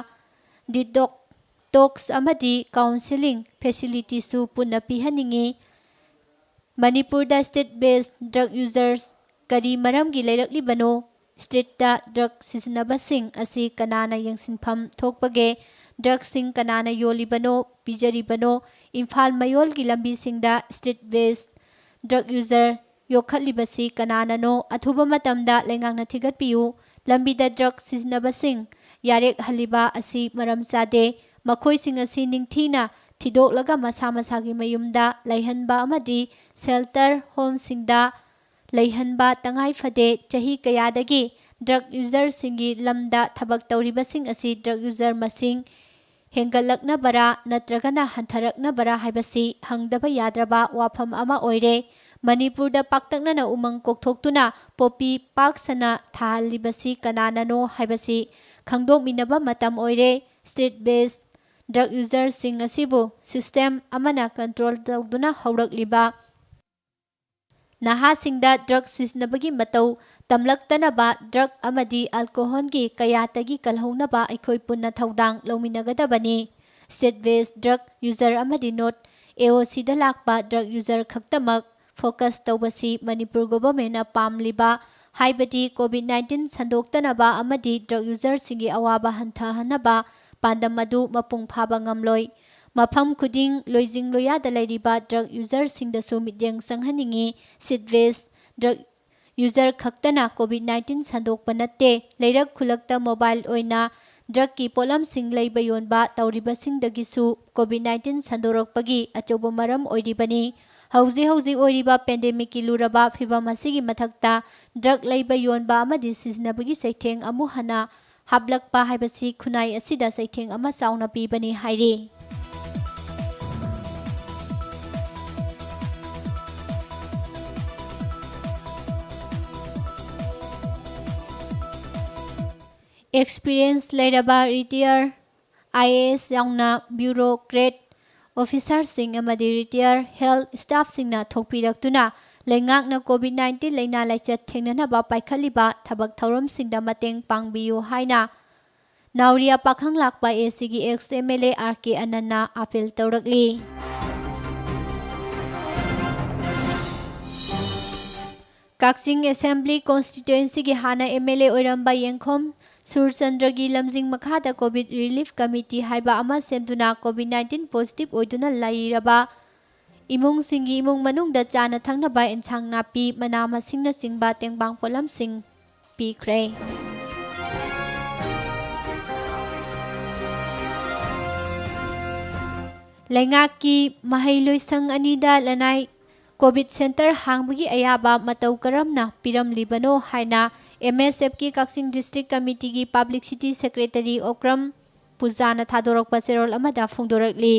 detox ꯑꯃꯗꯤ counselling facilityꯁꯨ ꯄꯨꯟꯅ ꯄꯤꯍꯟꯅꯤꯡꯏ꯫ ꯃꯅꯤꯄꯨꯔꯗ state based drug users ꯀꯔꯤ ꯃꯔꯝꯒꯤ ꯂꯩꯔꯛꯂꯤꯕꯅꯣ? Streetꯇ drug ꯁꯤꯖꯤꯟꯅꯕꯁꯤꯡ ꯑꯁꯤ ꯀꯅꯥꯅ ꯌꯦꯡꯁꯤꯟꯐꯝ ꯊꯣꯛꯄꯒꯦ? Drugꯁꯤꯡ ꯀꯅꯥꯅ ꯌꯣꯜꯂꯤꯕꯅꯣ, ꯄꯤꯖꯔꯤꯕꯅꯣ? Imphal ꯃꯌꯣꯜꯒꯤ ꯂꯝꯕꯤꯁꯤꯡꯗ street based drug user ꯌꯣꯛꯈꯠꯂꯤꯕꯁꯤ ꯀꯅꯥꯅꯅꯣ? ꯑꯊꯨꯕ ꯃꯇꯝꯗ ꯂꯩꯉꯥꯛꯅ ꯊꯤꯒꯠꯄꯤꯌꯨ꯫ ꯂꯝꯕꯤꯗ drug ꯁꯤꯖꯤꯟꯅꯕꯁꯤꯡ ꯌꯥꯔꯦꯛꯍꯜꯂꯤꯕ ꯑꯁꯤ ꯃꯔꯝ ꯆꯥꯗꯦ꯫ ꯃꯈꯣꯏꯁꯤꯡ ꯑꯁꯤ ꯅꯤꯡꯊꯤꯅ ꯊꯤꯗꯣꯛꯂꯒ ꯃꯁꯥ ꯃꯁꯥꯒꯤ ꯃꯌꯨꯝꯗ ꯂꯩꯍꯟꯕ ꯑꯃꯗꯤ shelter homeꯁꯤꯡꯗ ꯂꯩꯍꯟꯕ ꯇꯉꯥꯏ ꯐꯗꯦ꯫ ꯆꯍꯤ ꯀꯌꯥꯗꯒꯤ drug userꯁꯤꯡꯒꯤ ꯂꯝꯗ ꯊꯕꯛ ꯇꯧꯔꯤꯕꯁꯤꯡ ꯑꯁꯤ drug user ꯃꯁꯤꯡ ꯍꯦꯟꯒꯠꯂꯛꯅꯕꯔꯥ ꯅꯠꯇ꯭ꯔꯒꯅ ꯍꯟꯊꯔꯛꯅꯕꯔꯥ ꯍꯥꯏꯕꯁꯤ ꯍꯪꯗꯕ ꯌꯥꯗ꯭ꯔꯕ ꯋꯥꯐꯝ ꯑꯃ ꯑꯣꯏꯔꯦ꯫ ꯃꯅꯤꯄꯨꯔꯗ ꯄꯥꯛꯇꯛꯅꯅ ꯎꯃꯪ ꯀꯣꯛꯊꯣꯛꯇꯨꯅ ꯄꯣꯄꯤ ꯄꯥꯛ ꯁꯟꯅ ꯊꯥꯍꯜꯂꯤꯕꯁꯤ ꯀꯅꯥꯅꯅꯣ ꯍꯥꯏꯕꯁꯤ ꯈꯪꯗꯣꯛꯃꯤꯟꯅꯕ ꯃꯇꯝ ꯑꯣꯏꯔꯦ꯫ Street based drug userꯁꯤꯡ ꯑꯁꯤꯕꯨ system ꯑꯃꯅ control ꯇꯧꯗꯨꯅ ꯍꯧꯔꯛꯂꯤꯕ ꯅꯍꯥꯁꯤꯡꯗ drug ꯁꯤꯖꯤꯟꯅꯕꯒꯤ ꯃꯇꯧ ꯇꯝꯂꯛꯇꯅꯕ drug ꯑꯃꯗꯤ alcoholꯒꯤ ꯀꯌꯥꯠꯇꯒꯤ ꯀꯜꯍꯧꯅꯕ ꯑꯩꯈꯣꯏ ꯄꯨꯟꯅ ꯊꯧꯗꯥꯡ ꯂꯧꯃꯤꯟꯅꯒꯗꯕꯅꯤ꯫ Street based drug user ꯑꯃꯗꯤ not AOCꯗ ꯂꯥꯛꯄ drug user ꯈꯛꯇꯃꯛ focus ꯇꯧꯕꯁꯤ ꯃꯅꯤꯄꯨꯔ governmentꯅ ꯄꯥꯝꯂꯤꯕ, ꯍꯥꯏꯕꯗꯤ COVID nineteen ꯁꯟꯗꯣꯛꯇꯅꯕ ꯑꯃꯗꯤ drug userꯁꯤꯡꯒꯤ ꯑꯋꯥꯕ ꯍꯟꯊꯍꯟꯅꯕ ꯄꯥꯟꯗꯝ ꯑꯗꯨ ꯃꯄꯨꯡ ꯐꯥꯕ ꯉꯝꯂꯣꯏ꯫ ꯃꯐꯝ ꯈꯨꯗꯤꯡ ꯂꯣꯏꯖꯤꯡ ꯂꯣꯌꯥꯗ ꯂꯩꯔꯤꯕ drug userꯁꯤꯡꯗꯁꯨ ꯃꯤꯠꯌꯦꯡ ꯆꯪꯍꯟꯅꯤꯡꯏ꯫ Street based drug user ꯈꯛꯇꯅ COVID nineteen ꯁꯟꯗꯣꯛꯄ ꯅꯠꯇꯦ꯫ ꯂꯩꯔꯛ ꯈꯨꯜꯂꯛꯇ mobile ꯑꯣꯏꯅ drugꯀꯤ ꯄꯣꯠꯂꯝꯁꯤꯡ ꯂꯩꯕ ꯌꯣꯟꯕ ꯇꯧꯔꯤꯕꯁꯤꯡꯗꯒꯤꯁꯨ COVID nineteen ꯁꯟꯗꯣꯔꯛꯄꯒꯤ ꯑꯆꯧꯕ ꯃꯔꯝ ꯑꯣꯏꯔꯤꯕꯅꯤ꯫ ꯍꯧꯖꯤꯛ ꯍꯧꯖꯤꯛ ꯑꯣꯏꯔꯤꯕ pandemicꯀꯤ ꯂꯨꯔꯕ ꯐꯤꯚꯝ ꯑꯁꯤꯒꯤ ꯃꯊꯛꯇ drug ꯂꯩꯕ ꯌꯣꯟꯕ ꯑꯃꯗꯤ ꯁꯤꯖꯤꯟꯅꯕꯒꯤ ꯆꯩꯊꯦꯡ ꯑꯃꯨꯛ ꯍꯟꯅ ꯍꯥꯞꯂꯛꯄ ꯍꯥꯏꯕꯁꯤ ꯈꯨꯟꯅꯥꯏ ꯑꯁꯤꯗ ꯆꯩꯊꯦꯡ ꯑꯃ ꯆꯥꯎꯅ ꯄꯤꯕꯅꯤ ꯍꯥꯏꯔꯤ꯫ ꯑꯦꯛꯁꯄꯤꯔꯤꯌꯦꯟꯁ ꯂꯩꯔꯕ ꯔꯤꯇꯤꯌꯔ ꯑꯥꯏ ꯑꯦ ꯑꯦꯁ ꯌꯥꯎꯅ ꯕ꯭ꯌꯨꯔꯣꯀ꯭ꯔꯦꯠ ꯑꯣꯐꯤꯁꯥꯔꯁꯤꯡ ꯑꯃꯗꯤ ꯔꯤꯇꯤꯌꯔ ꯍꯦꯜꯊ ꯁ꯭ꯇꯥꯐꯁꯤꯡꯅ ꯊꯣꯛꯄꯤꯔꯛꯇꯨꯅ ꯂꯩꯉꯥꯛꯅ ꯀꯣꯚꯤꯗ ꯅꯥꯏꯟꯇꯤꯟ ꯂꯥꯏꯅꯥ ꯂꯥꯏꯆꯠ ꯊꯦꯡꯅꯅꯕ ꯄꯥꯏꯈꯠꯂꯤꯕ ꯊꯕꯛ ꯊꯧꯔꯝꯁꯤꯡꯗ ꯃꯇꯦꯡ ꯄꯥꯡꯕꯤꯌꯨ ꯍꯥꯏꯅ ꯅꯥꯎꯔꯤꯌꯥ ꯄꯥꯈꯪ ꯂꯥꯛꯄ ꯑꯦ ꯁꯤꯒꯤ ex M L A R K ꯑꯅꯟꯅ ꯑꯥꯄꯤꯜ ꯇꯧꯔꯛꯂꯤ꯫ ꯀꯛꯆꯤꯡ ꯑꯦꯁꯦꯝꯕ꯭ꯂꯤ ꯀꯣꯟꯁꯇꯤꯇ꯭ꯋꯦꯟꯁꯤꯒꯤ ꯍꯥꯟꯅ ꯑꯦꯝ ꯑꯦꯜ ꯑꯦ ꯑꯣꯏꯔꯝꯕ ꯌꯦꯡꯈꯣꯝ ꯁꯨꯔꯆꯟꯗ꯭ꯔꯒꯤ ꯂꯝꯖꯤꯡ ꯃꯈꯥꯗ ꯀꯣꯚꯤꯗ ꯔꯤꯂꯤꯐ ꯀꯃꯤꯇꯤ ꯍꯥꯏꯕ ꯑꯃ ꯁꯦꯝꯗꯨꯅ ꯀꯣꯚꯤꯗ ꯅꯥꯏꯟꯇꯤꯟ ꯄꯣꯖꯤꯇꯤꯚ ꯑꯣꯏꯗꯨꯅ ꯂꯩꯔꯕ ꯏꯃꯨꯡꯁꯤꯡꯒꯤ ꯏꯃꯨꯡ ꯃꯅꯨꯡꯗ ꯆꯥꯅ ꯊꯛꯅꯕ ꯏꯟꯁꯥꯡ ꯅꯥꯄꯤ, ꯃꯅꯥ ꯃꯁꯤꯡꯅꯆꯤꯡꯕ ꯇꯦꯡꯕꯥꯡ ꯄꯣꯠꯂꯝꯁꯤꯡ ꯄꯤꯈ꯭ꯔꯦ꯫ ꯂꯩꯉꯥꯛꯀꯤ ꯃꯍꯩ ꯂꯣꯏꯁꯪ ꯑꯅꯤꯗ ꯂꯅꯥꯏ ꯀꯣꯚꯤꯗ ꯁꯦꯟꯇꯔ ꯍꯥꯡꯕꯒꯤ ꯑꯌꯥꯕ ꯃꯇꯧ ꯀꯔꯝꯅ ꯄꯤꯔꯝꯂꯤꯕꯅꯣ ꯍꯥꯏꯅ ꯑꯦꯝ ꯑꯦꯁ ꯑꯦꯐꯀꯤ ꯀꯛꯆꯤꯡ ꯗꯤꯁꯇ꯭ꯔꯤꯛ ꯀꯃꯤꯇꯤꯒꯤ ꯄꯕ꯭ꯂꯤꯁꯤꯇꯤ ꯁꯦꯀ꯭ꯔꯦꯇꯔꯤ ꯑꯣꯀ꯭ꯔꯝ ꯄꯨꯖꯥꯅ ꯊꯥꯗꯣꯔꯛꯄ ꯆꯦꯔꯣꯜ ꯑꯃꯗ ꯐꯣꯡꯗꯣꯔꯛꯂꯤ꯫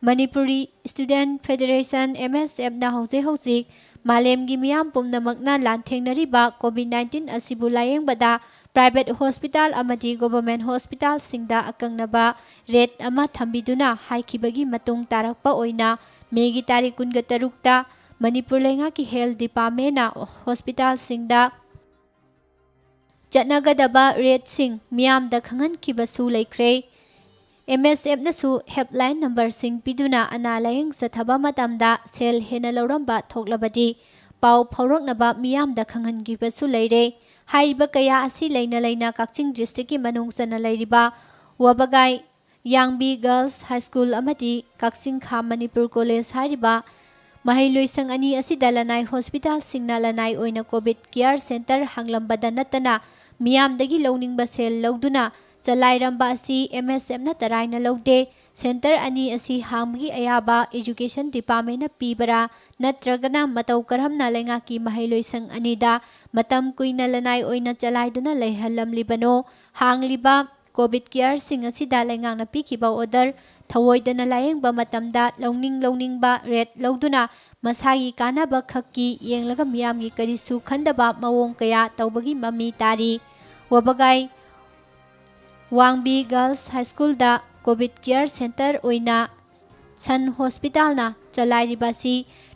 ꯃꯅꯤꯄꯨꯔꯤ ꯁ꯭ꯇꯨꯗꯦꯟꯠ ꯐꯦꯗꯔꯦꯁꯟ, ꯑꯦꯝ ꯑꯦꯁ ꯑꯦꯐꯅ ꯍꯧꯖꯤꯛ ꯍꯧꯖꯤꯛ ꯃꯥꯂꯦꯝꯒꯤ ꯃꯤꯌꯥꯝ ꯄꯨꯝꯅꯃꯛꯅ ꯂꯥꯟꯊꯦꯡꯅꯔꯤꯕ ꯀꯣꯚꯤꯗ ꯅꯥꯏꯟꯇꯤꯟ ꯑꯁꯤꯕꯨ ꯂꯥꯌꯦꯡꯕꯗ ꯄ꯭ꯔꯥꯏꯚꯦꯠ ꯍꯣꯁꯄꯤꯇꯥꯜ ꯑꯃꯗꯤ ꯒꯣꯚꯔꯟꯃꯦꯟꯠ ꯍꯣꯁꯄꯤꯇꯥꯜꯁꯤꯡꯗ ꯑꯀꯛꯅꯕ ꯔꯦꯠ ꯑꯃ ꯊꯝꯕꯤꯗꯨꯅ ꯍꯥꯏꯈꯤꯕꯒꯤ ꯃꯇꯨꯡ ꯇꯥꯔꯛꯄ ꯑꯣꯏꯅ ꯃꯦꯒꯤ ꯇꯥꯔꯤꯛ ꯀꯨꯟꯒ ꯇꯔꯨꯛꯇ ꯃꯅꯤꯄꯨꯔ ꯂꯩꯉꯥꯛꯀꯤ ꯍꯦꯜꯊ ꯗꯤꯄꯥꯔꯠꯃꯦꯟꯠꯅ ꯍꯣꯁꯄꯤꯇꯥꯜꯁꯤꯡꯗ ꯆꯠꯅꯒꯗꯕ ꯔꯦꯠꯁꯤꯡ ꯃꯤꯌꯥꯝꯗ ꯈꯪꯍꯟꯈꯤꯕꯁꯨ ꯂꯩꯈ꯭ꯔꯦ꯫ ꯑꯦꯝ ꯑꯦꯁ ꯑꯦꯐꯅꯁꯨ ꯍꯦꯜꯞꯂꯥꯏꯟ ꯅꯝꯕꯔꯁꯤꯡ ꯄꯤꯗꯨꯅ ꯑꯅꯥ ꯂꯥꯌꯦꯡ ꯆꯠꯊꯕ ꯃꯇꯝꯗ ꯁꯦꯜ ꯍꯦꯟꯅ ꯂꯧꯔꯝꯕ ꯊꯣꯛꯂꯕꯗꯤ ꯄꯥꯎ ꯐꯥꯎꯔꯛꯅꯕ ꯃꯤꯌꯥꯝꯗ ꯈꯪꯍꯟꯈꯤꯕꯁꯨ ꯂꯩꯔꯦ꯫ ꯍꯥꯏꯔꯤꯕ ꯀꯌꯥ ꯑꯁꯤ ꯂꯩꯅ ꯂꯩꯅ ꯀꯛꯆꯤꯡ ꯗꯤꯁꯇ꯭ꯔꯤꯛꯀꯤ ꯃꯅꯨꯡ ꯆꯟꯅ ꯂꯩꯔꯤꯕ ꯋꯥꯕꯒꯥꯏ ꯌꯥꯡꯕꯤ ꯒꯔꯜꯁ ꯍꯥꯏ ꯁ꯭ꯀꯨꯜ ꯑꯃꯗꯤ ꯀꯛꯆꯤꯡ ꯈꯥ ꯃꯅꯤꯄꯨꯔ ꯀꯣꯂꯦꯖ ꯍꯥꯏꯔꯤꯕ ꯃꯍꯩꯂꯣꯏꯁꯪ ꯑꯅꯤ ꯑꯁꯤꯗ ꯂꯅꯥꯏ ꯍꯣꯁꯄꯤꯇꯥꯜꯁꯤꯡꯅ ꯂꯅꯥꯏ ꯑꯣꯏꯅ ꯀꯣꯚꯤꯗ ꯀꯤꯌꯔ ꯁꯦꯟꯇꯔ ꯍꯥꯡꯂꯝꯕꯗ ꯅꯠꯇꯅ ꯃꯤꯌꯥꯝꯗꯒꯤ ꯂꯧꯅꯤꯡꯕ ꯁꯦꯜ ꯂꯧꯗꯨꯅ ꯆꯂꯥꯏꯔꯝꯕ ꯑꯁꯤ ꯑꯦꯝ ꯑꯦꯁ ꯑꯦꯐꯅ ꯇꯔꯥꯏꯅ ꯂꯧꯗꯦ꯫ ꯁꯦꯟꯇꯔ ꯑꯅꯤ ꯑꯁꯤ ꯍꯥꯡꯕꯒꯤ ꯑꯌꯥꯕ ꯑꯦꯖꯨꯀꯦꯁꯟ ꯗꯤꯄꯥꯔꯠꯃꯦꯟꯅ ꯄꯤꯕꯔꯥ ꯅꯠꯇ꯭ꯔꯒꯅ ꯃꯇꯧ ꯀꯔꯝꯅ ꯂꯩꯉꯥꯛꯀꯤ ꯃꯍꯩꯂꯣꯏꯁꯪ ꯑꯅꯤꯗ ꯃꯇꯝ ꯀꯨꯏꯅ ꯂꯅꯥꯏ ꯑꯣꯏꯅ ꯆꯂꯥꯏꯗꯨꯅ ꯂꯩꯍꯜꯂꯝꯂꯤꯕꯅꯣ? ꯍꯥꯡꯂꯤꯕ ꯀꯣꯚꯤꯗ ꯀꯤꯌꯔꯁꯤꯡ ꯑꯁꯤꯗ ꯂꯩꯉꯥꯛꯅ ꯄꯤꯈꯤꯕ ꯑꯣꯔꯗꯔ ꯊꯧꯑꯣꯏꯗꯅ ꯂꯥꯌꯦꯡꯕ ꯃꯇꯝꯗ ꯂꯧꯅꯤꯡ ꯂꯧꯅꯤꯡꯕ ꯔꯦꯠ ꯂꯧꯗꯨꯅ ꯃꯁꯥꯒꯤ ꯀꯥꯟꯅꯕ ꯈꯛꯀꯤ ꯌꯦꯡꯂꯒ ꯃꯤꯌꯥꯝꯒꯤ ꯀꯔꯤꯁꯨ ꯈꯟꯗꯕ ꯃꯑꯣꯡ ꯀꯌꯥ ꯇꯧꯕꯒꯤ ꯃꯃꯤ ꯇꯥꯔꯤ꯫ ꯋꯥꯕꯒꯥꯏ ꯋꯥꯡꯕꯤ ꯒꯔꯜꯁ ꯍꯥꯏ ꯁ꯭ꯀꯨꯜꯗ ꯀꯣꯚꯤꯗ ꯀꯤꯌꯔ ꯁꯦꯟꯇꯔ ꯑꯣꯏꯅ ꯁꯟ ꯍꯣꯁꯄꯤꯇꯥꯜꯅ ꯆꯂꯥꯏꯔꯤꯕ ꯑꯁꯤ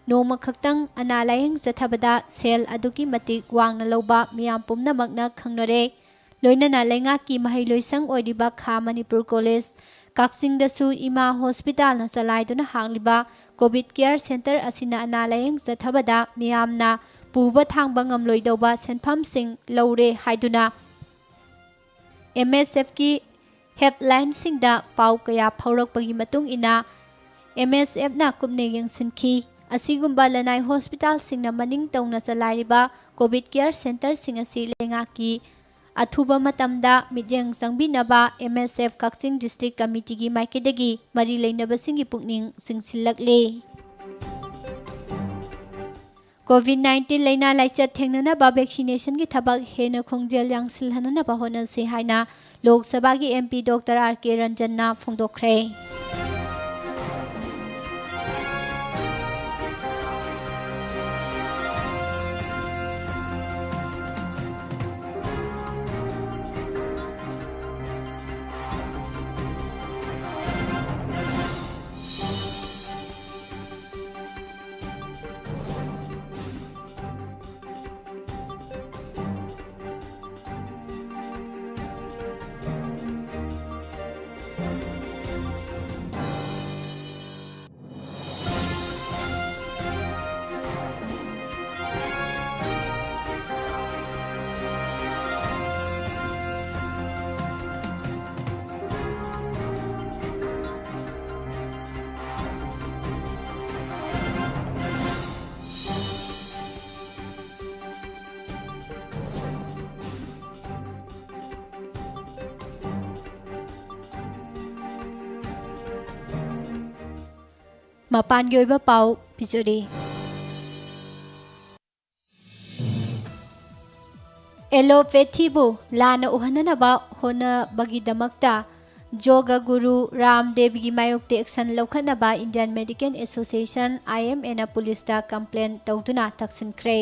ꯅꯣꯡꯃ ꯈꯛꯇꯪ ꯑꯅꯥ ꯂꯥꯌꯦꯡ ꯆꯠꯊꯕꯗ ꯁꯦꯜ ꯑꯗꯨꯛꯀꯤ ꯃꯇꯤꯛ ꯋꯥꯡꯅ ꯂꯧꯕ ꯃꯤꯌꯥꯝ ꯄꯨꯝꯅꯃꯛꯅ ꯈꯪꯅꯔꯦ꯫ ꯂꯣꯏꯅꯅ ꯂꯩꯉꯥꯛꯀꯤ ꯃꯍꯩꯂꯣꯏꯁꯪ ꯑꯣꯏꯔꯤꯕ ꯈꯥ ꯃꯅꯤꯄꯨꯔ ꯀꯣꯂꯦꯖ ꯀꯛꯆꯤꯡꯗꯁꯨ ꯏꯃꯥ ꯍꯣꯁꯄꯤꯇꯥꯜꯅ ꯆꯂꯥꯏꯗꯨꯅ ꯍꯥꯡꯂꯤꯕ ꯀꯣꯚꯤꯗ ꯀꯤꯌꯔ ꯁꯦꯟꯇꯔ ꯑꯁꯤꯅ ꯑꯅꯥ ꯂꯥꯌꯦꯡ ꯆꯠꯊꯕꯗ ꯃꯤꯌꯥꯝꯅ ꯄꯨꯕ ꯊꯥꯡꯕ ꯉꯝꯂꯣꯏꯗꯧꯕ ꯁꯦꯟꯐꯝꯁꯤꯡ ꯂꯧꯔꯦ ꯍꯥꯏꯗꯨꯅ ꯑꯦꯝ ꯑꯦꯁ ꯑꯦꯐꯀꯤ ꯍꯦꯜꯞꯂꯥꯏꯟꯁꯤꯡꯗ ꯄꯥꯎ ꯀꯌꯥ ꯐꯥꯎꯔꯛꯄꯒꯤ ꯃꯇꯨꯡ ꯏꯟꯅ ꯑꯦꯝ ꯑꯦꯁ ꯑꯦꯐꯅ ꯀꯨꯞꯅ ꯌꯦꯡꯁꯤꯟꯈꯤ꯫ ꯑꯁꯤꯒꯨꯝꯕ ꯂꯅꯥꯏ ꯍꯣꯁꯄꯤꯇꯥꯜꯁꯤꯡꯅ ꯃꯅꯤꯡ ꯇꯧꯅ ꯆꯂꯥꯏꯔꯤꯕ ꯀꯣꯚꯤꯗ ꯀꯤꯌꯔ ꯁꯦꯟꯇꯔꯁꯤꯡ ꯑꯁꯤ ꯂꯩꯉꯥꯛꯀꯤ ꯑꯊꯨꯕ ꯃꯇꯝꯗ ꯃꯤꯠꯌꯦꯡ ꯆꯪꯕꯤꯅꯕ ꯑꯦꯝ ꯑꯦꯁ ꯑꯦꯐ ꯀꯛꯆꯤꯡ ꯗꯤꯁꯇ꯭ꯔꯤꯛ ꯀꯃꯤꯇꯤꯒꯤ ꯃꯥꯏꯀꯩꯗꯒꯤ ꯃꯔꯤ ꯂꯩꯅꯕꯁꯤꯡꯒꯤ ꯄꯨꯛꯅꯤꯡ ꯆꯤꯡꯁꯤꯜꯂꯛꯂꯤ꯫ ꯀꯣꯚꯤꯗ ꯅꯥꯏꯟꯇꯤꯟ ꯂꯩꯅꯥ ꯂꯥꯏꯆꯠ ꯊꯦꯡꯅꯅꯕ ꯚꯦꯛꯁꯤꯅꯦꯁꯟꯒꯤ ꯊꯕꯛ ꯍꯦꯟꯅ ꯈꯣꯡꯖꯦꯜ ꯌꯥꯡꯁꯤꯜꯍꯟꯅꯕ ꯍꯣꯠꯅꯁꯤ ꯍꯥꯏꯅ ꯂꯣꯛ ꯁꯚꯥꯒꯤ ꯑꯦꯝ ꯄꯤ ꯗꯣꯛꯇꯔ ꯑꯥꯔ ꯀꯦ ꯔꯟꯖꯟꯅ ꯐꯣꯡꯗꯣꯛꯈ꯭ꯔꯦ꯫ ꯃꯄꯥꯟꯒꯤ ꯑꯣꯏꯕ ꯄꯥꯎ ꯄꯤꯖꯔꯤ꯫ ꯑꯦꯂꯣꯄꯦꯊꯤꯕꯨ ꯂꯥꯟꯅ ꯎꯍꯟꯅꯅꯕ ꯍꯣꯠꯅꯕꯒꯤꯗꯃꯛꯇ ꯌꯣꯒ ꯒꯨꯔꯨ ꯔꯥꯝꯗꯦꯕꯒꯤ ꯃꯥꯌꯣꯛꯇ ꯑꯦꯛꯁꯟ ꯂꯧꯈꯠꯅꯕ ꯏꯟꯗꯤꯌꯟ ꯃꯦꯗꯤꯀꯦꯜ ꯑꯦꯁꯣꯁꯤꯌꯦꯁꯟ, ꯑꯥꯏ ꯑꯦꯝ ꯑꯦꯅ ꯄꯨꯂꯤꯁꯇ ꯀꯝꯄ꯭ꯂꯦꯟ ꯇꯧꯗꯨꯅ ꯇꯛꯁꯤꯟꯈ꯭ꯔꯦ꯫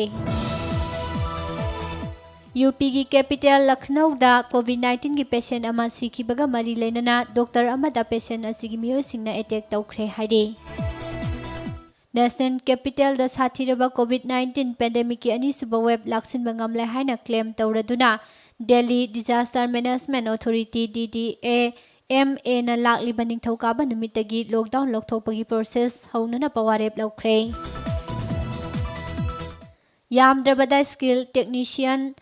ꯌꯨ ꯄꯤꯒꯤ capital ꯂꯈꯅꯧꯗ COVID nineteen ꯒꯤ patient ꯑꯃ ꯁꯤꯈꯤꯕꯒ ꯃꯔꯤ ꯂꯩꯅꯅ doctor ꯑꯃꯗ patient ꯑꯁꯤꯒꯤ ꯃꯤꯑꯣꯏꯁꯤꯡꯅ attack ꯇꯧꯈ꯭ꯔꯦ ꯍꯥꯏꯔꯤ꯫ National capital ꯗ ꯁꯥꯊꯤꯔꯕ COVID nineteen pandemic ꯀꯤ ꯑꯅꯤꯁꯨꯕ wave ꯂꯥꯛꯁꯤꯟꯕ ꯉꯝꯂꯦ ꯍꯥꯏꯅ claim ꯇꯧꯔꯗꯨꯅ Delhi Disaster Management Authority, D D A, M A ꯅ ꯂꯥꯛꯂꯤꯕ ꯅꯤꯡꯊꯧꯀꯥꯕ ꯅꯨꯃꯤꯠꯇꯒꯤ lockdown ꯂꯧꯊꯣꯛꯄꯒꯤ process ꯍꯧꯅꯅꯕ ꯋꯥꯔꯦꯞ ꯂꯧꯈ꯭ꯔꯦ꯫ ꯌꯥꯝꯗ꯭ꯔꯕꯗ skilled technician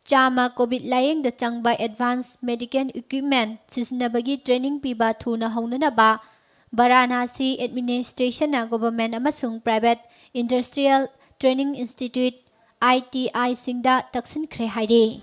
ꯆꯥꯝꯃ COVID ꯂꯥꯌꯦꯡꯗ ꯆꯪꯕ advanced medical equipment ꯁꯤꯖꯤꯟꯅꯕꯒꯤ training ꯄꯤꯕ ꯊꯨꯅ ꯍꯧꯅꯅꯕ ꯕꯔꯥꯅꯥꯁꯤ administration ꯅ government ꯑꯃꯁꯨꯡ private industrial training institute, I T I ꯁꯤꯡꯗ ꯇꯛꯁꯤꯟꯈ꯭ꯔꯦ ꯍꯥꯏꯔꯤ꯫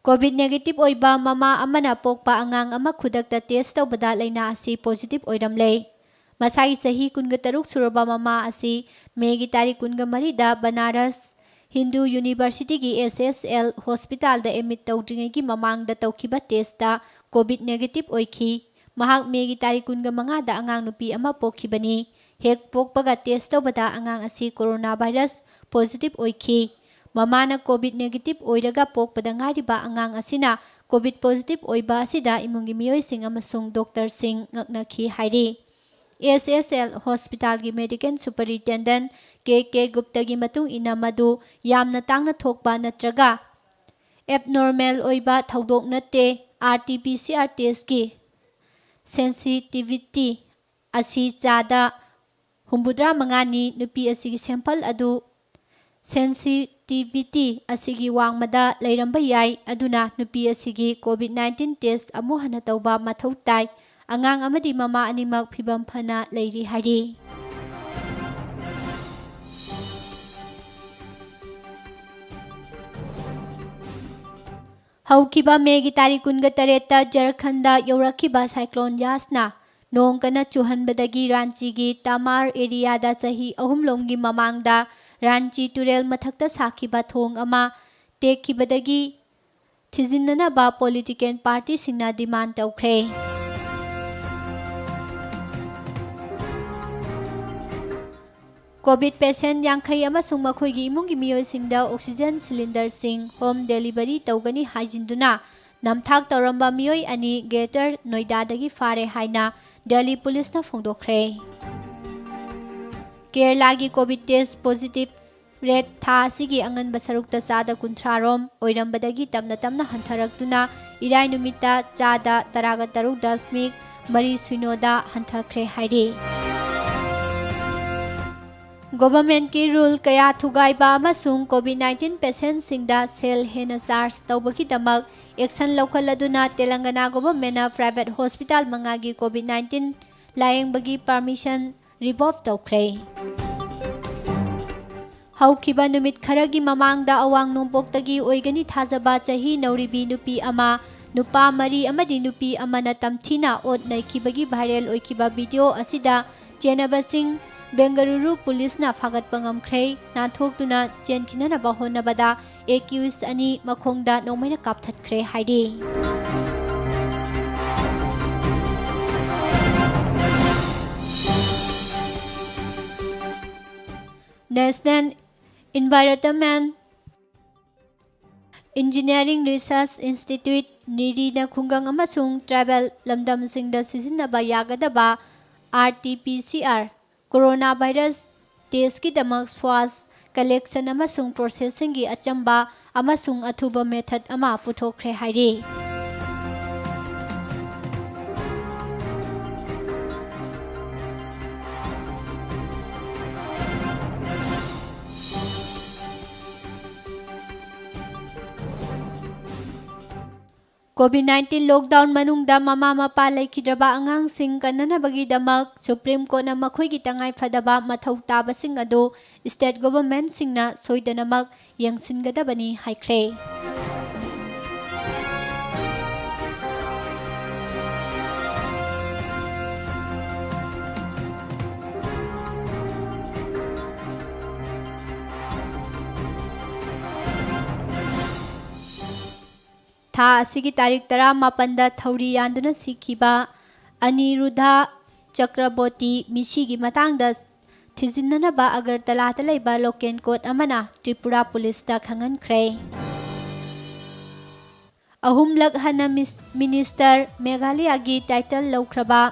COVID negative ꯑꯣꯏꯕ ꯃꯃꯥ ꯑꯃꯅ ꯄꯣꯛꯄ ꯑꯉꯥꯡ ꯑꯃ ꯈꯨꯗꯛꯇ test ꯇꯧꯕꯗ ꯂꯥꯏꯅꯥ ꯑꯁꯤ positive ꯑꯣꯏꯔꯝꯂꯦ꯫ ꯃꯁꯥꯒꯤ ꯆꯍꯤ ꯀꯨꯟꯒ ꯇꯔꯨꯛ ꯁꯨꯔꯕ ꯃꯃꯥ ꯑꯁꯤ ꯃꯦꯒꯤ ꯇꯥꯔꯤꯛ ꯀꯨꯟꯒ ꯃꯔꯤꯗ ꯕꯅꯥꯔꯁ ꯍꯤꯟꯗꯨ ꯌꯨꯅꯤꯚꯔꯁꯤꯇꯤꯒꯤ S S L hospital ꯗ admit ꯇꯧꯗ꯭ꯔꯤꯉꯩꯒꯤ ꯃꯃꯥꯡꯗ ꯇꯧꯈꯤꯕ test ꯇ COVID negative ꯑꯣꯏꯈꯤ꯫ ꯃꯍꯥꯛ ꯃꯦꯒꯤ ꯇꯥꯔꯤꯛ ꯀꯨꯟꯒ ꯃꯉꯥꯗ ꯑꯉꯥꯡ ꯅꯨꯄꯤ ꯑꯃ ꯄꯣꯛꯈꯤꯕꯅꯤ꯫ ꯍꯦꯛ ꯄꯣꯛꯄꯒ test ꯇꯧꯕꯗ ꯑꯉꯥꯡ ꯑꯁꯤ corona virus positive ꯑꯣꯏꯈꯤ꯫ ꯃꯃꯥꯅ COVID negative ꯑꯣꯏꯔꯒ ꯄꯣꯛꯄꯗ ꯉꯥꯏꯔꯤꯕ ꯑꯉꯥꯡ ꯑꯁꯤꯅ COVID positive ꯑꯣꯏꯕ ꯑꯁꯤꯗ ꯏꯃꯨꯡꯒꯤ ꯃꯤꯑꯣꯏꯁꯤꯡ ꯑꯃꯁꯨꯡ doctor ꯁꯤꯡ ꯉꯛꯅꯈꯤ ꯍꯥꯏꯔꯤ꯫ S S L hospital ꯒꯤ medical superintendent K K ꯒꯨꯞꯇꯒꯤ ꯃꯇꯨꯡ ꯏꯟꯅ, ꯃꯗꯨ ꯌꯥꯝꯅ ꯇꯥꯡꯅ ꯊꯣꯛꯄ ꯅꯠꯇ꯭ꯔꯒ abnormal ꯑꯣꯏꯕ ꯊꯧꯗꯣꯛ ꯅꯠꯇꯦ꯫ R T P C R test ꯀꯤ sensitivity ꯑꯁꯤ ꯆꯥꯗ ꯍꯨꯝꯐꯨꯇꯔꯥ ꯃꯉꯥꯅꯤ꯫ ꯅꯨꯄꯤ ꯑꯁꯤꯒꯤ sample ꯑꯗꯨ sensitivity ꯑꯁꯤꯒꯤ ꯋꯥꯡꯃꯗ ꯂꯩꯔꯝꯕ ꯌꯥꯏ, ꯑꯗꯨꯅ ꯅꯨꯄꯤ ꯑꯁꯤꯒꯤ COVID nineteen test ꯑꯃꯨꯛ ꯍꯟꯅ ꯇꯧꯕ ꯃꯊꯧ ꯇꯥꯏ꯫ ꯑꯉꯥꯡ ꯑꯃꯗꯤ ꯃꯃꯥ ꯑꯅꯤꯃꯛ ꯐꯤꯕꯝ ꯐꯅ ꯂꯩꯔꯤ ꯍꯥꯏꯔꯤ꯫ ꯍꯧꯈꯤꯕ ꯃꯦꯒꯤ ꯇꯥꯔꯤꯛ ꯀꯨꯟꯒ ꯇꯔꯦꯠꯇ ꯖꯔꯈꯟꯗ ꯌꯧꯔꯛꯈꯤꯕ cyclone ꯌꯥꯁꯅ ꯅꯣꯡ ꯀꯟꯅ ꯆꯨꯍꯟꯕꯗꯒꯤ ꯔꯥꯟꯆꯤꯒꯤ ꯇꯥꯃꯥꯔ area ꯗ ꯆꯍꯤ ꯑꯍꯨꯝꯂꯣꯝꯒꯤ ꯃꯃꯥꯡꯗ ꯔꯥꯟꯆꯤ ꯇꯨꯔꯦꯜ ꯃꯊꯛꯇ ꯁꯥꯈꯤꯕ ꯊꯣꯡ ꯑꯃ ꯇꯦꯛꯈꯤꯕꯗꯒꯤ ꯊꯤꯖꯤꯟꯅꯅꯕ political party ꯁꯤꯡꯅ demand ꯇꯧꯈ꯭ꯔꯦ꯫ ꯀꯣꯚꯤꯗ ꯄꯦꯁꯦꯟ ꯌꯥꯡꯈꯩ ꯑꯃꯁꯨꯡ ꯃꯈꯣꯏꯒꯤ ꯏꯃꯨꯡꯒꯤ ꯃꯤꯑꯣꯏꯁꯤꯡꯗ ꯑꯣꯛꯁꯤꯖꯦꯟ ꯁꯤꯂꯤꯟꯗꯔꯁꯤꯡ ꯍꯣꯝ ꯗꯦꯂꯤꯚꯔꯤ ꯇꯧꯒꯅꯤ ꯍꯥꯏꯖꯤꯟꯗꯨꯅ ꯅꯝꯊꯥꯛ ꯇꯧꯔꯝꯕ ꯃꯤꯑꯣꯏ ꯑꯅꯤ ꯒ꯭ꯔꯦꯇꯔ ꯅꯣꯏꯗꯥꯗꯒꯤ ꯐꯥꯔꯦ ꯍꯥꯏꯅ ꯗꯦꯜꯂꯤ ꯄꯨꯂꯤꯁꯅ ꯐꯣꯡꯗꯣꯛꯈ꯭ꯔꯦ꯫ ꯀꯦꯔꯂꯥꯒꯤ ꯀꯣꯚꯤꯗ ꯇꯦꯁ ꯄꯣꯖꯤꯇꯤꯚ ꯔꯦꯠ ꯊꯥ ꯑꯁꯤꯒꯤ ꯑꯉꯟꯕ ꯁꯔꯨꯛꯇ ꯆꯥꯗ ꯀꯨꯟꯊ꯭ꯔꯥ ꯔꯣꯝ ꯑꯣꯏꯔꯝꯕꯗꯒꯤ ꯇꯞꯅ ꯇꯞꯅ ꯍꯟꯊꯔꯛꯇꯨꯅ ꯏꯔꯥꯏ ꯅꯨꯃꯤꯠꯇ ꯆꯥꯗ ꯇꯔꯥꯒ ꯇꯔꯨꯛ ꯗꯁꯃꯤꯛ ꯃꯔꯤ ꯁꯤꯅꯣꯗ ꯍꯟꯊꯈ꯭ꯔꯦ ꯍꯥꯏꯔꯤ꯫ ꯒꯣꯚꯔꯟꯃꯦꯟꯠꯀꯤ ꯔꯨꯜ ꯀꯌꯥ ꯊꯨꯒꯥꯏꯕ ꯑꯃꯁꯨꯡ ꯀꯣꯚꯤꯗ ꯅꯥꯏꯟꯇꯤꯟ ꯄꯦꯁꯦꯟꯠꯁꯤꯡꯗ ꯁꯦꯜ ꯍꯦꯟꯅ ꯆꯥꯔꯖ ꯇꯧꯕꯒꯤꯗꯃꯛ ꯑꯦꯛꯁꯟ ꯂꯧꯈꯠꯂꯗꯨꯅ ꯇꯦꯂꯪꯒꯅꯥ ꯒꯣꯚꯔꯟꯃꯦꯟꯠꯅ ꯄ꯭ꯔꯥꯏꯚꯦꯠ ꯍꯣꯁꯄꯤꯇꯥꯜ ꯃꯉꯥꯒꯤ ꯀꯣꯚꯤꯗ ꯅꯥꯏꯟꯇꯤꯟ ꯂꯥꯌꯦꯡꯕꯒꯤ ꯄꯥꯔꯃꯤꯁꯟ ꯔꯤꯚꯣꯛ ꯇꯧꯈ꯭ꯔꯦ꯫ ꯍꯧꯈꯤꯕ ꯅꯨꯃꯤꯠ ꯈꯔꯒꯤ ꯃꯃꯥꯡꯗ ꯑꯋꯥꯡ ꯅꯣꯡꯄꯣꯛꯇꯒꯤ ꯑꯣꯏꯒꯅꯤ ꯊꯥꯖꯕ ꯆꯍꯤ ꯅꯧꯔꯤꯕꯤ ꯅꯨꯄꯤ ꯑꯃ, ꯅꯨꯄꯥ ꯃꯔꯤ ꯑꯃꯗꯤ ꯅꯨꯄꯤ ꯑꯃꯅ ꯇꯝꯊꯤꯅ ꯑꯣꯠ ꯅꯩꯈꯤꯕꯒꯤ ꯚꯥꯏꯔꯦꯜ ꯑꯣꯏꯈꯤꯕ ꯚꯤꯗꯤꯑꯣ ꯑꯁꯤꯗ ꯆꯦꯟꯅꯕꯁꯤꯡ ꯕꯦꯡꯒꯂꯨꯔꯨ ꯄꯨꯂꯤꯁꯅ ꯐꯥꯒꯠꯄ ꯉꯝꯈ꯭ꯔꯦ꯫ ꯅꯥꯟꯊꯣꯛꯇꯨꯅ ꯆꯦꯟꯈꯤꯅꯅꯕ ꯍꯣꯠꯅꯕꯗ ꯑꯦꯀ꯭ꯌꯨꯁ ꯑꯅꯤ ꯃꯈꯣꯡꯗ ꯅꯣꯡꯃꯩꯅ ꯀꯥꯞꯊꯠꯈ꯭ꯔꯦ ꯍꯥꯏꯔꯤ꯫ National Environment Engineering Research Institute, ꯅꯤꯔꯤꯅ ꯈꯨꯡꯒꯪ ꯑꯃꯁꯨꯡ ꯇ꯭ꯔꯥꯏꯕꯦꯜ ꯂꯝꯗꯝꯁꯤꯡꯗ ꯁꯤꯖꯤꯟꯅꯕ ꯌꯥꯒꯗꯕ R T P C R corona virus ꯇꯦꯁꯀꯤꯗꯃꯛ ꯁ꯭ꯋꯥꯁ ꯀꯂꯦꯛꯁꯟ ꯑꯃꯁꯨꯡ ꯄ꯭ꯔꯣꯁꯦꯁꯤꯡꯒꯤ ꯑꯆꯝꯕ ꯑꯃꯁꯨꯡ ꯑꯊꯨꯕ ꯃꯦꯊꯗ ꯑꯃ ꯄꯨꯊꯣꯛꯈ꯭ꯔꯦ ꯍꯥꯏꯔꯤ꯫ ꯀꯣꯚꯤꯗ ꯅꯥꯏꯟꯇꯤꯟ ꯂꯣꯛꯗꯥꯎꯟ ꯃꯅꯨꯡꯗ ꯃꯃꯥ ꯃꯄꯥ ꯂꯩꯈꯤꯗ꯭ꯔꯕ ꯑꯉꯥꯡꯁꯤꯡ ꯀꯟꯅꯅꯕꯒꯤꯗꯃꯛ ꯁꯨꯄ꯭ꯔꯤꯝ ꯀꯣꯔꯠꯅ ꯃꯈꯣꯏꯒꯤ ꯇꯉꯥꯏ ꯐꯗꯕ ꯃꯊꯧ ꯇꯥꯕꯁꯤꯡ ꯑꯗꯨ ꯁ꯭ꯇꯦꯠ ꯒꯣꯚꯔꯟꯃꯦꯟꯠꯁꯤꯡꯅ ꯁꯣꯏꯗꯅꯃꯛ ꯌꯦꯡꯁꯤꯟꯒꯗꯕꯅꯤ ꯍꯥꯏꯈ꯭ꯔꯦ꯫ ꯊꯥ ꯑꯁꯤꯒꯤ ꯇꯥꯔꯤꯛ ꯇꯔꯥꯃꯥꯄꯟꯗ ꯊꯧꯔꯤ ꯌꯥꯟꯗꯨꯅ ꯁꯤꯈꯤꯕ ꯑꯅꯤꯔꯨꯙ ꯆꯀ꯭ꯔꯕꯣꯇꯤ ꯃꯤꯁꯤꯒꯤ ꯃꯇꯥꯡꯗ ꯊꯤꯖꯤꯟꯅꯅꯕ ꯑꯒꯔꯇꯂꯥꯗ ꯂꯩꯕ ꯂꯣꯀꯦꯜ ꯀꯣꯔꯠ ꯑꯃꯅ ꯇ꯭ꯔꯤꯄꯨꯔꯥ ꯄꯨꯂꯤꯁꯇ ꯈꯪꯍꯟꯈ꯭ꯔꯦ꯫ ꯑꯍꯨꯝꯂꯛ ꯍꯟꯅ ꯃꯤꯁ-, ꯃꯤꯅꯤꯁꯇꯔ ꯃꯦꯘꯥꯂꯌꯥꯒꯤ ꯇꯥꯏꯇꯜ ꯂꯧꯈ꯭ꯔꯕ,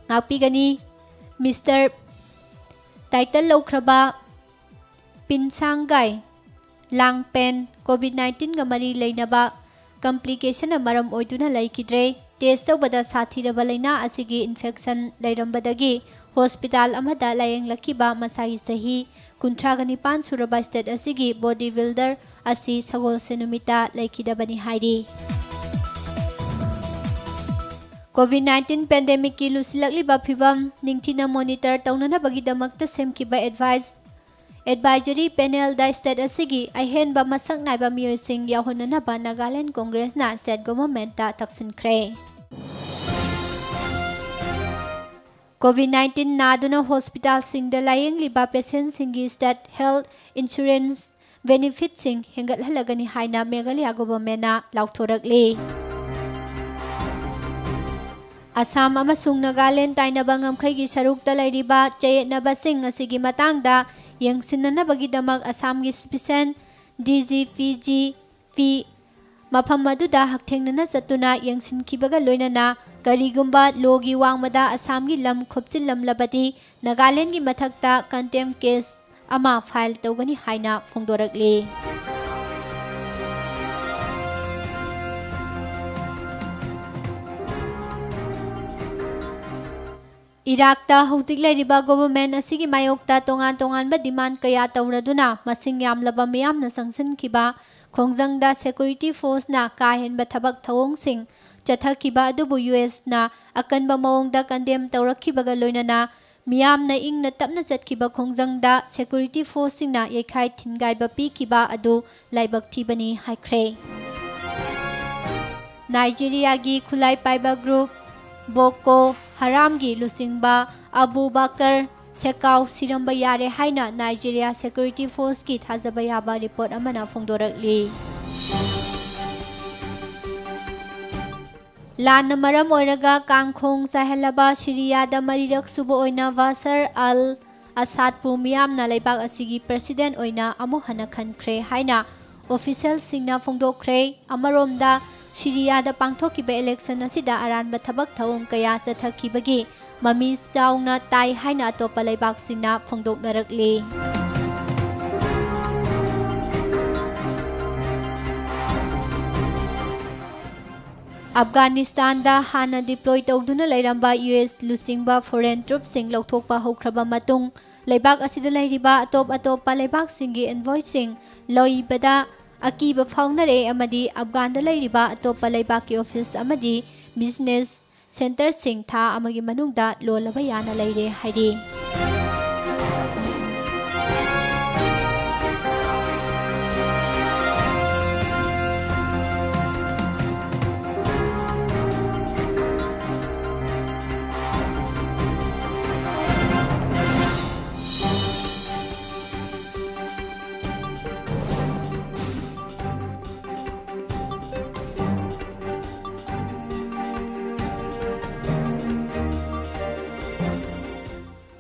ꯉꯥꯛꯄꯤꯒꯅꯤ, ꯃꯤꯁꯇꯔ ꯇꯥꯏꯇꯜ ꯂꯧꯈ꯭ꯔꯕ ꯄꯤꯟꯁꯥꯡꯒꯥꯏ ꯂꯥꯡꯄꯦꯟ COVID nineteenꯒ ꯃꯔꯤ ꯂꯩꯅꯕ complicationꯅ ꯃꯔꯝ ꯑꯣꯏꯗꯨꯅ ꯂꯩꯈꯤꯗ꯭ꯔꯦ꯫ Test ꯇꯧꯕꯗ ꯁꯥꯊꯤꯔꯕ ꯂꯩꯅꯥ ꯑꯁꯤꯒꯤ infection ꯂꯩꯔꯝꯕꯗꯒꯤ hospital ꯑꯃꯗ ꯂꯥꯌꯦꯡꯂꯛꯈꯤꯕ ꯃꯁꯥꯒꯤ ꯆꯍꯤ ꯀꯨꯟꯊ꯭ꯔꯥꯒ ꯅꯤꯄꯥꯟ ꯁꯨꯔꯕ state ꯑꯁꯤꯒꯤ body builder ꯑꯁꯤ ꯁꯒꯣꯜꯁꯦꯟ ꯅꯨꯃꯤꯠꯇ ꯂꯩꯈꯤꯗꯕꯅꯤ ꯍꯥꯏꯔꯤ꯫ COVID nineteen pandemicꯀꯤ ꯂꯨꯁꯤꯜꯂꯛꯂꯤꯕ ꯐꯤꯚꯝ ꯅꯤꯡꯊꯤꯅ monitor ꯇꯧꯅꯅꯕꯒꯤꯗꯃꯛꯇ ꯁꯦꯝꯈꯤꯕ advice, advisory panelꯗ state ꯑꯁꯤꯒꯤ ꯑꯍꯦꯟꯕ ꯃꯁꯛ ꯅꯥꯏꯕ ꯃꯤꯑꯣꯏꯁꯤꯡ ꯌꯥꯎꯍꯟꯅꯅꯕ Nagaland Congressꯅ state governmentꯇ ꯇꯛꯁꯤꯟꯈ꯭ꯔꯦ꯫ COVID nineteen ꯅꯥꯗꯨꯅ hospitalꯁꯤꯡꯗ ꯂꯥꯌꯦꯡꯂꯤꯕ patientꯁꯤꯡꯒꯤ state health insurance benefitꯁꯤꯡ ꯍꯦꯟꯒꯠꯍꯜꯂꯒꯅꯤ ꯍꯥꯏꯅ Meghalaya governmentꯅ ꯂꯥꯎꯊꯣꯔꯛꯂꯤ꯫ ꯑꯁꯥꯝ ꯑꯃꯁꯨꯡ ꯅꯥꯒꯥꯂꯦꯟ ꯇꯥꯏꯅꯕ ꯉꯝꯈꯩꯒꯤ ꯁꯔꯨꯛꯇ ꯂꯩꯔꯤꯕ ꯆꯌꯦꯠꯅꯕꯁꯤꯡ ꯑꯁꯤꯒꯤ ꯃꯇꯥꯡꯗ ꯌꯦꯡꯁꯤꯟꯅꯅꯕꯒꯤꯗꯃꯛ ꯑꯁꯥꯝꯒꯤ special DGPGP ꯃꯐꯝ ꯑꯗꯨꯗ ꯍꯛꯊꯦꯡꯅꯅ ꯆꯠꯇꯨꯅ ꯌꯦꯡꯁꯤꯟꯈꯤꯕꯒ ꯂꯣꯏꯅꯅ ꯀꯔꯤꯒꯨꯝꯕ ꯂꯣꯒꯤ ꯋꯥꯡꯃꯗ ꯑꯁꯥꯝꯒꯤ ꯂꯝ ꯈꯣꯞꯆꯤꯜꯂꯝꯂꯕꯗꯤ ꯅꯥꯒꯥꯂꯦꯟꯒꯤ ꯃꯊꯛꯇ contempt case ꯑꯃ file ꯇꯧꯒꯅꯤ ꯍꯥꯏꯅ ꯐꯣꯡꯗꯣꯔꯛꯂꯤ꯫ ꯏꯔꯥꯛꯇ ꯍꯧꯖꯤꯛ ꯂꯩꯔꯤꯕ government ꯑꯁꯤꯒꯤ ꯃꯥꯌꯣꯛꯇ ꯇꯣꯉꯥꯟ ꯇꯣꯉꯥꯟꯕ demand ꯀꯌꯥ ꯇꯧꯔꯗꯨꯅ ꯃꯁꯤꯡ ꯌꯥꯝꯂꯕ ꯃꯤꯌꯥꯝꯅ ꯆꯪꯁꯤꯟꯈꯤꯕ ꯈꯣꯡꯖꯪꯗ security forceꯅ ꯀꯥ ꯍꯦꯟꯕ ꯊꯕꯛ ꯊꯧꯑꯣꯡꯁꯤꯡ ꯆꯠꯊꯈꯤꯕ ꯑꯗꯨꯕꯨ USꯅ ꯑꯀꯟꯕ ꯃꯑꯣꯡꯗ condemn ꯇꯧꯔꯛꯈꯤꯕꯒ ꯂꯣꯏꯅꯅ ꯃꯤꯌꯥꯝꯅ ꯏꯪꯅ ꯇꯞꯅ ꯆꯠꯈꯤꯕ ꯈꯣꯡꯖꯪꯗ security forceꯁꯤꯡꯅ ꯌꯩꯈꯥꯏ ꯊꯤꯟꯒꯥꯏꯕ ꯄꯤꯈꯤꯕ ꯑꯗꯨ ꯂꯥꯏꯕꯛ ꯊꯤꯕꯅꯤ ꯍꯥꯏꯈ꯭ꯔꯦ꯫ ꯅꯥꯏꯖꯦꯔꯤꯌꯥꯒꯤ ꯈꯨꯠꯂꯥꯏ ꯄꯥꯏꯕ group ꯕꯣꯀꯣ ꯍꯔꯥꯝꯒꯤ ꯂꯨꯆꯤꯡꯕ ꯑꯕꯨ ꯕꯀꯔ ꯁꯦꯀꯥꯎ ꯁꯤꯔꯝꯕ ꯌꯥꯔꯦ ꯍꯥꯏꯅ ꯅꯥꯏꯖꯦꯔꯤꯌꯥ security forceꯀꯤ ꯊꯥꯖꯕ ꯌꯥꯕ report ꯑꯃꯅ ꯐꯣꯡꯗꯣꯔꯛꯂꯤ꯫ ꯂꯥꯟꯅ ꯃꯔꯝ ꯑꯣꯏꯔꯒ ꯀꯥꯡꯈꯣꯡ ꯆꯥꯏꯍꯜꯂꯕ ꯁꯤꯔꯤꯌꯥꯗ ꯃꯔꯤꯔꯛ ꯁꯨꯕ ꯑꯣꯏꯅ ꯕꯥꯁꯔ ꯑꯜ ꯑꯁꯥꯗꯄꯨ ꯃꯤꯌꯥꯝꯅ ꯂꯩꯕꯥꯛ ꯑꯁꯤꯒꯤ ꯄ꯭ꯔꯁꯤꯗꯦꯟꯠ ꯑꯣꯏꯅ ꯑꯃꯨꯛ ꯍꯟꯅ ꯈꯟꯈ꯭ꯔꯦ ꯍꯥꯏꯅ ꯑꯣꯐꯤꯁꯤꯌꯦꯜꯁꯤꯡꯅ ꯐꯣꯡꯗꯣꯛꯈ꯭ꯔꯦ꯫ ꯑꯃꯔꯣꯝꯗ, ꯁꯤꯔꯤꯌꯥꯗ ꯄꯥꯡꯊꯣꯛꯈꯤꯕ ꯏꯂꯦꯛꯁꯟ ꯑꯁꯤꯗ ꯑꯔꯥꯟꯕ ꯊꯕꯛ ꯊꯧꯑꯣꯡ ꯀꯌꯥ ꯆꯠꯊꯈꯤꯕꯒꯤ ꯃꯃꯤ ꯆꯥꯎꯅ ꯇꯥꯏ ꯍꯥꯏꯅ ꯑꯇꯣꯞꯄ ꯂꯩꯕꯥꯛꯁꯤꯡꯅ ꯐꯣꯡꯗꯣꯛꯅꯔꯛꯂꯤ꯫ ꯑꯐꯒꯥꯅꯤꯁꯇꯥꯟꯗ ꯍꯥꯟꯅ ꯗꯤꯄ꯭ꯂꯣꯏ ꯇꯧꯗꯨꯅ ꯂꯩꯔꯝꯕ ꯌꯨ ꯑꯦꯁ ꯂꯨꯆꯤꯡꯕ ꯐꯣꯔꯦꯟ ꯇ꯭ꯔꯨꯞꯁꯤꯡ ꯂꯧꯊꯣꯛꯄ ꯍꯧꯈ꯭ꯔꯕ ꯃꯇꯨꯡ, ꯂꯩꯕꯥꯛ ꯑꯁꯤꯗ ꯂꯩꯔꯤꯕ ꯑꯇꯣꯞ ꯑꯇꯣꯞꯄ ꯂꯩꯕꯥꯛꯁꯤꯡꯒꯤ ꯑꯦꯟꯚꯣꯏꯁꯤꯡ ꯂꯩꯕꯗ ꯑꯀꯤꯕ ꯐꯥꯎꯅꯔꯦ ꯑꯃꯗꯤ ꯑꯐꯒꯥꯟꯗ ꯂꯩꯔꯤꯕ ꯑꯇꯣꯞꯄ ꯂꯩꯕꯥꯛꯀꯤ ꯑꯣꯐꯤꯁ ꯑꯃꯗꯤ ꯕꯤꯖꯤꯅꯦꯁ ꯁꯦꯟꯇꯔꯁꯤꯡ ꯊꯥ ꯑꯃꯒꯤ ꯃꯅꯨꯡꯗ ꯂꯣꯜꯂꯕ ꯌꯥꯅ ꯂꯩꯔꯦ ꯍꯥꯏꯔꯤ꯫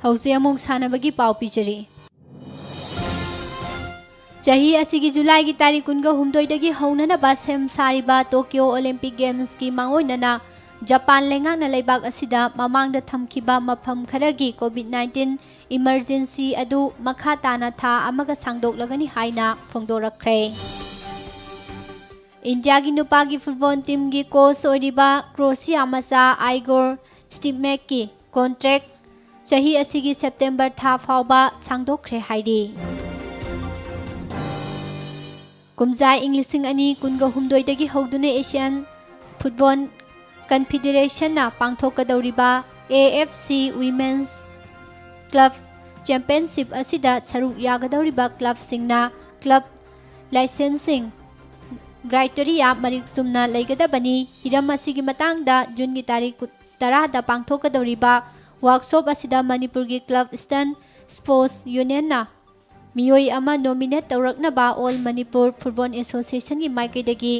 ꯍꯧꯖꯤꯛ ꯑꯃꯨꯛ ꯁꯥꯟꯅꯕꯒꯤ ꯄꯥꯎ ꯄꯤꯖꯔꯤ꯫ ꯆꯍꯤ ꯑꯁꯤꯒꯤ ꯖꯨꯂꯥꯏꯒꯤ ꯇꯥꯔꯤꯛ ꯀꯨꯟꯒ ꯍꯨꯝꯗꯣꯏꯗꯒꯤ ꯍꯧꯅꯅꯕ ꯁꯦꯝ ꯁꯥꯔꯤꯕ ꯇꯣꯀꯤꯌꯣ ꯑꯣꯂꯤꯝꯄꯤꯛ ꯒꯦꯝꯁꯀꯤ ꯃꯥꯡꯑꯣꯏꯅꯅ ꯖꯄꯥꯟ ꯂꯩꯉꯥꯛꯅ ꯂꯩꯕꯥꯛ ꯑꯁꯤꯗ ꯃꯃꯥꯡꯗ ꯊꯝꯈꯤꯕ ꯃꯐꯝ ꯈꯔꯒꯤ ꯀꯣꯚꯤꯗ ꯅꯥꯏꯟꯇꯤꯟ ꯏꯃꯔꯖꯦꯟꯁꯤ ꯑꯗꯨ ꯃꯈꯥ ꯇꯥꯅ ꯊꯥ ꯑꯃꯒ ꯁꯥꯡꯗꯣꯛꯂꯒꯅꯤ ꯍꯥꯏꯅ ꯐꯣꯡꯗꯣꯔꯛꯈ꯭ꯔꯦ꯫ ꯏꯟꯗꯤꯌꯥꯒꯤ ꯅꯨꯄꯥꯒꯤ ꯐꯨꯠꯕꯣꯜ ꯇꯤꯝꯒꯤ ꯀꯣꯆ ꯑꯣꯏꯔꯤꯕ ꯀ꯭ꯔꯣꯁꯤꯌꯥ ꯃꯆꯥ ꯑꯥꯏꯒꯣꯔ ꯁ꯭ꯇꯤꯞꯃꯦꯛꯀꯤ ꯀꯣꯟꯇ꯭ꯔꯦꯛ ꯆꯍꯤ ꯑꯁꯤꯒꯤ ꯁꯦꯞꯇꯦꯝꯕꯔ ꯊꯥ ꯐꯥꯎꯕ ꯁꯥꯡꯗꯣꯛꯈ꯭ꯔꯦ ꯍꯥꯏꯔꯤ꯫ ꯀꯨꯝꯖꯥ ꯏꯪ ꯂꯤꯁꯤꯡ ꯑꯅꯤ ꯀꯨꯟꯒ ꯍꯨꯝꯗꯣꯏꯗꯒꯤ ꯍꯧꯗꯨꯅ Asian football ꯀꯟꯐꯤꯗꯔꯦꯁꯟꯅ ꯄꯥꯡꯊꯣꯛꯀꯗꯧꯔꯤꯕ A F C women's club championship ꯑꯁꯤꯗ ꯁꯔꯨꯛ ꯌꯥꯒꯗꯧꯔꯤꯕ ꯀ꯭ꯂꯕꯁꯤꯡꯅ ꯀ꯭ꯂꯕ ꯂꯥꯏꯁꯦꯟꯁꯁꯤꯡ ꯀ꯭ꯔꯥꯏꯇꯦꯔꯤꯌꯥ ꯃꯔꯤꯛ ꯆꯨꯝꯅ ꯂꯩꯒꯗꯕꯅꯤ꯫ ꯍꯤꯔꯝ ꯑꯁꯤꯒꯤ ꯃꯇꯥꯡꯗ ꯖꯨꯟꯒꯤ ꯇꯥꯔꯤꯛ ꯇꯔꯥꯗ ꯄꯥꯡꯊꯣꯛꯀꯗꯧꯔꯤꯕ ꯋꯥꯔꯛꯁꯣꯞ ꯑꯁꯤꯗ ꯃꯅꯤꯄꯨꯔꯒꯤ ꯀ꯭ꯂꯕ ꯏꯁꯇꯔꯟ ꯁ꯭ꯄꯣꯔꯠꯁ ꯌꯨꯅꯤꯌꯟꯅ ꯃꯤꯑꯣꯏ ꯑꯃ ꯅꯣꯃꯤꯅꯦꯠ ꯇꯧꯔꯛꯅꯕ ꯑꯣꯜ ꯃꯅꯤꯄꯨꯔ ꯐꯨꯠꯕꯣꯜ ꯑꯦꯁꯣꯁꯤꯌꯦꯁꯟꯒꯤ ꯃꯥꯏꯀꯩꯗꯒꯤ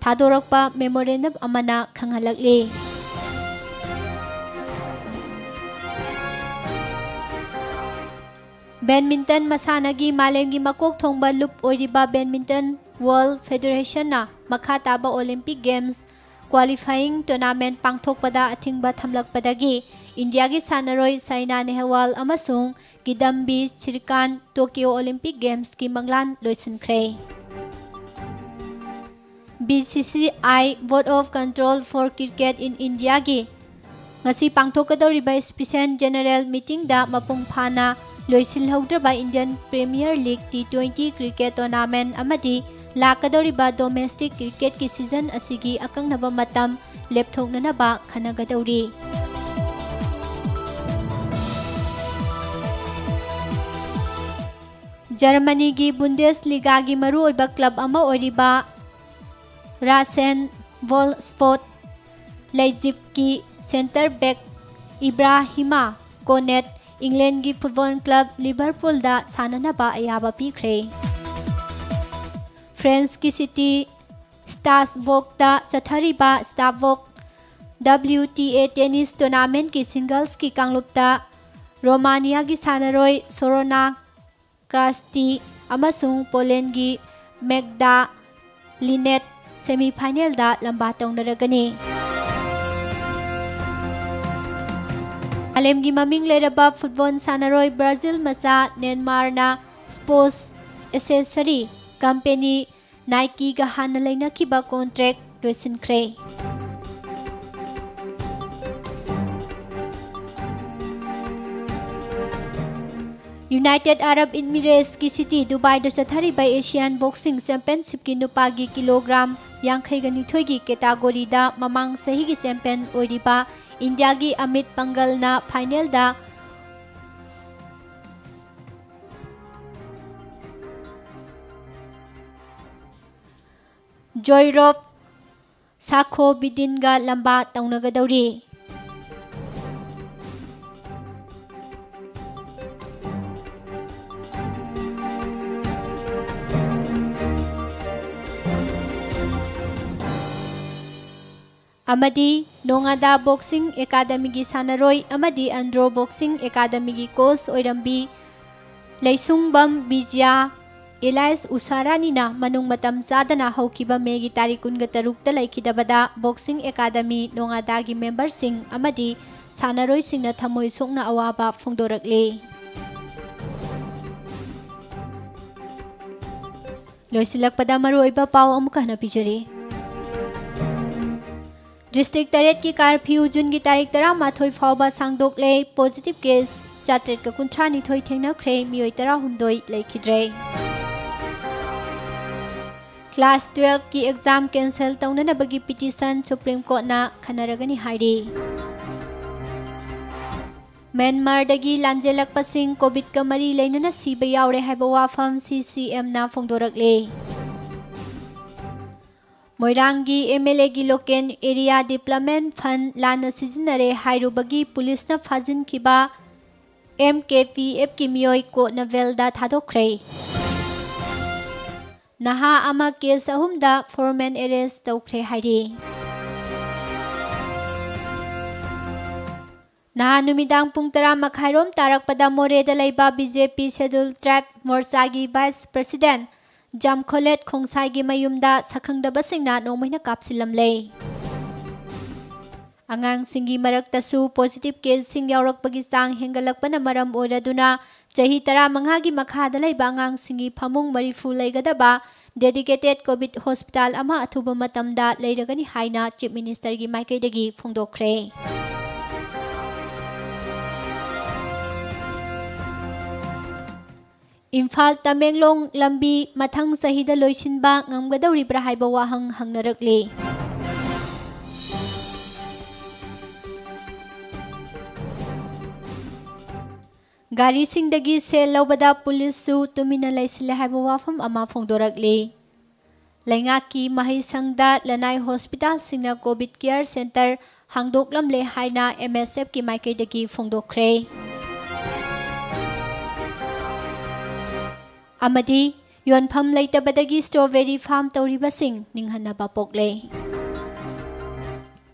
ꯊꯥꯗꯣꯔꯛꯄ memorandum ꯑꯃꯅ ꯈꯪꯍꯜꯂꯛꯂꯤ꯫ Badminton ꯃꯁꯥꯟꯅꯒꯤ ꯃꯥꯂꯦꯝꯒꯤ ꯃꯀꯣꯛ ꯊꯣꯡꯕ ꯂꯨꯞ ꯑꯣꯏꯔꯤꯕ Badminton World Federation ꯅ ꯃꯈꯥ ꯇꯥꯕ Olympic Games qualifying tournament ꯄꯥꯡꯊꯣꯛꯄꯗ ꯑꯊꯤꯡꯕ ꯊꯝꯂꯛꯄꯗꯒꯤ ꯏꯟꯗꯤꯌꯥꯒꯤ ꯁꯥꯟꯅꯔꯣꯏ ꯁꯥꯏꯅꯥ ꯅꯦꯍꯋꯥꯜ ꯑꯃꯁꯨꯡ ꯀꯤꯗꯝꯕꯤ ꯁ꯭ꯔꯤꯀꯥꯟ ꯇꯣꯀꯤꯌꯣ Olympic Games ꯀꯤ ꯃꯪꯂꯥꯟ ꯂꯣꯏꯁꯤꯟꯈ꯭ꯔꯦ꯫ B C C I Board of Control for Cricket in India ꯒꯤ ꯉꯁꯤ ꯄꯥꯡꯊꯣꯛꯀꯗꯧꯔꯤꯕ Special General Meeting ꯗ ꯃꯄꯨꯡ ꯐꯥꯅ ꯂꯣꯏꯁꯤꯜꯍꯧꯗ꯭ꯔꯕ Indian Premier League T twenty cricket tournament ꯑꯃꯗꯤ ꯂꯥꯛꯀꯗꯧꯔꯤꯕ domestic cricket ꯀꯤ season ꯑꯁꯤꯒꯤ ꯑꯀꯛꯅꯕ ꯃꯇꯝ ꯂꯦꯞꯊꯣꯛꯅꯅꯕ ꯈꯟꯅꯒꯗꯧꯔꯤ꯫ ꯖꯔꯃꯅꯤꯒꯤ Bundesliga ꯒꯤ ꯃꯔꯨꯑꯣꯏꯕ club ꯑꯃ ꯑꯣꯏꯔꯤꯕ Rasen Wolfsburg Leipzig ꯀꯤ centre back Ibrahima Konate England ꯒꯤ football club Liverpool ꯗ ꯁꯥꯟꯅꯅꯕ ꯑꯌꯥꯕ ꯄꯤꯈ꯭ꯔꯦ꯫ France ꯀꯤ city Strasbourg ꯇ ꯆꯠꯊꯔꯤꯕ Strasbourg W T A tennis tournament ꯀꯤ singles ꯀꯤ ꯀꯥꯡꯂꯨꯞꯇ Romania ꯒꯤ ꯁꯥꯟꯅꯔꯣꯏ Sorona Krasti ꯑꯃꯁꯨꯡ Poland ꯒꯤ Magda Linette semi final ꯗ ꯂꯝꯕꯥ ꯇꯧꯅꯔꯒꯅꯤ꯫ ꯃꯥꯂꯦꯝꯒꯤ ꯃꯃꯤꯡ ꯂꯩꯔꯕ football ꯁꯥꯟꯅꯔꯣꯏ Brazil ꯃꯆꯥ Neymar ꯅ sports accessory company Nike ꯒ ꯍꯥꯟꯅ ꯂꯩꯅꯈꯤꯕ contract ꯂꯣꯏꯁꯤꯟꯈ꯭ꯔꯦ꯫ United Arab Emirates ꯀꯤ city Dubai ꯗ ꯆꯠꯊꯔꯤꯕ Asian Boxing Championship ꯀꯤ ꯅꯨꯄꯥꯒꯤ kilogram ꯌꯥꯡꯈꯩꯒ ꯅꯤꯊꯣꯏꯒꯤ category ꯗ ꯃꯃꯥꯡ ꯆꯍꯤꯒꯤ champion ꯑꯣꯏꯔꯤꯕ ꯏꯟꯗꯤꯌꯥꯒꯤ Amit Panghal ꯅ final ꯗ Joyrov Sakhobidin ꯒ ꯂꯝꯕꯥ ꯇꯧꯅꯒꯗꯧꯔꯤ꯫ ꯑꯃꯗꯤ ꯅꯣꯉꯥꯗꯥ ꯕꯣꯛꯁꯤꯡ ꯑꯦꯀꯥꯗꯃꯤꯒꯤ ꯁꯥꯟꯅꯔꯣꯏ ꯑꯃꯗꯤ Andro boxing ꯑꯦꯀꯥꯗꯃꯤꯒꯤ coach ꯑꯣꯏꯔꯝꯕꯤ ꯂꯩꯁꯨꯡꯕꯝ Bijoya alias ꯎꯁꯥꯔꯥꯅꯤꯅ ꯃꯅꯨꯡ ꯃꯇꯝ ꯆꯥꯗꯅ ꯍꯧꯈꯤꯕ ꯃꯦꯒꯤ ꯇꯥꯔꯤꯛ ꯀꯨꯟꯒ ꯇꯔꯨꯛꯇ ꯂꯩꯈꯤꯗꯕꯗ ꯕꯣꯛꯁꯤꯡ ꯑꯦꯀꯥꯗꯃꯤ ꯅꯣꯉꯥꯗꯥꯒꯤ ꯃꯦꯝꯕꯔꯁꯤꯡ ꯑꯃꯗꯤ ꯁꯥꯟꯅꯔꯣꯏꯁꯤꯡꯅ ꯊꯃꯣꯏ ꯁꯣꯛꯅ ꯑꯋꯥꯕ ꯐꯣꯡꯗꯣꯔꯛꯂꯤ꯫ ꯂꯣꯏꯁꯤꯜꯂꯛꯄꯗ ꯃꯔꯨꯑꯣꯏꯕ ꯄꯥꯎ ꯑꯃꯨꯛꯀ ꯍꯟꯅ ꯄꯤꯖꯔꯤ꯫ ꯗꯤꯁꯇ꯭ꯔꯤꯛ ꯇꯔꯦꯠꯀꯤ ꯀꯥꯔꯐ꯭ꯌꯨ ꯖꯨꯟꯒꯤ ꯇꯥꯔꯤꯛ ꯇꯔꯥꯃꯥꯊꯣꯏ ꯐꯥꯎꯕ ꯁꯥꯡꯗꯣꯛꯂꯦ꯫ ꯄꯣꯖꯤꯇꯤꯚ ꯀꯦꯁ ꯆꯥꯇ꯭ꯔꯦꯠꯀ ꯀꯨꯟꯊ꯭ꯔꯥꯅꯤꯊꯣꯏ ꯊꯦꯡꯅꯈ꯭ꯔꯦ, ꯃꯤꯑꯣꯏ ꯇꯔꯥꯍꯨꯝꯗꯣꯏ ꯂꯩꯈꯤꯗ꯭ꯔꯦ꯫ ꯀ꯭ꯂꯥꯁ ꯇꯨꯋꯦꯜꯐꯀꯤ ꯑꯦꯛꯖꯥꯝ ꯀꯦꯟꯁꯦꯜ ꯇꯧꯅꯅꯕꯒꯤ ꯄꯤꯇꯤꯁꯟ ꯁꯨꯄ꯭ꯔꯤꯝ ꯀꯣꯔꯠꯅ ꯈꯟꯅꯔꯒꯅꯤ ꯍꯥꯏꯔꯤ꯫ ꯃ꯭ꯌꯥꯟꯃꯥꯔꯗꯒꯤ ꯂꯥꯟꯖꯦꯜꯂꯛꯄꯁꯤꯡ ꯀꯣꯚꯤꯗꯀ ꯃꯔꯤ ꯂꯩꯅꯅ ꯁꯤꯕ ꯌꯥꯎꯔꯦ ꯍꯥꯏꯕ ꯋꯥꯐꯝ ꯁꯤ ꯁꯤ ꯑꯦꯝꯅ ꯐꯣꯡꯗꯣꯔꯛꯂꯦ꯫ ꯃꯣꯏꯔꯥꯡꯒꯤ ꯑꯦꯝ ꯑꯦꯜ ꯑꯦꯒꯤ ꯂꯣꯀꯦꯜ ꯑꯦꯔꯤꯌꯥ ꯗꯤꯕ꯭ꯂꯞꯃꯦꯟ ꯐꯟ ꯂꯥꯟꯅ ꯁꯤꯖꯤꯟꯅꯔꯦ ꯍꯥꯏꯔꯨꯕꯒꯤ ꯄꯨꯂꯤꯁꯅ ꯐꯥꯖꯤꯟꯈꯤꯕ ꯑꯦꯝ ꯀꯦ ꯄꯤ ꯑꯦꯐꯀꯤ ꯃꯤꯑꯣꯏ ꯀꯣꯔꯠꯅ ꯕꯦꯜꯗ ꯊꯥꯗꯣꯛꯈ꯭ꯔꯦ꯫ ꯅꯍꯥ ꯑꯃ ꯀꯦꯁ ꯑꯍꯨꯝꯗ ꯐꯣꯔꯃꯦꯜ ꯑꯦꯔꯦꯁ ꯇꯧꯈ꯭ꯔꯦ ꯍꯥꯏꯔꯤ꯫ ꯅꯍꯥꯟ ꯅꯨꯃꯤꯗꯥꯡ ꯄꯨꯡ ꯇꯔꯥ ꯃꯈꯥꯏꯔꯣꯝ ꯇꯥꯔꯛꯄꯗ ꯃꯣꯔꯦꯗ ꯂꯩꯕ ꯕꯤ ꯖꯦ ꯄꯤ ꯁꯦꯗꯨꯜ ꯇ꯭ꯔꯥꯏꯕ ꯃꯣꯔꯆꯥꯒꯤ ꯚꯥꯏꯁ ꯄ꯭ꯔꯁꯤꯗꯦꯟ ꯖꯥꯝꯈꯣꯂꯦꯠ ꯈꯣꯡꯁꯥꯏꯒꯤ ꯃꯌꯨꯝꯗ ꯁꯛꯈꯪꯗꯕꯁꯤꯡꯅ ꯅꯣꯡꯃꯩꯅ ꯀꯥꯞꯁꯤꯜꯂꯝꯂꯦ꯫ ꯑꯉꯥꯡꯁꯤꯡꯒꯤ ꯃꯔꯛꯇꯁꯨ ꯄꯣꯖꯤꯇꯤꯚ ꯀꯦꯁꯁꯤꯡ ꯌꯥꯎꯔꯛꯄꯒꯤ ꯆꯥꯡ ꯍꯦꯟꯒꯠꯂꯛꯄꯅ ꯃꯔꯝ ꯑꯣꯏꯔꯗꯨꯅ ꯆꯍꯤ ꯇꯔꯥꯃꯉꯥꯒꯤ ꯃꯈꯥꯗ ꯂꯩꯕ ꯑꯉꯥꯡꯁꯤꯡꯒꯤ ꯐꯃꯨꯡ ꯃꯔꯤꯐꯨ ꯂꯩꯒꯗꯕ ꯗꯦꯗꯤꯀꯦꯇꯦꯗ ꯀꯣꯚꯤꯗ ꯍꯣꯁꯄꯤꯇꯥꯜ ꯑꯃ ꯑꯊꯨꯕ ꯃꯇꯝꯗ ꯂꯩꯔꯒꯅꯤ ꯍꯥꯏꯅ ꯆꯤꯐ ꯃꯤꯅꯤꯁꯇꯔꯒꯤ ꯃꯥꯏꯀꯩꯗꯒꯤ ꯐꯣꯡꯗꯣꯛꯈ꯭ꯔꯦ꯫ ꯏꯝꯐꯥꯜ ꯇꯃꯦꯡꯂꯣꯡ ꯂꯝꯕꯤ ꯃꯊꯪ ꯆꯍꯤꯗ ꯂꯣꯏꯁꯤꯟꯕ ꯉꯝꯒꯗꯧꯔꯤꯕ꯭ꯔꯥ ꯍꯥꯏꯕ ꯋꯥꯍꯪ ꯍꯪꯅꯔꯛꯂꯤ꯫ ꯒꯥꯔꯤꯁꯤꯡꯗꯒꯤ ꯁꯦꯜ ꯂꯧꯕꯗ ꯄꯨꯂꯤꯁꯁꯨ ꯇꯨꯃꯤꯟꯅ ꯂꯩꯁꯤꯜꯂꯦ ꯍꯥꯏꯕ ꯋꯥꯐꯝ ꯑꯃ ꯐꯣꯡꯗꯣꯔꯛꯂꯤ꯫ ꯂꯩꯉꯥꯛꯀꯤ ꯃꯍꯩꯁꯪꯗ ꯂꯅꯥꯏ ꯍꯣꯁꯄꯤꯇꯥꯜꯁꯤꯡꯅ ꯀꯣꯚꯤꯗ ꯀꯤꯌꯔ ꯁꯦꯟꯇꯔ ꯍꯥꯡꯗꯣꯛꯂꯝꯂꯦ ꯍꯥꯏꯅ ꯑꯦꯝ ꯑꯦꯁ ꯑꯦꯐꯀꯤ ꯃꯥꯏꯀꯩꯗꯒꯤ ꯐꯣꯡꯗꯣꯛꯈ꯭ꯔꯦ꯫ ꯑꯃꯗꯤ ꯌꯣꯟꯐꯝ ꯂꯩꯇꯕꯗꯒꯤ ꯁ꯭ꯇ꯭ꯔꯣꯕꯦꯔꯤ ꯐꯥꯔꯝ ꯇꯧꯔꯤꯕꯁꯤꯡ ꯅꯤꯡꯍꯟꯅꯕ ꯄꯣꯛꯂꯦ꯫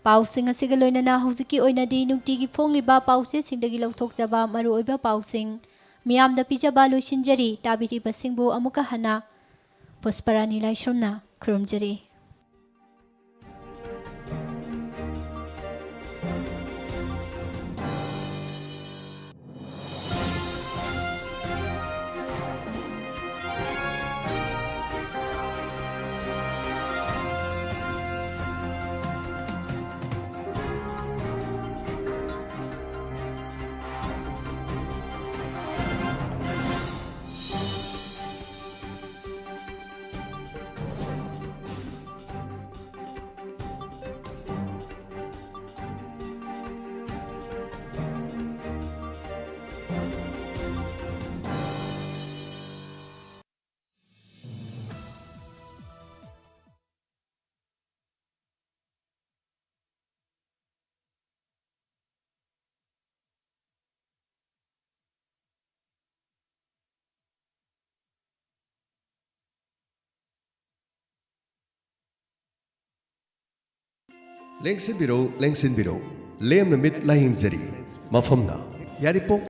ꯄꯥꯎꯁꯤꯡ ꯑꯁꯤꯒ ꯂꯣꯏꯅꯅ ꯍꯧꯖꯤꯛꯀꯤ ꯑꯣꯏꯅꯗꯤ ꯅꯨꯡꯇꯤꯒꯤ ꯐꯣꯡꯂꯤꯕ ꯄꯥꯎꯆꯦꯁꯤꯡꯗꯒꯤ ꯂꯧꯊꯣꯛꯆꯕ ꯃꯔꯨꯑꯣꯏꯕ ꯄꯥꯎꯁꯤꯡ ꯃꯤꯌꯥꯝꯗ ꯄꯤꯖꯕ ꯂꯣꯏꯁꯤꯟꯖꯔꯤ꯫ ꯇꯥꯕꯤꯔꯤꯕꯁꯤꯡꯕꯨ ꯑꯃꯨꯛꯀ ꯍꯟꯅ ꯄꯨꯁꯄꯔꯥꯅꯤ ꯂꯥꯏꯁ꯭ꯔꯝꯅ ꯈꯨꯔꯨꯝꯖꯔꯤ꯫ ꯂꯦꯡꯁꯤꯟꯕꯤꯔꯣ, ꯂꯦꯡꯁꯤꯟꯕꯤꯔꯣ꯫ ꯂꯦꯝꯅ ꯃꯤꯠ ꯂꯥꯌꯦꯡꯖꯔꯤ꯫ ꯃꯐꯝꯅ ꯌꯥꯏꯔꯤꯄꯣꯛ